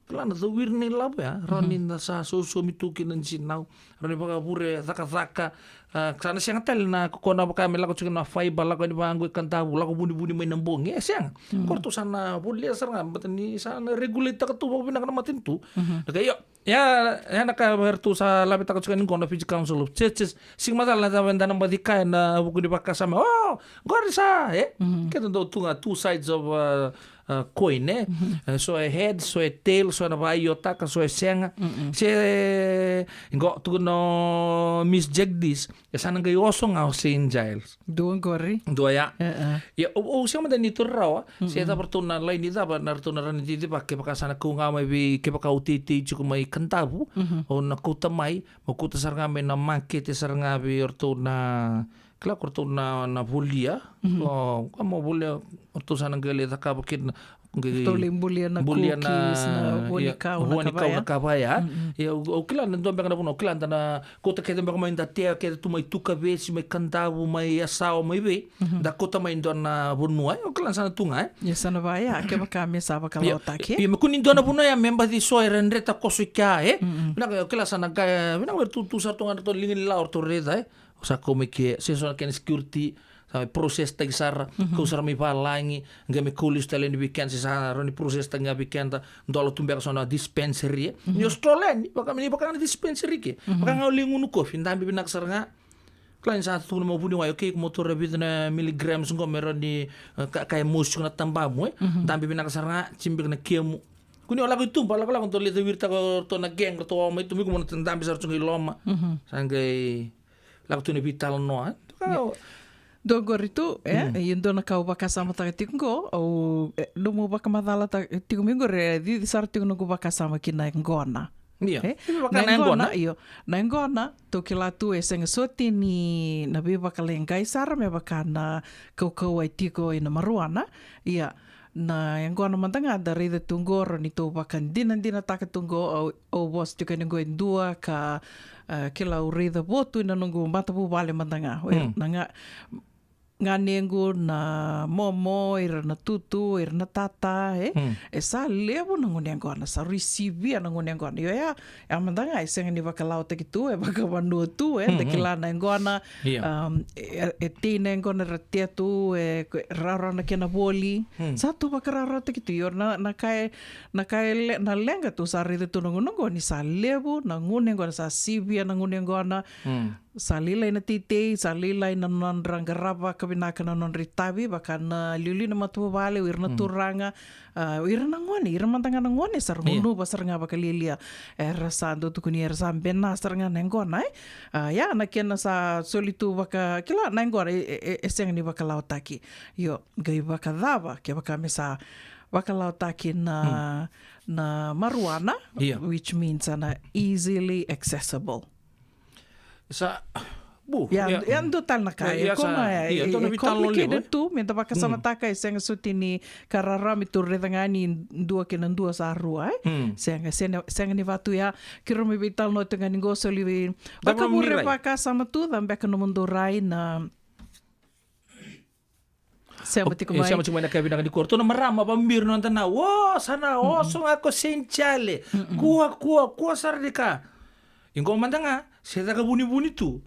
Kila na cowiri na ilavo ya, rawa ni da sa sosomi tu kina jinau, rawa ni vakavure cakacaka, a, sa na sega tale na ko na vaka me lako tiko na fiber, lako yani vaqo i Kadavu, lako vunivuni mai na bogi, e sega. Ko ratou sa na volia sara ga, baleta ni sa na regulate taka tu vakavinaka na matanitu. Na ka, io, ya, ya na ka eratou sa lavetaka tiko yani qo na Fiji Council of Churches, sega macala na cava eda na baci kaya ena vuku ni vakasama, o, qori sa, e? Keda dau tu ga two sides of, uh, uh, coin, e? E, so e head, so e tail, so e na vakaiotaka, so e sega. Se, qo, tukuna o Miss Jagdish, e sa na qai oso ga o Saint Giles. Dua qori. Dua ya. E, e. Ia, o, o sega mada ni taura rawa, se cava ratou na laini cava, na ratou na rawa ni cicivaka, kevaka sa na kau ga mai vei, kevaka au teitei tiko mai Kadavu, au na kauta mai, mo kauta sara ga mai na makete sara ga vei o ratou na, kila ko ratou na, na volia. O, ka mo volia, o ratou sa na qai lai cakava kina, Qai tou lai bulia na bulia na, cookies, na ia, vuanikau, na vuanikau, kava ya, na kava ya. Mm-mm. Ia, au, au kila na dua beka na vanua, au kila da na kauta kece beka mai da tea kece tu mai Tukavesi, mai Kadavu, mai Yasawa, mai vei. Mhm. Da kauta mai dua na vanua, e, au kila na sa na tu ga, e. Ia sa na va ya, kevaka me sa vakalawataki. Ia, ia, me kua ni dua na vanua ya me baci so era dre takoso i kea, e. Mm-mm. Vinaka, au kila sa na qai, vinaka, me tu, tu sara tu ga na ratou liga ni lawa, ratou raica, e. Sa kau mai ke, se so na kena security, sa mai process taki sara, mhm, kau sara mai valagi, qai me kau lesu tale ni weekend, se sa rawa ni process taki ga vei keda, dola tu beka so na dispensary, e. Mhm. Ni o stroll yani, vaka, ni vaka ga na dispensary ke, mhm, vaka ga o lai gunu kofi, dabe vinaka sara ga. Kila ni sa tukuna mai o vuniwai, okay, ko mo taura vica na milligrams qo me rawa ni, e, ka, ka e mosi tiko na tabamu, e. Mhm. Dabe vinaka sara ga, tibika na kemu. Kua ni o lako i tuba, lako, lako, dou lai cawiritaka o ratou na gang, ratou wawa mai tu, mai ko mo na dabe sara tu ga i loma. Mhm. Sa qai lako tu na veitalanoa, e? Ia. Dua qori tu, e, mm, ia dua na ka au vakasamataka tiko qo, au, e, nomu vakamacalataka tiko mai qori, e cici sara tiko noqu vakasama ki na yaqona. Ia. E? Vaka na yaqona, yaqona, io. Na yaqona, tou kila tu e sega soti ni na veivakaleqai sara me vaka na kaukauwa e tiko ina marijuana. Ia, na yaqona mada ga da raica tu qo, rawa ni tou vakadinadinataka tu qo, au, au vosa tiko yani qo e dua ka, e, kila au raica vo tu ina noqu matavuvale mada ga. O ira, mm, na ga, ganequ, na momo, ira na tutu, ira na tata, e? Mm. E sa levu na gunu yaqona, sa rui sivia na gunu yaqona. Io, ya, ya mada ga, e sega ni vakalawataki tu, e vakavanua tu, e? Mm, mm. Da kila na yaqona, ia, um, e, e tei na yaqona era tea tu, e, ko, rawarawa na kena voli. Mm. Sa tu vakarawarawataki tu, io, na, na ka e, na ka e le, na leqa tu, sa raica tu na gauna qo ni sa levu na gunu yaqona, sa sivia na gunu yaqona. Mm. Sa lailai na teitei, sa lailai na nodra qarava ka vinaka na nodra itavi, vaka na liuliu ni matavuvale, o ira na, mm, turaga, a, o ira na gone, ira mada ga na gone, sa ra, ia, gunuva sara ga vakalialia. Era sa dau tukuni, era sa bena sara ga na yaqona, e? A, ia, na kena sa soli tu vaka, kila, na yaqona, e, e, e, e sega ni vakalawataki. Io, qai vakacava, kevaka me sa vakalawataki na, mm, na marijuana, ia, which means ana easily accessible. Sa, bu, ia, ia, ia dua tale na ka, ia, e, ia, ko sa, na, ia, e, dua na e veitalanoa levu, complicated, e, tu, me da vakasamataka, mm, e sega soti ni ka rawarawa me tou raica ga ni dua kei na dua sa rua, e? Mm. Sega, sega, sega ni vatu ya, keirau mai veitalanoa tu ga ni qo, soli vei, cava vakavure, vakasama tu, cava beka nomudou rai na Sema tiko mai. Sema tiko mai na ka vinaka ni koro. Tou na marama, vabiri noda na, o, sa na oso ga ko Saint Charles. Kua, kua, kua sara ni ka. Iqo mada ga, se caka vunivuni tu.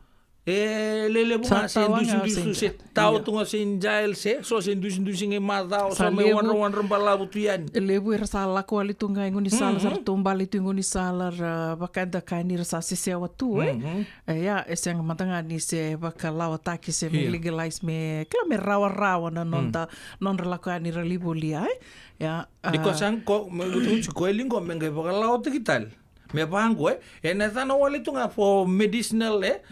E lelevu ga, se dusidusi, se tau tu ga Saint Giles, se so se dusidusi ga i macawa, so me wadra wadra balavu tu yani. E levu era sa lako wale tu ga i gaunisala, sa ra taubale tu i gaunisala, ra vaka eda kaya ni ra sa sesewa tu, e. E, ia, e sega mada ga ni se vakalawataki se me legalize me, kila me rawarawa na noda, nodra lako yani ra lai volia, e. Ia, ni ko sa ko, me, ko e liqo me qai vakalawataki tale. Me vaqo, e. E na yacana wale tu ga for medicinal, e.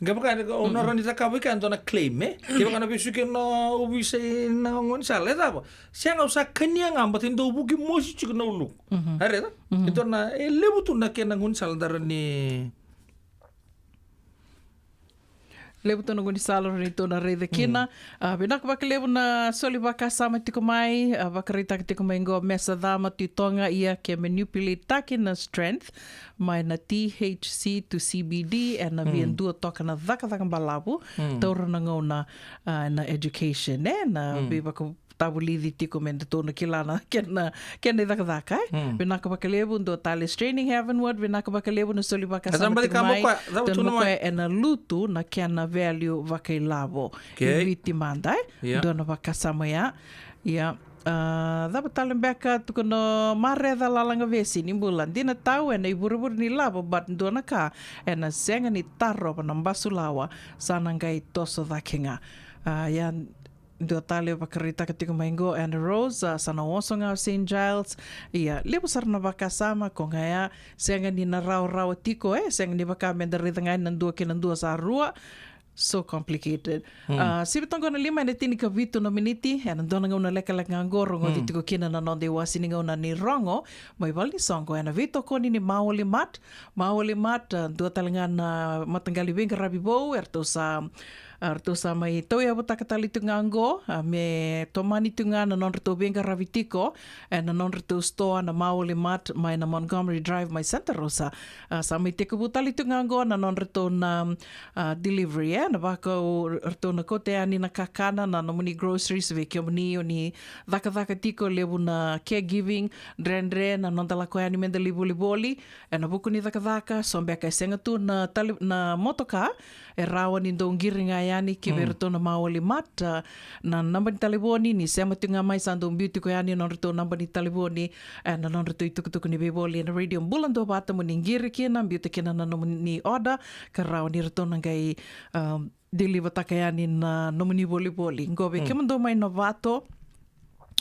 Qai vaka, o na rawa ni cakava i kea dua na claim, e. Kevaka na vesuki na ovisa i na gaunisala, e cava. Sega, au sa kania ga, baleta e dau vuki mosi tiko na uluqu. A raica? E dua na, e levu tu na kena gaunisala da rawa ni Levu tu na gaunisala ni tou na raica kina. A, vinaka vakalevu na soli vakasama tiko mai, a, vakaraitaka tiko mai qo Mesa Cama tu i Toga, ia ke manipulate-taki na strength mai na T H C to C B D, e na via dua toka na cakacaka balavu, taura na gauna, a, na education, e, na veivaka tavulici tiko me datou na kila na kena, kena icakacaka, e? Vinaka vakalevu, dua tale Straining Heavenward, vinaka vakalevu na soli vakasama tiko mai. Tou na koya e na lutu na kena value vakailavo. I Viti mada, e? Dua na vakasama ya. Ia, a, cava tale beka, tukuna o Mareca Lalagavesi, ni bula. Dina tau e na ivurevure ni lavo, but dua na ka e na sega ni tarova na basulawa, sa na qai toso cake ga. A, ia, dua tale vakaraitaka tiko mai qo, Anna Rose, a, sa na oso ga o Saint Giles. Ia, levu sara na vakasama, ko ga ya, sega ni na rawarawa tiko, e, sega ni vaka me da raica ga na dua kei na dua sa rua. So complicated. A, sivi toka qo na lima e na tinikavitu na miniti, e na dua na gauna lekaleka ga qo, rogoci tiko kina na noda iwasi ni gauna ni rogo mai valenisoqo, e na veitokoni ni Maoli Mart. Maoli Mart, a, dua tale ga na mataqali veiqaravi vou, eratou sa A, ratou sa mai tauyavutaka tale tu ga oqo, a, me tomani tu ga na nodratou veiqaravi tiko, e, na nodratou sitoa na Maoli Mart mai na Montgomery Drive mai Santa Rosa. A, sa mai tekivu tale tu ga oqo na nodratou na, a, delivery, e, na vaka o ratou na kauta yani na kakana, na nomuni groceries vei kemuni o ni cakacaka tiko, levu na caregiving, dredre na noda lako yani meda lai volivoli, e, na vuku ni cakacaka, so beka e sega tu na tali-, na motoka, e rawa ni dou qiri ga yani ki vei Mm. ratou na Maoli Mart, a, na naba ni talevoni, ni sema tu ga mai sa dou biu tiko yani na nodratou naba ni talevoni, e, na nodratou itukutuku ni veivoli, e, na Radio Bula Duavata mo ni qiri kina, biuta kina na nomuni order, ka rawa ni ratou na qai, a, deliver-taka yani na nomuni volivoli. Qo vei Mm. kemudou mai Novato,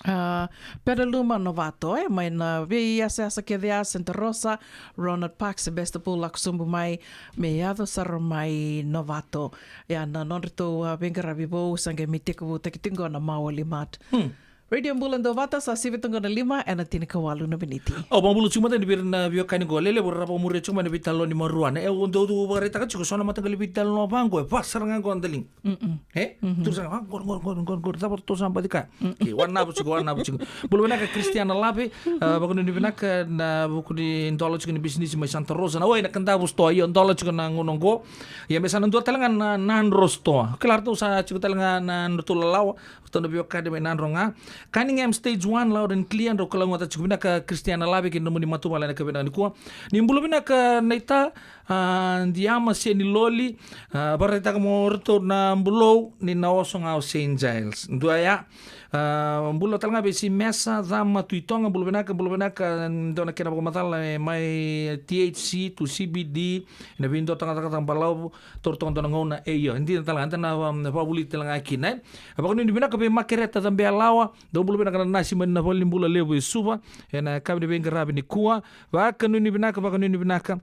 a, Petaluma, Novato, e, mai na veiyasayasa kece ya, Santa Rosa, Ronald Park, Sebastopol, lako sobu mai, me yaco sara mai Novato. Ia na nodratou, a, veiqaravi vou, sa qai mai tekivutaki tiko qo na Maoli Mart. Hmm. Radio Bula Duavata, sa sivi toqo na lima, ena tinikawalu na miniti. Au vakabula tiko mada ni vei ira na veiwekani qo, lelevu ra vakamuria tiko mai na veitalanoa ni marijuana. E, au dau vakaraitaka tiko, so na mataqali veitalanoa vaqo, e, va sara ga qo na daliga. Mm-mm. E? Mhm. Tu sara ga, qori, qori, qori, qori, qori, cava ratou sa baci kaya? Mm. Ke, wanava tiko, wanava tiko. Bula vinaka Christiana Lave, a, vakanuinui vinaka na vuku ni dola tiko ni bisinisi mai Santa Rosa. Na wai na Kadavu Store, io, dola tiko na gauna qo. Ia me sa na dua tale ga na, na Nadro Store. Kila ratou sa tiko tale ga na nodratou lalawa, ratou na veiwekani mai Nadro ga. Cunningham Stage One, loud and clear, drau kalougata tiko vinaka Christiana Lave kei na nomuni matavuvale ena yakavi vinaka nikua. Ni bula vinaka Naita, a, Diama se ni Loli, a, vakaraitaka mo ratou na Bulou ni na oso ga o Saint Giles. Dua ya, a, bula tale ga vei Simesa, Cama, Tui Toga, bula vinaka, bula vinaka, dua na kena vakamacala, e, mai T H C to C B D, ena veiduataka cakacaka balavu, toro toka dua na gauna, e, io, e dina tale ga, eda na, um, vakavulici tale ga kina, e. A, vakanuinui vinaka vei Makereta Cabeyalawa, dou bula vinaka na nasi mai na valenibula levu e Suva, ena yakavi ni veiqaravi nikua, vakanuinui vinaka, vakanuinui vinaka.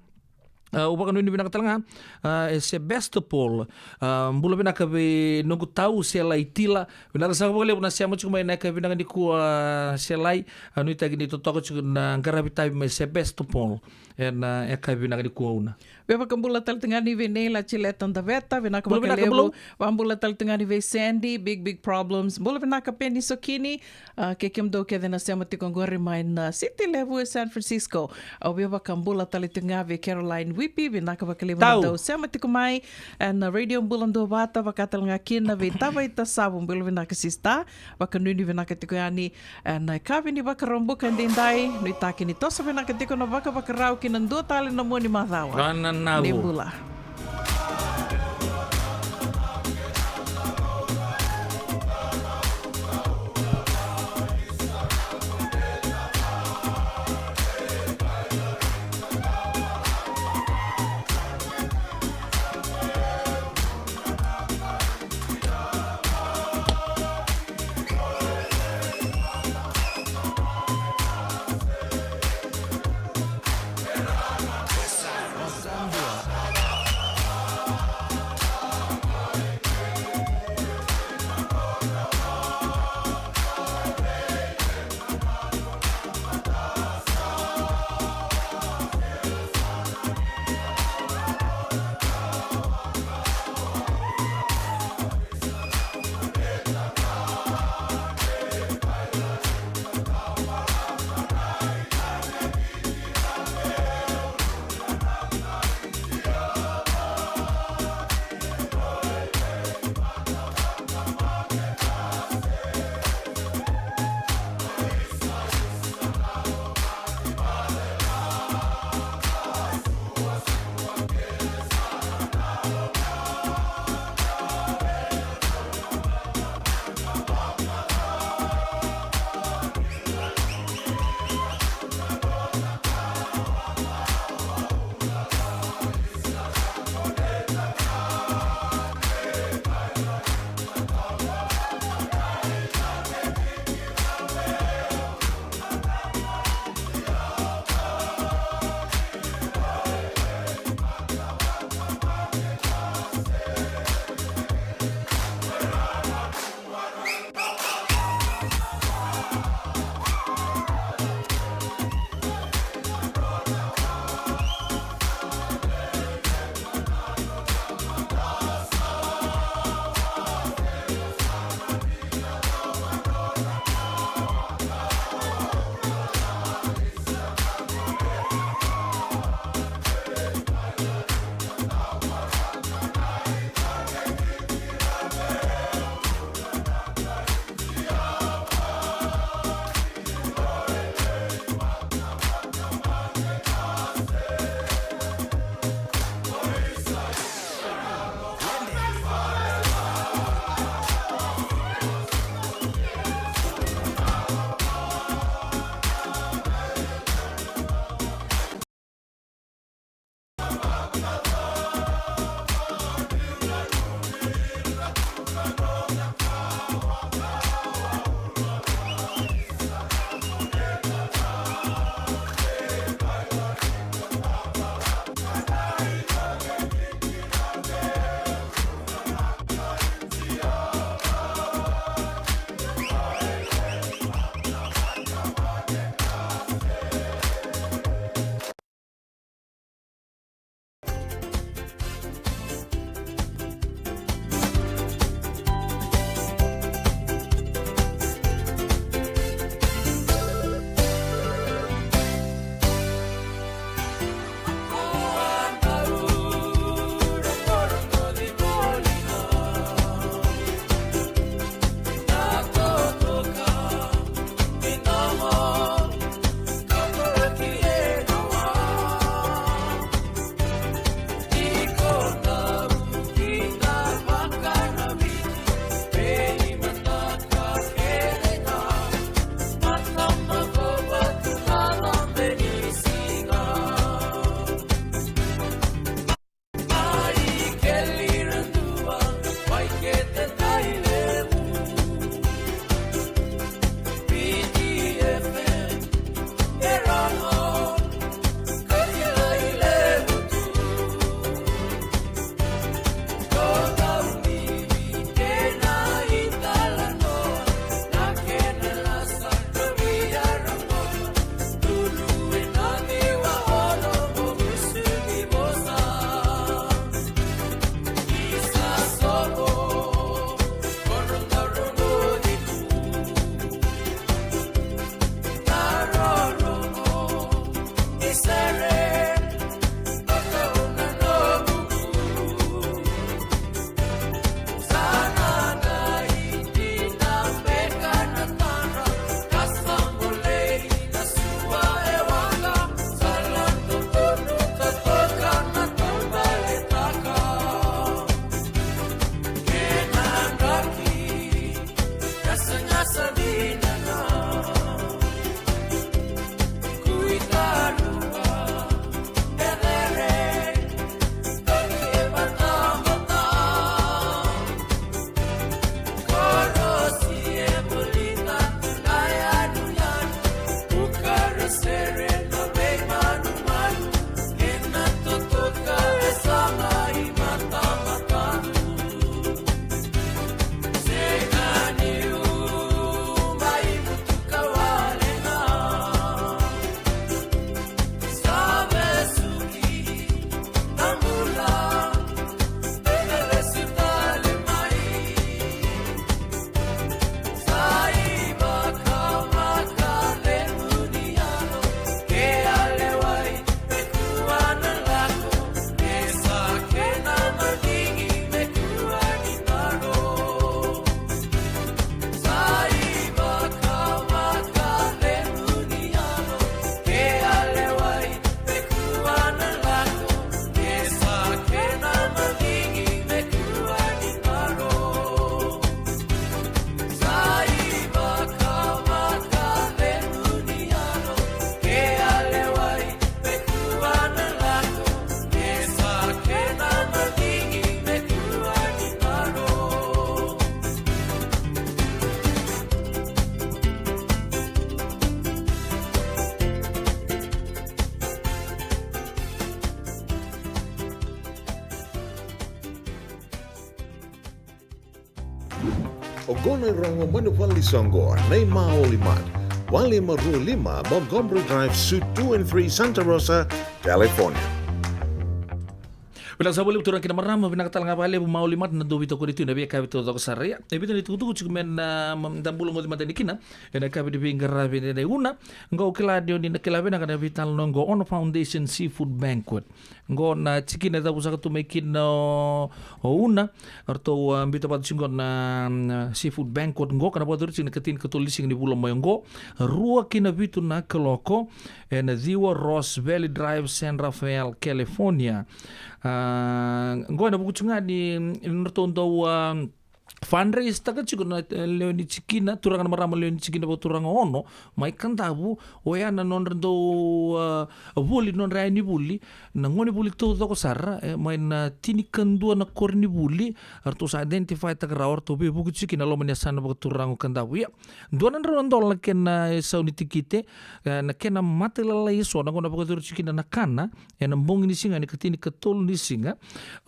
A, au vakanuinui vinaka tale ga, a, e Sebastopol. A, bula vinaka vei noqu tau, Selai Tila. Vinaka saka vakalevu na sema tiko mai na yakavi vinaka nikua, Selai. A, nuitaki ni totoka tiko na qaravi tavi mai Sebastopol. Ena, a, yakavi vinaka nikua, Una. Via vakabula tale tu ga ni vei Neila Jileta Daveta, vinaka Bula vinaka, vakalevu. Bula. Vakabula tale tu ga ni vei Sandy, big, big problems. Bula vinaka Peni Sokini, a, kei kemudou kece na sema tiko qori mai na city levu e San Francisco. Au via vakabula tale tu ga vei Caroline Wipi, vinaka vakalevu na Tau. dau sema tiko mai. Ena Radio Bula Duavata, vaka tale ga kina vei Tavaita Savu, bula vinaka sister. Vakanuinui vinaka tiko yani, e, na yakavi ni Vakaraubuka edaidai, nuitaki ni toso vinaka tiko na vakavakarau ki na dua tale na mua ni macawa. Rananavu. Ni bula. Oqo na irogo mai na vale ni soqo, na iMaoli Mart, walu lima rua lima Montgomery Drive, Suite two and three, Santa Rosa, California. Vinaka sara vakalevu turaga kei na marama, vinaka tale ga vakalevu Maoli Mart na dau veitokoni tu ena veika taucoko sara. Ia, e vica na itukutuku tiko me na, mm, da bula goci mada yani kina ena yakavi ni veiqaravi ena Una. Qo au kila ni o ni na kila vinaka na veitalanoa qo, Ono Foundation Seafood Banquet. Qo na tikina e cavusaka tu mai kina o, o Una. Eratou, ah, biuta vata tiko qo na, mm, seafood banquet qo, ka na vakayacori tiko na ikatinikatolu ni siga ni vula mai oqo, rua ki na vitu na kaloko, ena ciwa Ross Valley Drive, San Rafael, California. Ah, qo ena vuku tiko ga ni, ni nodratou dau, ah, fundraise-taka tiko na, eh, lewe ni tikina, turaga na marama lewe ni tikina vakaturaga Ono mai Kadavu, oya na nodra dau, ah, vuli, nodra yaya ni vuli, na gonevuli taucoko sara, eh, mai na tinikadua na koronivuli eratou sa identify-taka rawa, eratou veivuke tiko kina e loma ni yasana vakaturaga o Kadavu. Ia, dua na drau na dola na kena isau ni tikite, eh, na kena matailalai eso, na gauna vakayacori tiko kina na kana, ena bogi ni siga, ena ikatinikatolu ni siga,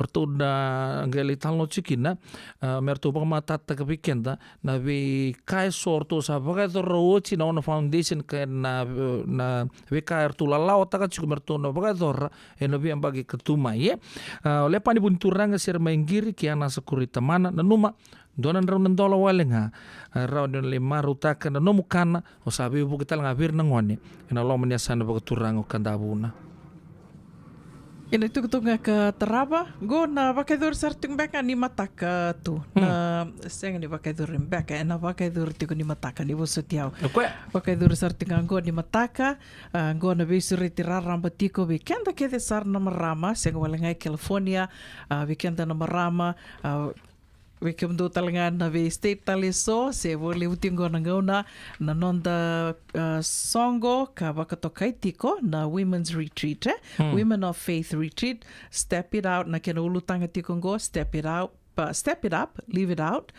eratou na qai lai talanoa tiko kina, ah, me ratou vakamatatataka vei keda na veika eso eratou sa vakayacora oti na Ono Foundation, kei na, na veika eratou lalawataka tiko me ratou na vakayacora ena veiyabaki ka tu mai, e. Ah, o Lepani Vunituraga, Sere Mai Qiri, kei Anasa Kurei Tamana, nanuma, dua na drau na dola wale ga, ah, rawa ni o na lai marautaka na nomu kana, o sa veivuke tale ga vei ira na gone ena loma ni yasana vakaturaga o Kadavu. Ia na itukutuku ga ka tarava, qo na vakayacori sara tiko beka ni mataka tu. Hmm. Na, sega ni vakayacori beka, ena vakayacori tiko ni mataka, ni vosoti au. O koya. Vakayacori sara tiko ga qo ni mataka, ah, qo na veisureti raraba tiko vei keda kece sara na marama, sega wale ga i California, ah, vei keda na marama, ah, vei kemudou tale ga na vei state tale eso, se vo levu tiko qo na gauna, na noda, ah, soqo ka vakatokai tiko na Women's Retreat, e? Hmm. Women of Faith Retreat, Step It Out, na kena ulutaga tiko qo, Step It Out, pa, Step It Up, Live It Out,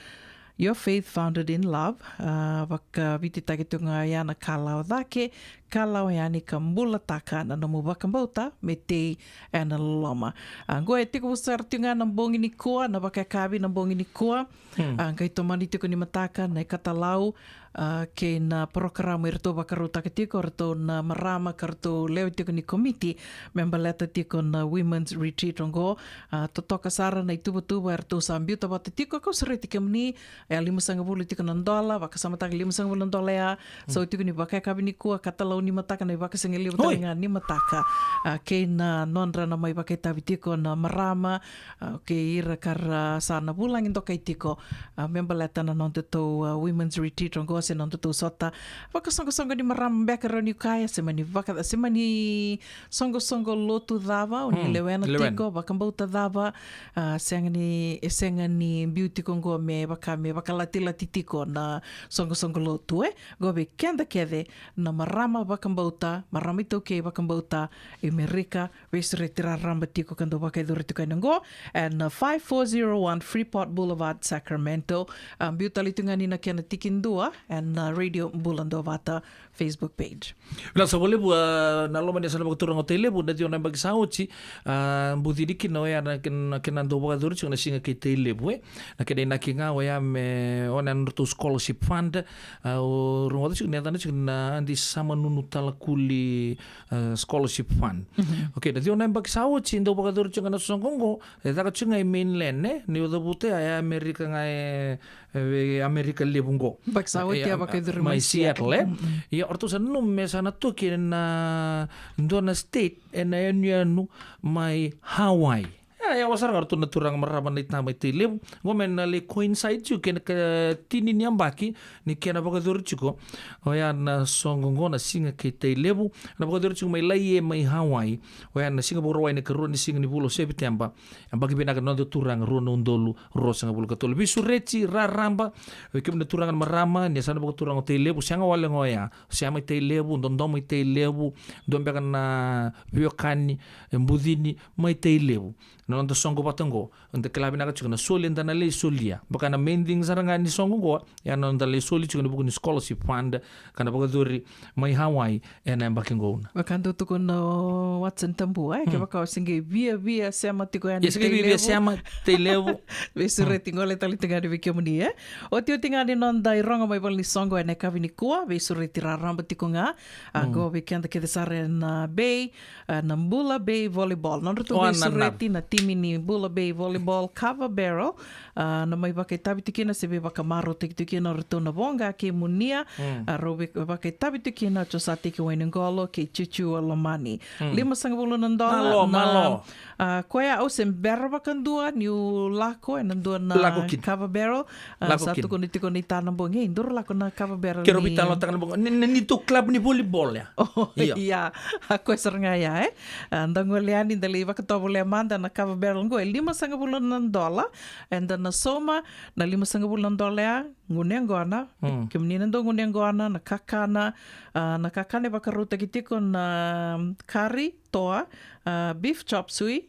Your Faith Founded in Love, ah, vakavititaki tiko ga ya na ka lawa cake, ka lawa yani ka bulataka na nomu vakabauta me tei ena loloma. Ah, qo e tekivu sara tiko ga na bogi nikua, na vakayakavi na bogi nikua. Hmm. Ah, qai tomani tiko ni mataka na ikatalau, ah, kei na parokaramu eratou vakarautaka tiko, eratou na marama ka ratou lewe tiko ni komiti me baleta tiko na Women's Retreat oqo. Ah, totoka sara na ituvatuva eratou sa biuta vata tiko, kau sureti kemuni, e limasagavulu tiko na dola, vakasamataka limasagavulu na dola ya, hmm, sa tiko ni vakayakavi nikua, katalau ni mataka, na ivakasigalevu tale ga ni mataka. Ah, kei na nodra na mai vakaitavi tiko na marama, ah, kei ira ka ra sa na vulagi dokai tiko, ah, me baleta na nodatou, ah, Women's Retreat oqo se nodatou sota vakasoqosoqo ni marama beka, rawa niu kaya, se mani vaka, se mani soqosoqo lotu cava o ni, hmm, lewena, lewena tiko, vakabauta cava, ah, sega ni, e sega ni biu tiko qo me vaka me vakalatilati tiko na soqosoqo lotu, e. Qo vei keda kece na marama vakabauta, marama iTaukei vakabauta i Merika, veisureti raraba tiko ka dau vakayacori tiko yani qo, ena five four zero one Freeport Boulevard, Sacramento. Ah, biu tale tu ga ni na kena tikidua, ena, uh, Radio Bula Duavata Facebook page. Vinaka sa vakalevu, uh, na loma ni yasana vakaturaga o Tailevu, na ciwa na yabaki sa oti, uh, bucini kina oya na kena, kena dau vakayacori tiko na Siga kei Tailevu, e. Na kena inaki ga oya me, o na nodratou scholarship fund, uh, o rogoca tiko ni yacana tiko na Adi Samanunu Talakuli, uh, scholarship fund. Mhm. Okay, na ciwa na yabaki sa oti, dau vakayacori tiko ga na soqo qo, e caka tiko ga i mainland, e, ni o cavuta ya, e Amerika ga e, e, Amerika levu qo. Yabaki sa oti, e, a vakayacori mai Seattle, e. Mm, mm. Ia, o ratou sa nanuma me sa na toki ena dua na state ena yanuyanu mai Hawaii. E, e, yawa sara ga o ratou na turaga marama na itaba i Tailevu. Qo me na lai coincide tiko kei na ikatini ni yabaki ni kena vakayacori tiko oya na soqo qo na Siga kei Tailevu. Na vakayacori tiko mai Laie mai Hawaii. Oya na Siga Vakarauwai na ikarua ni siga ni vula o Sepiteba. Yabaki vinaka na noda turaga, rua na udolu ruasagavulu ka tolu. Veisureti raraba vei kemuni na turaga na marama ni yasana vakaturaga o Tailevu, sega wale ga oya. Sema i Tailevu, dodomo i Tailevu, dua beka na veiwekani, e, bucini mai Tailevu. Na noda soqo vata qo, eda kila vinaka tiko na soli eda na lai solia. Vaka na main thing sara ga ni soqo qo, ya na noda lai soli tiko ena vuku ni scholarship fund, ka na vakayacori mai Hawaii ena yabaki qo. Vaka dau tukuna o Watson Tabua, e, kevaka o se qai viavia sema tiko yani i Tailevu. Ia, se qai viavia sema Tailevu. Veisureti, gole tale tiko yani vei kemuni, e. Otioti ga ni noda irogo mai valenisoqo ena yakavi nikua, veisureti raraba tiko ga. A, qo vei keda kece sara ena Bay, a, na Bula Bay Volleyball. Nodratou veisureti na timi ni Bula Bay Volleyball Cava Barrel. A, na mai vakaitavi tiko kina se veivakamarautaki tiko kina o ratou na Voqa kei Munia. A, rau vei-, vakaitavi tiko kina o Josateki Wainiqolo kei Ciuciu Lomani. Limasagavulu na dola. Malo, na, malo. A, koya au se bera vakadua niu lako ena dua na Cava Barrel. A, sa tukuni tiko ni tana bogi, e, daru lako na Cava Barrel. Keirau ni veitalanoataka na bogi. Ni, ni, ni tou club ni volleyball ya. Oh, ia. Ia. A, koya sara ga ya, e. A, da gole yani, da lai vakatovolea mada na Cava Barrel qo, e limasagavulu na dola. Eda na sauma na limasagavulu na dola ya, gunu yaqona. Kemuni na dau gunu yaqona, na kakana, a, na kakana e vakarautaki tiko na kari, toa, a, beef chop suey,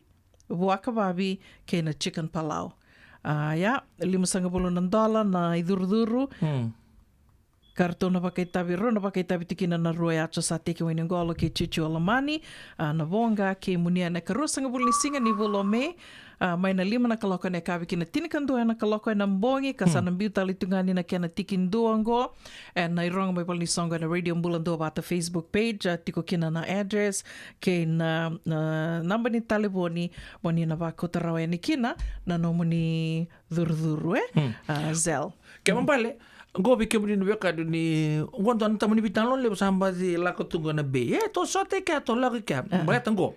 vuaka vavi kei na chicken palau. A, ia, limasagavulu na dola na icurucuru. Ka ratou na vakaitavi, rau na vakaitavi tiko kina na rua ya, Josateki Wainiqolo kei Ciuciu Lomani, a, na Voqa kei Munia, na ikaruasagavulu ni siga ni vula o Me, a, mai na lima na kaloko ena yakavi ki na tinikadua na kaloko ena bogi, ka sa na biu tale tu ga ni na kena tikidua oqo. Ena irogo mai valenisoqo ena Radio Bula Duavata Facebook page, a, tiko kina na address kei na, na naba ni talevoni mo ni na vakauta rawa yani kina na nomuni curucuru, e? A, Zel. Kena ibalebale, qo vei kemuni na wekaqu ni qo dua na tamani veitalanoa levu sa baci lako tu qo na Bay. E, tou sota i kea, tou lako i kea. Baleta qo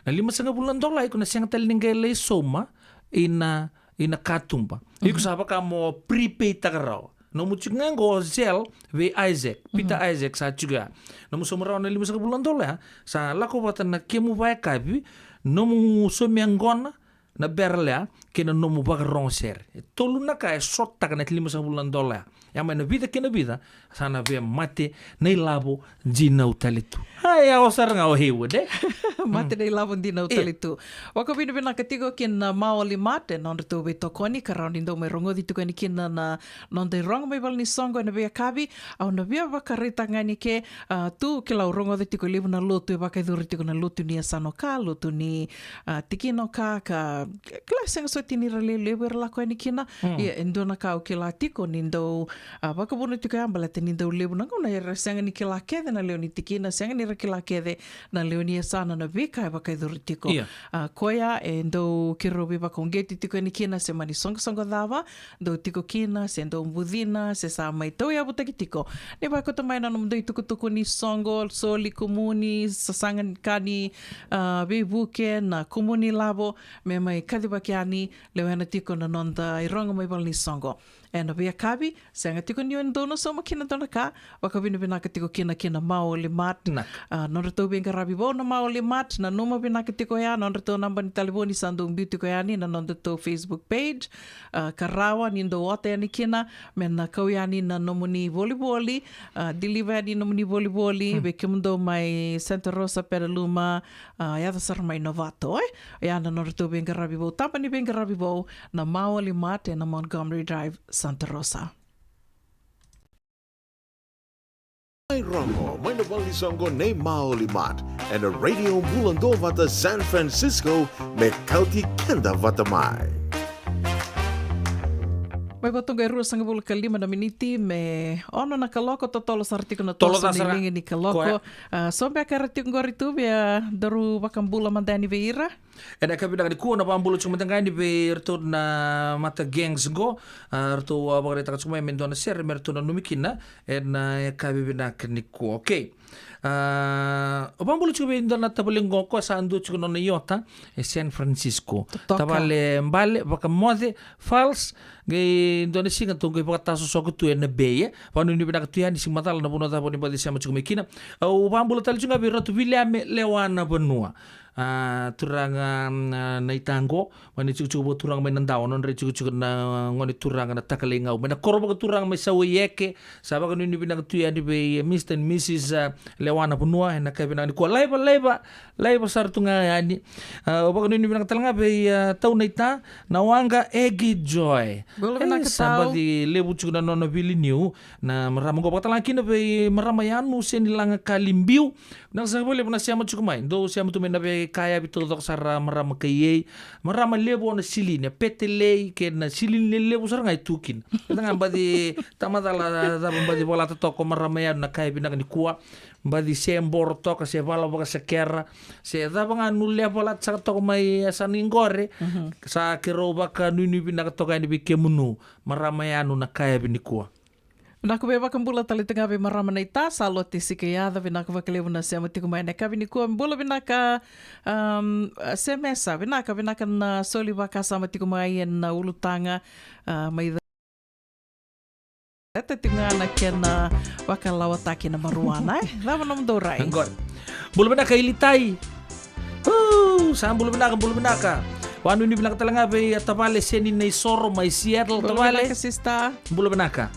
na limasagavulu na dola, iko na sega tale ni qai lai sauma ina, ina katuba. Iko sa vaka mo prepaid taka rawa. Nomu tiko ga qo, Zel, vei Isaac, Peter Isaac sa tiko ya. Nomu sauma rawa na limasagavulu na dola ya, sa lako vata na kemu vakayakavi, nomu saumi yaqona, na barrel ya, kei na nomu vakarogosere. E tolu na ka e sotaka na limasagavulu na dola ya. Ia mai na vica kei na vica, sa na via mate na ilavo dinau tale tu. A, ia, o sara ga o Haywood, e? Mate na ilavo dinau tale tu. Vakavinavinaka tiko kina na Maoli Mart, e, nodratou veitokoni, ka rawa ni dau mai rogoci tiko yani kina na noda irogo mai valenisoqo ena veiyakavi. Au na via vakaraitaka ga ni ke, a, tu kila au rogoca tiko e levu na lotu e vakayacori tiko na lotu ni yasana o ka, lotu ni, a, tikina o ka, ka kila sega soti ni ra lewe levu era lako yani kina. Ia, e dua na ka au kila tiko ni dau, a, vakavuna tiko ya baleta ni dau levu na gauna era sega ni kila kece na lewe ni tikina, sega ni ra kila kece na lewe ni yasana na veika e vakayacori tiko. Ia. A, koya e dau keirau veivakauqeti tiko yani kina se mani soqosoqo cava dou tiko kina, se dou bucina, se sa mai tauyavutaki tiko. Ni vakauta mai na nomudou itukutuku ni soqo, soli, kumuni, sasaga ni ka ni, a, veivuke, na kumuni lavo, me mai kacivaki yani, lewena tiko na noda irogo mai valenisoqo. Ena veiyakavi, sega tiko ni o dou na sauma kina dua na ka, vakavinavinaka tiko kina kina Maoli Mart. A, nodratou veiqaravi vou na Maoli Mart, nanuma vinaka tiko ya, nodratou naba ni talevoni sa dou biu tiko yani na nodratou Facebook page. A, ka rawa ni dou ota yani kina, me na kau yani na nomuni volivoli, a, deliver yani nomuni volivoli, vei kemudou mai Santa Rosa, Petaluma, a, yaco sara mai Novato, e? Ia na nodratou veiqaravi vou, taba ni veiqaravi vou, na Maoli Mart, ena Montgomery Drive, Santa Rosa. Mai Rogo, mai na valenisoqo nei Maoli Mart, ena Radio Bula Duavata San Francisco, me kauti keda vata mai. Mai vata oqo e ruasagavulu ka lima na miniti me ono na kaloko, totolo sara tiko na toso ni liga ni kaloko. A, so beka era tiko qori tu via daru vakabula mada yani vei ira. Ena yakavi vinaka nikua na vakabula tiko mada ga yani vei iratou na mata gangs qo. A, ratou a vakaraitaka tiko mai me dua na sere me ratou nanumi kina ena yakavi vinaka nikua. Okay. A, vakabula tiko vei dua na tavale qo, ko sa dua tiko nona iota e San Francisco. Tavale Bale Vakamoce Falls. Qai dua na siga tou qai vakatasosoka tu ena Bay, e vakanuinui vinaka tu yani. Siga macala, na vanua cava ni baci sema tiko mai kina. Au vakabula tale tiko ga vei Ratu Viliame Lewa na vanua. A, turaga na, na itaqo, mai na itikotiko vakaturaga mai Nadawa, nodra itikotiko na gone turaga na Takalaigau, mai na koro vakaturaga mai Sauaieke. Sa vakanuinui vinaka tu yani vei Mister and Missus, a, Lewa na vanua ena yakavi vinaka nikua. Laiva, laiva, laiva sara tu ga yani. A, vakanuinui vinaka tale ga vei, a, tau na ita, na waqa Egi Joy. Bula vinaka, sa baci levu tiko na nona viliniu na marama qo. Vakatale ga kina vei marama Yanu Senilaga Kalibiu. Vinaka saka vakalevu na sema tiko mai. Dou sema tu mai na veika yavi taucoko sara, marama Kaiei, marama levu o na Silini, a Petelei kei na Silini lelevu sara ga e tu kina. Eda ga baci tamacala cava baci vakalata toka o marama Yanu na yakavi vinaka nikua. Baci se boro toka, se vala vakasakera, se cava ga nu levu vakalata saka toka mai yasana iqore. Sa keirau vakanuinui vinaka toka yani vei kemunu marama Yanu na yakavi nikua. Vinaka, vei vakabula tale tu ga vei marama na ita, sa lote sika yaca. Vinaka vakalevu na sema tiko mai na yakavi nikua. Bula vinaka, um, Semesa. Vinaka, vinaka na soli vakasama tiko mai ena ulutaga, a, mai ca-, eta tiko ga na kena vakalawataki na maruana, e. Cava nomudou rai? Qori. Bula vinaka Ilitai. Uh, sa bula vinaka, bula vinaka. Vakanuinui vinaka tale ga vei a tavale Seni Naisoro mai Seattle, tavale. Bula vinaka, sister. Bula vinaka.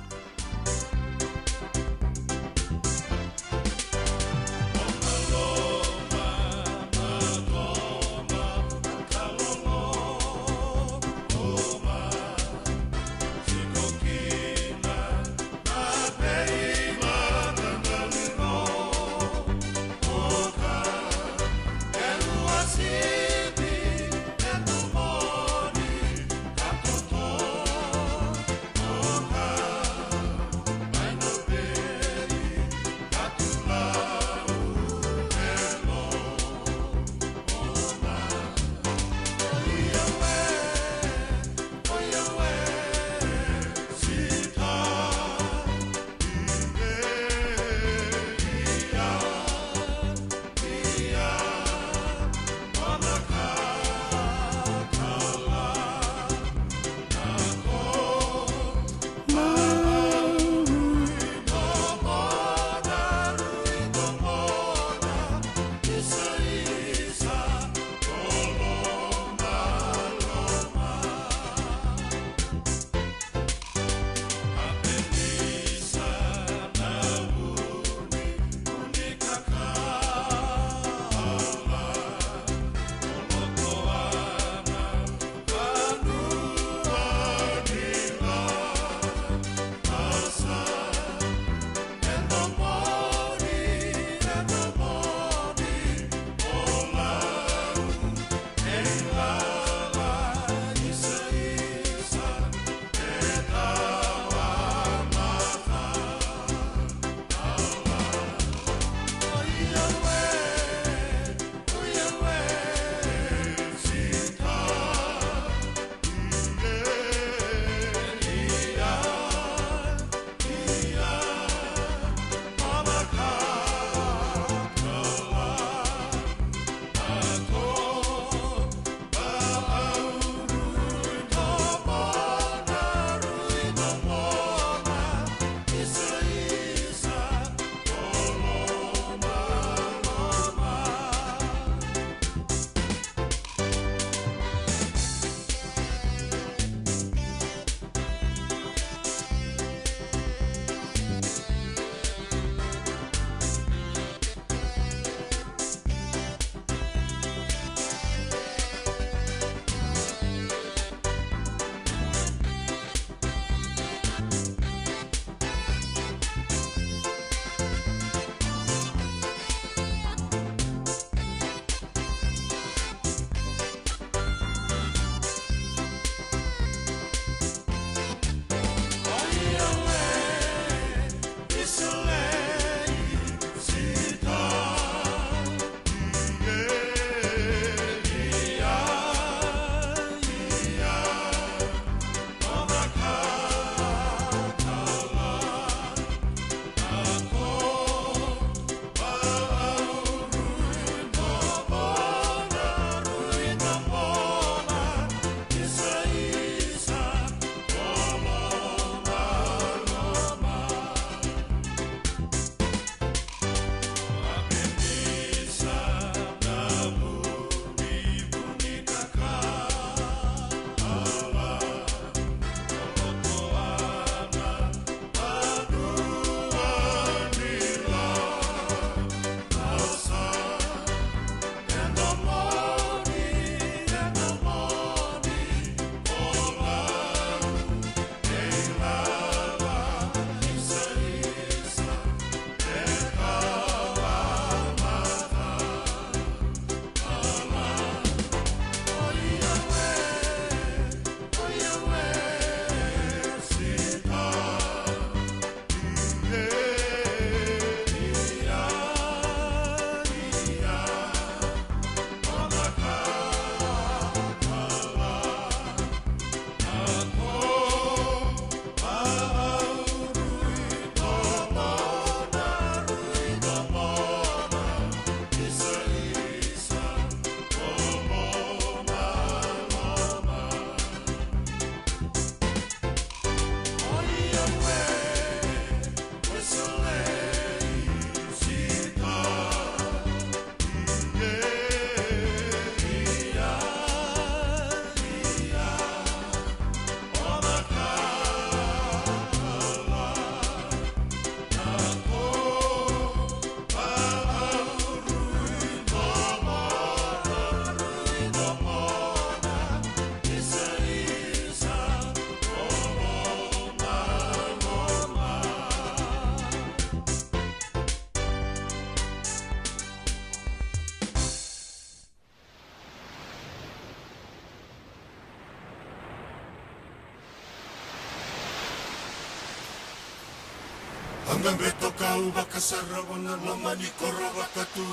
Aqa Beto kau vakasara vana loma ni koro vakatu.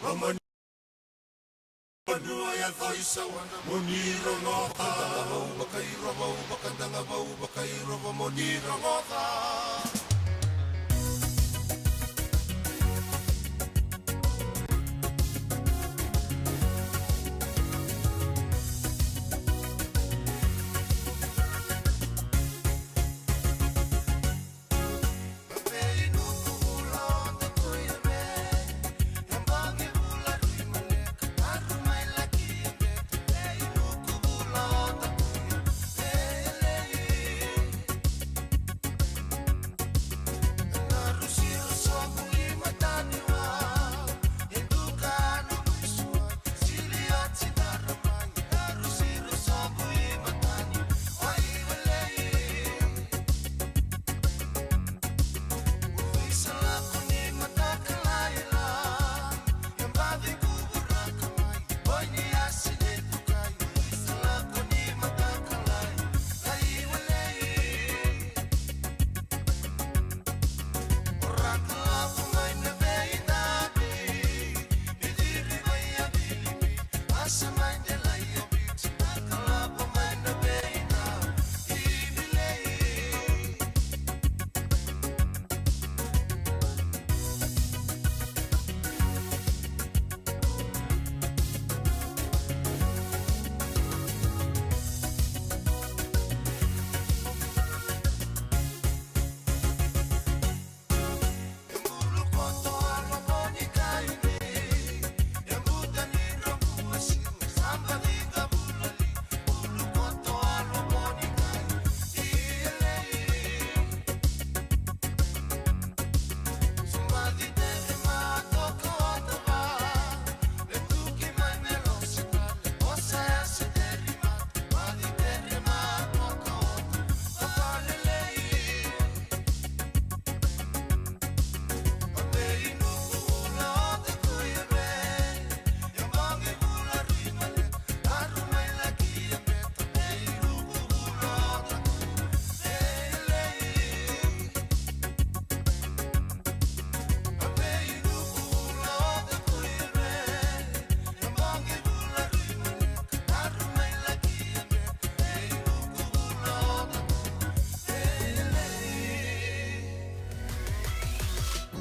Loma ni vanua yaco i sawana mo ni rogoca. Vau vakairova, vau vakadaga, vau vakairova mo ni rogoca.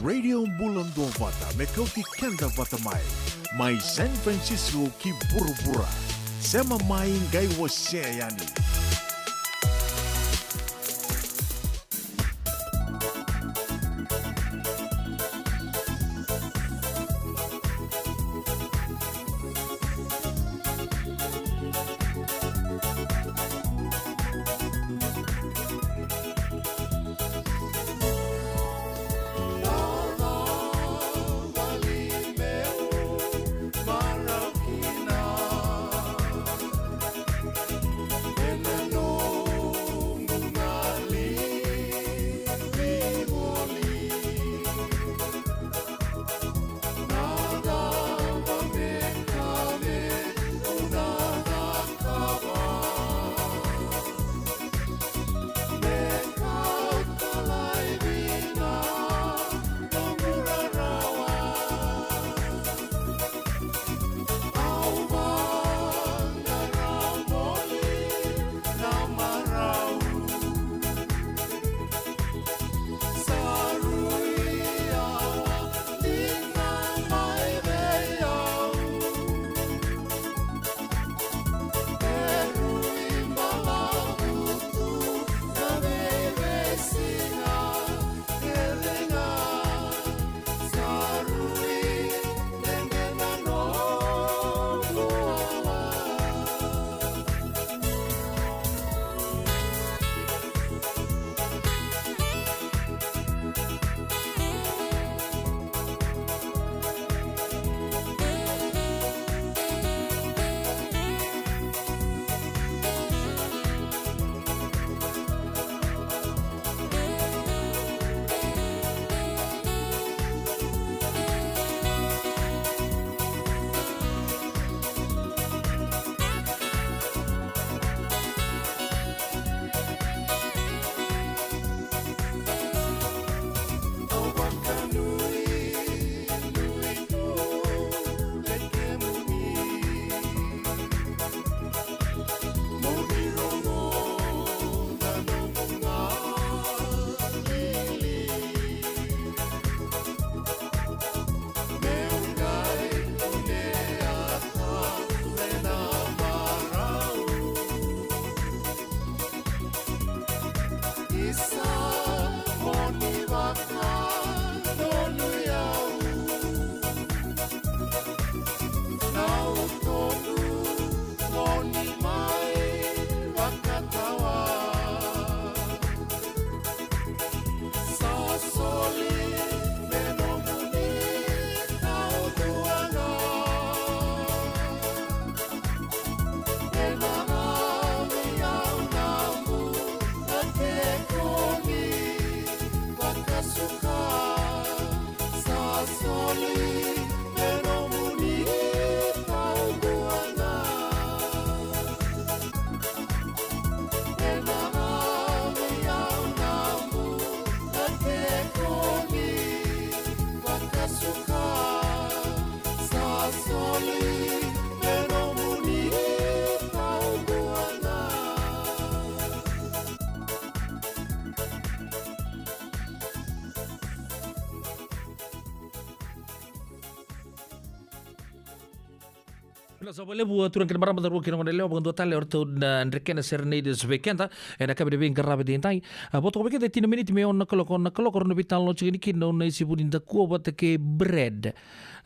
Radio Bula Duavata, me kauti keda vata mai. Mai San Francisco ki vuravura. Sema mai, qai wasea yani. Vinaka saka vakalevu, a, turaga kei na marama, cauravou kei na goneyalewa, vakadua tale o ratou na Drekena Serenaders vei keda ena yakavi ni veiqaravi edaidai. A, vo toka vei keda e tini na miniti me ono na kaloko, ono na kaloko, rau na veitalanoa tiko yani kina o Naisivu ni Dakua vata kei Brad.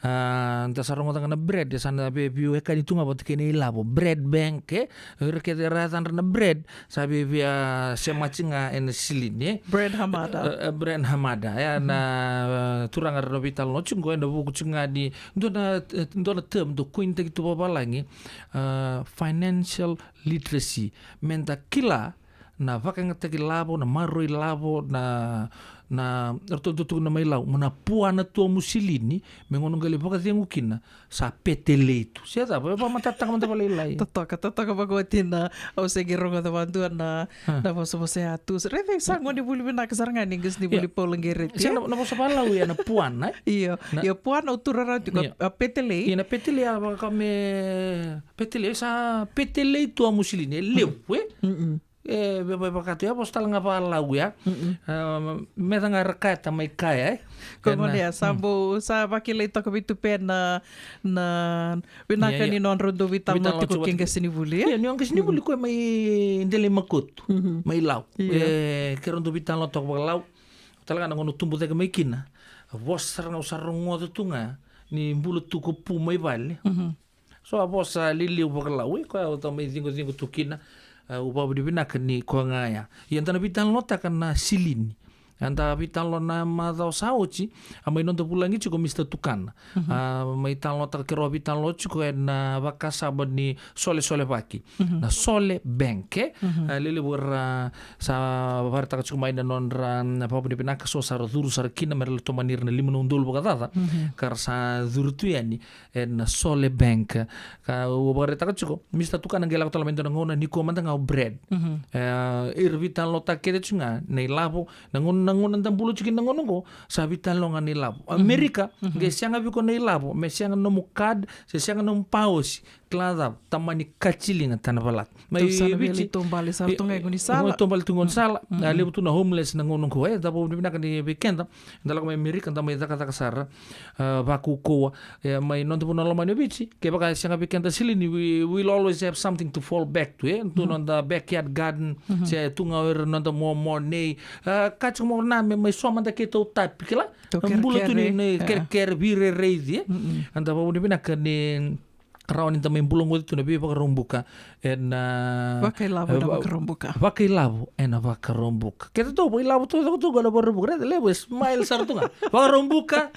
A, da sa rogoca ga na Brad, e sa na via veiwekani tu ga vata kei na ilavo. Brad Bank, e? Ira kece era yacadra na Brad, sa via via semati ga ena silini, e? Brad Hamada. E, e, Brad Hamada. E, na, e, turaga era na veitalanoa tiko qo, ena vuku tiko ga ni dua na, e, dua na term dau coin-taki tu vavalagi, e, financial literacy. Me da kila na vakayagataki lavo, na maroroi lavo, na, na, ratou dau tukuna mai Lau, mo na puana tu a musilini, me gauna qai lai vakacegu kina, sa petelei tu. Se cava, e vakamatatataka mada vakalailai. Totoka, totoka vakaoti na, au se qai rogoca vakadua na, a, na vosavosa ya tu. Raica sa gone vuli vinaka sara ga ni qasenivuli Paula Qereti. Sa na, na vosa vakaLau ya na puana, e? Io, na, io, puana au tu rarau tiko, io, a petelei. Io, na petelei, a vaka me, petelei, sa petelei tu a musilini, e levu, e? Mm-mm. E, vei, vei, vaka tu, e vosa tale ga vakaLau ya. Mm-mm. A, me ca ga era kaya, ta mai kaya, e? Ko gone ya, sa bau, sa vakilai toka vei Tupe na, na vinaka ni nodrau dau veitalanoa tiko kei qasenivuli, e? Io, ni o qasenivuli ko e mai Delaimakotu, mai Lau. Io. E, keirau dau veitalanoa toka vakaLau. Tale ga na gauna au tubu cake mai kina. A vosa sara ga au sa rogoca tu ga, ni bula tu ko Pu mai vale. Mhm. So a vosa liliu vakaLau, e, koya au ta mai ciqociqo tu kina, a, au vakavinavinaka ni koya ga ya. Ia da na veitalanoataka na silini. Eda veitalanoa na macawa sa oti, a mai noda vulagi tiko Mista Tukana. Mhm. A, mai talanoataka, keirau a veitalanoa tiko ena vakasama ni solesolevaki. Mhm. Na Sole Bank, e? Mhm. A, lelevu era sa vakaraitaka tiko mai na nodra, na vakavinavinaka, so sa ra curu sara kina, me ra lai tomani ira na lima na udolu vakacaca. Mhm. Ka ra sa curu tu yani ena Sole Bank. Ka au vakaraitaka tiko, Mista Tukana qai lako tale mai dua na gauna, nikua mada ga o Brad. Mhm. E, ira veitalanoataka kece tiko ga na ilavo, na gauna, na gauna da bula tiko kina na gauna oqo, sa veitalanoa ga na ilavo. Mhm. Amerika, mhm, qai sega vei iko na ilavo, me sega na nomu card, se sega na nomu paosi, kila cava, tamani kaciliga tana valata. Mai Viti, taubale sara tu ga e gaunisala. Taubale tu gaunisala. Mm. A, levu tu na homeless na gauna oqo, e, da vakavinavinaka ni vei keda da lako mai Amerika, da mai cakacaka sara, a, vakaukauwa, e, mai noda vanua lomani o Viti, kevaka e sega vei keda silini, we, we'll always have something to fall back to, e? Tu noda backyard garden, se tu ga o ira noda momo nei, a, ka tiko mo na me mai so mada keitou tapi, kila? Bula tu ni, ni kerekere, veiraici, e? Mm-mm. Eda vakavinavinaka ni rawa ni da mai bula oqo tu na veivakaraubuka ena, vakailavo ena, e, va-, vakaraubuka. Vakailavo ena vakaraubuka. Keda tou vakailavo tu, tu, tu, ena vakaraubuka. Raica levu e smile sara tu ga. Vakaraubuka.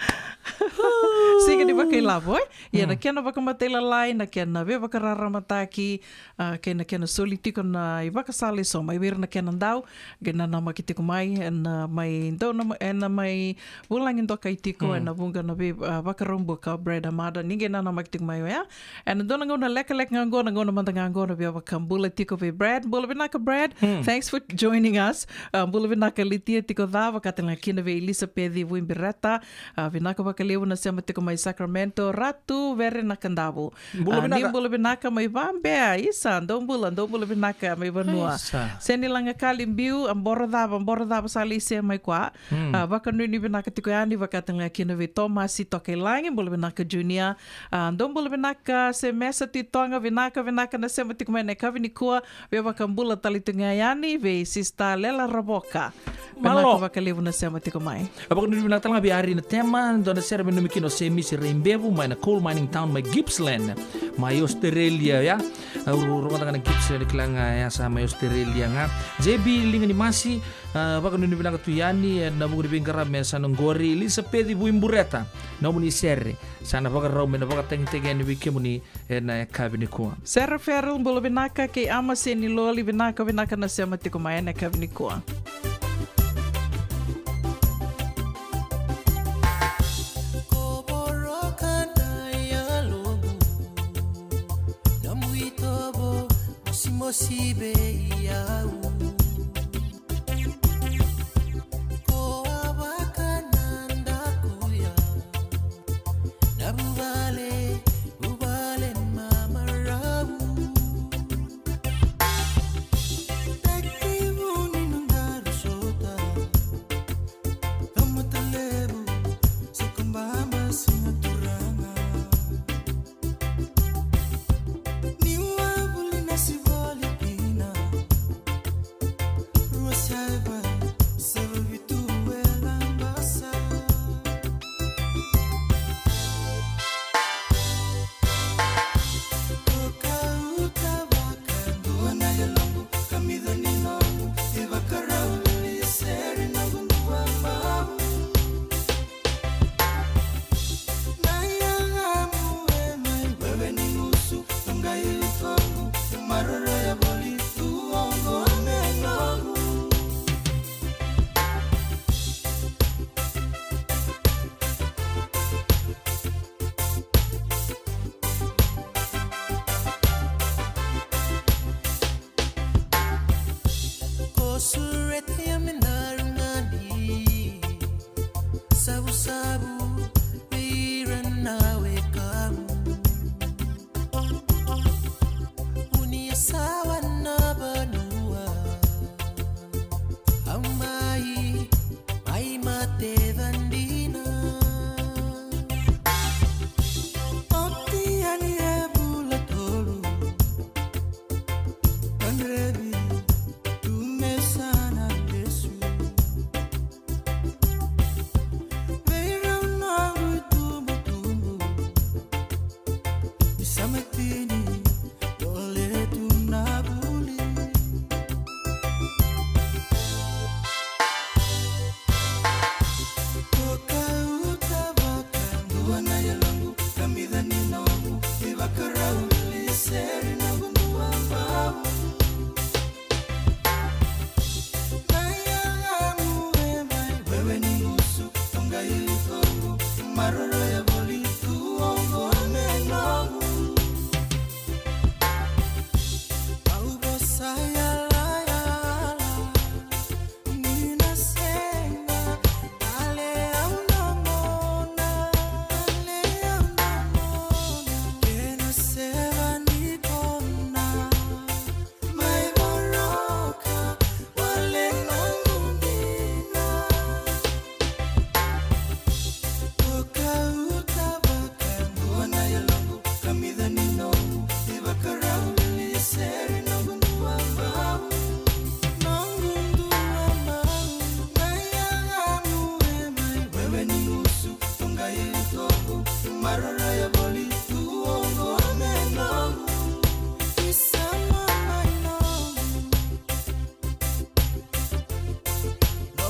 Siga ni vakailavo, e? Ia na kena vakamatailalai, na kena veivakararamataki, a, kei na kena soli tiko na ivakasala e so mai vei ira na kena dau, qai nanamaki tiko mai, ena mai dau na, ena mai vulagi dokai tiko, mm, ena vuqa na vei, a, vakaraubuka o Brad Hamada, ni qai nanamaki tiko mai oya. Ena dua na gauna lekaleka ga oqo, na gauna mada ga oqo, na via vakabula tiko vei Brad. Bula vinaka, Brad. Mm. Thanks for joining us. A, bula vinaka Litia Tikoca, vaka tale ga kina vei Elisapeci Vuibireta. A, vinaka vakalevu na sema tiko mai Sacramento, Ratu Vere Nakadavu. Bula vinaka. A, ni bula vinaka mai Vabea, isa, dou bula, dou bula vinaka mai vanua. Isa. Seni Lagakali Biu, a, boro cava, boro cava sa lai se mai koya. Mm. A, vakanuinui vinaka tiko yani, vaka tale ga kina vei Tomasi Tokailagi, bula vinaka Junior. A, dou bula vinaka Semesa Titoga, vinaka, vinaka na sema tiko mai ena yakavi nikua, via vakabula tale tu ga yani vei Sista Lela Ravoka. Malo. Vinaka vakalevu na sema tiko mai. A, vakanuinui vinaka tale ga vei Ari Natema, dua na sere me nanumi kina o Semisi Raibevu, mai na coal mining town mai Gippsland, mai Australia, ya. A, au rogoca ga na Gippsland, kila ga ya sa mai Australia ga. J B Liga ni Masi, a, vakanuinui vinaka tu yani ena vuku ni veiqaravi me sa na qori. Elisapeci Vuibureta, nomuni sere sa na vakarau me na vakatagitaki yani vei kemuni ena yakavi nikua. Sera Feral, bula vinaka, kei Ama Seni Loli, vinaka, vinaka na sema tiko mai ena yakavi nikua. Ko voroka na yaloqu, nomu itovo mosimosi vei au. Ko a vakanadakuya na vuvale mateni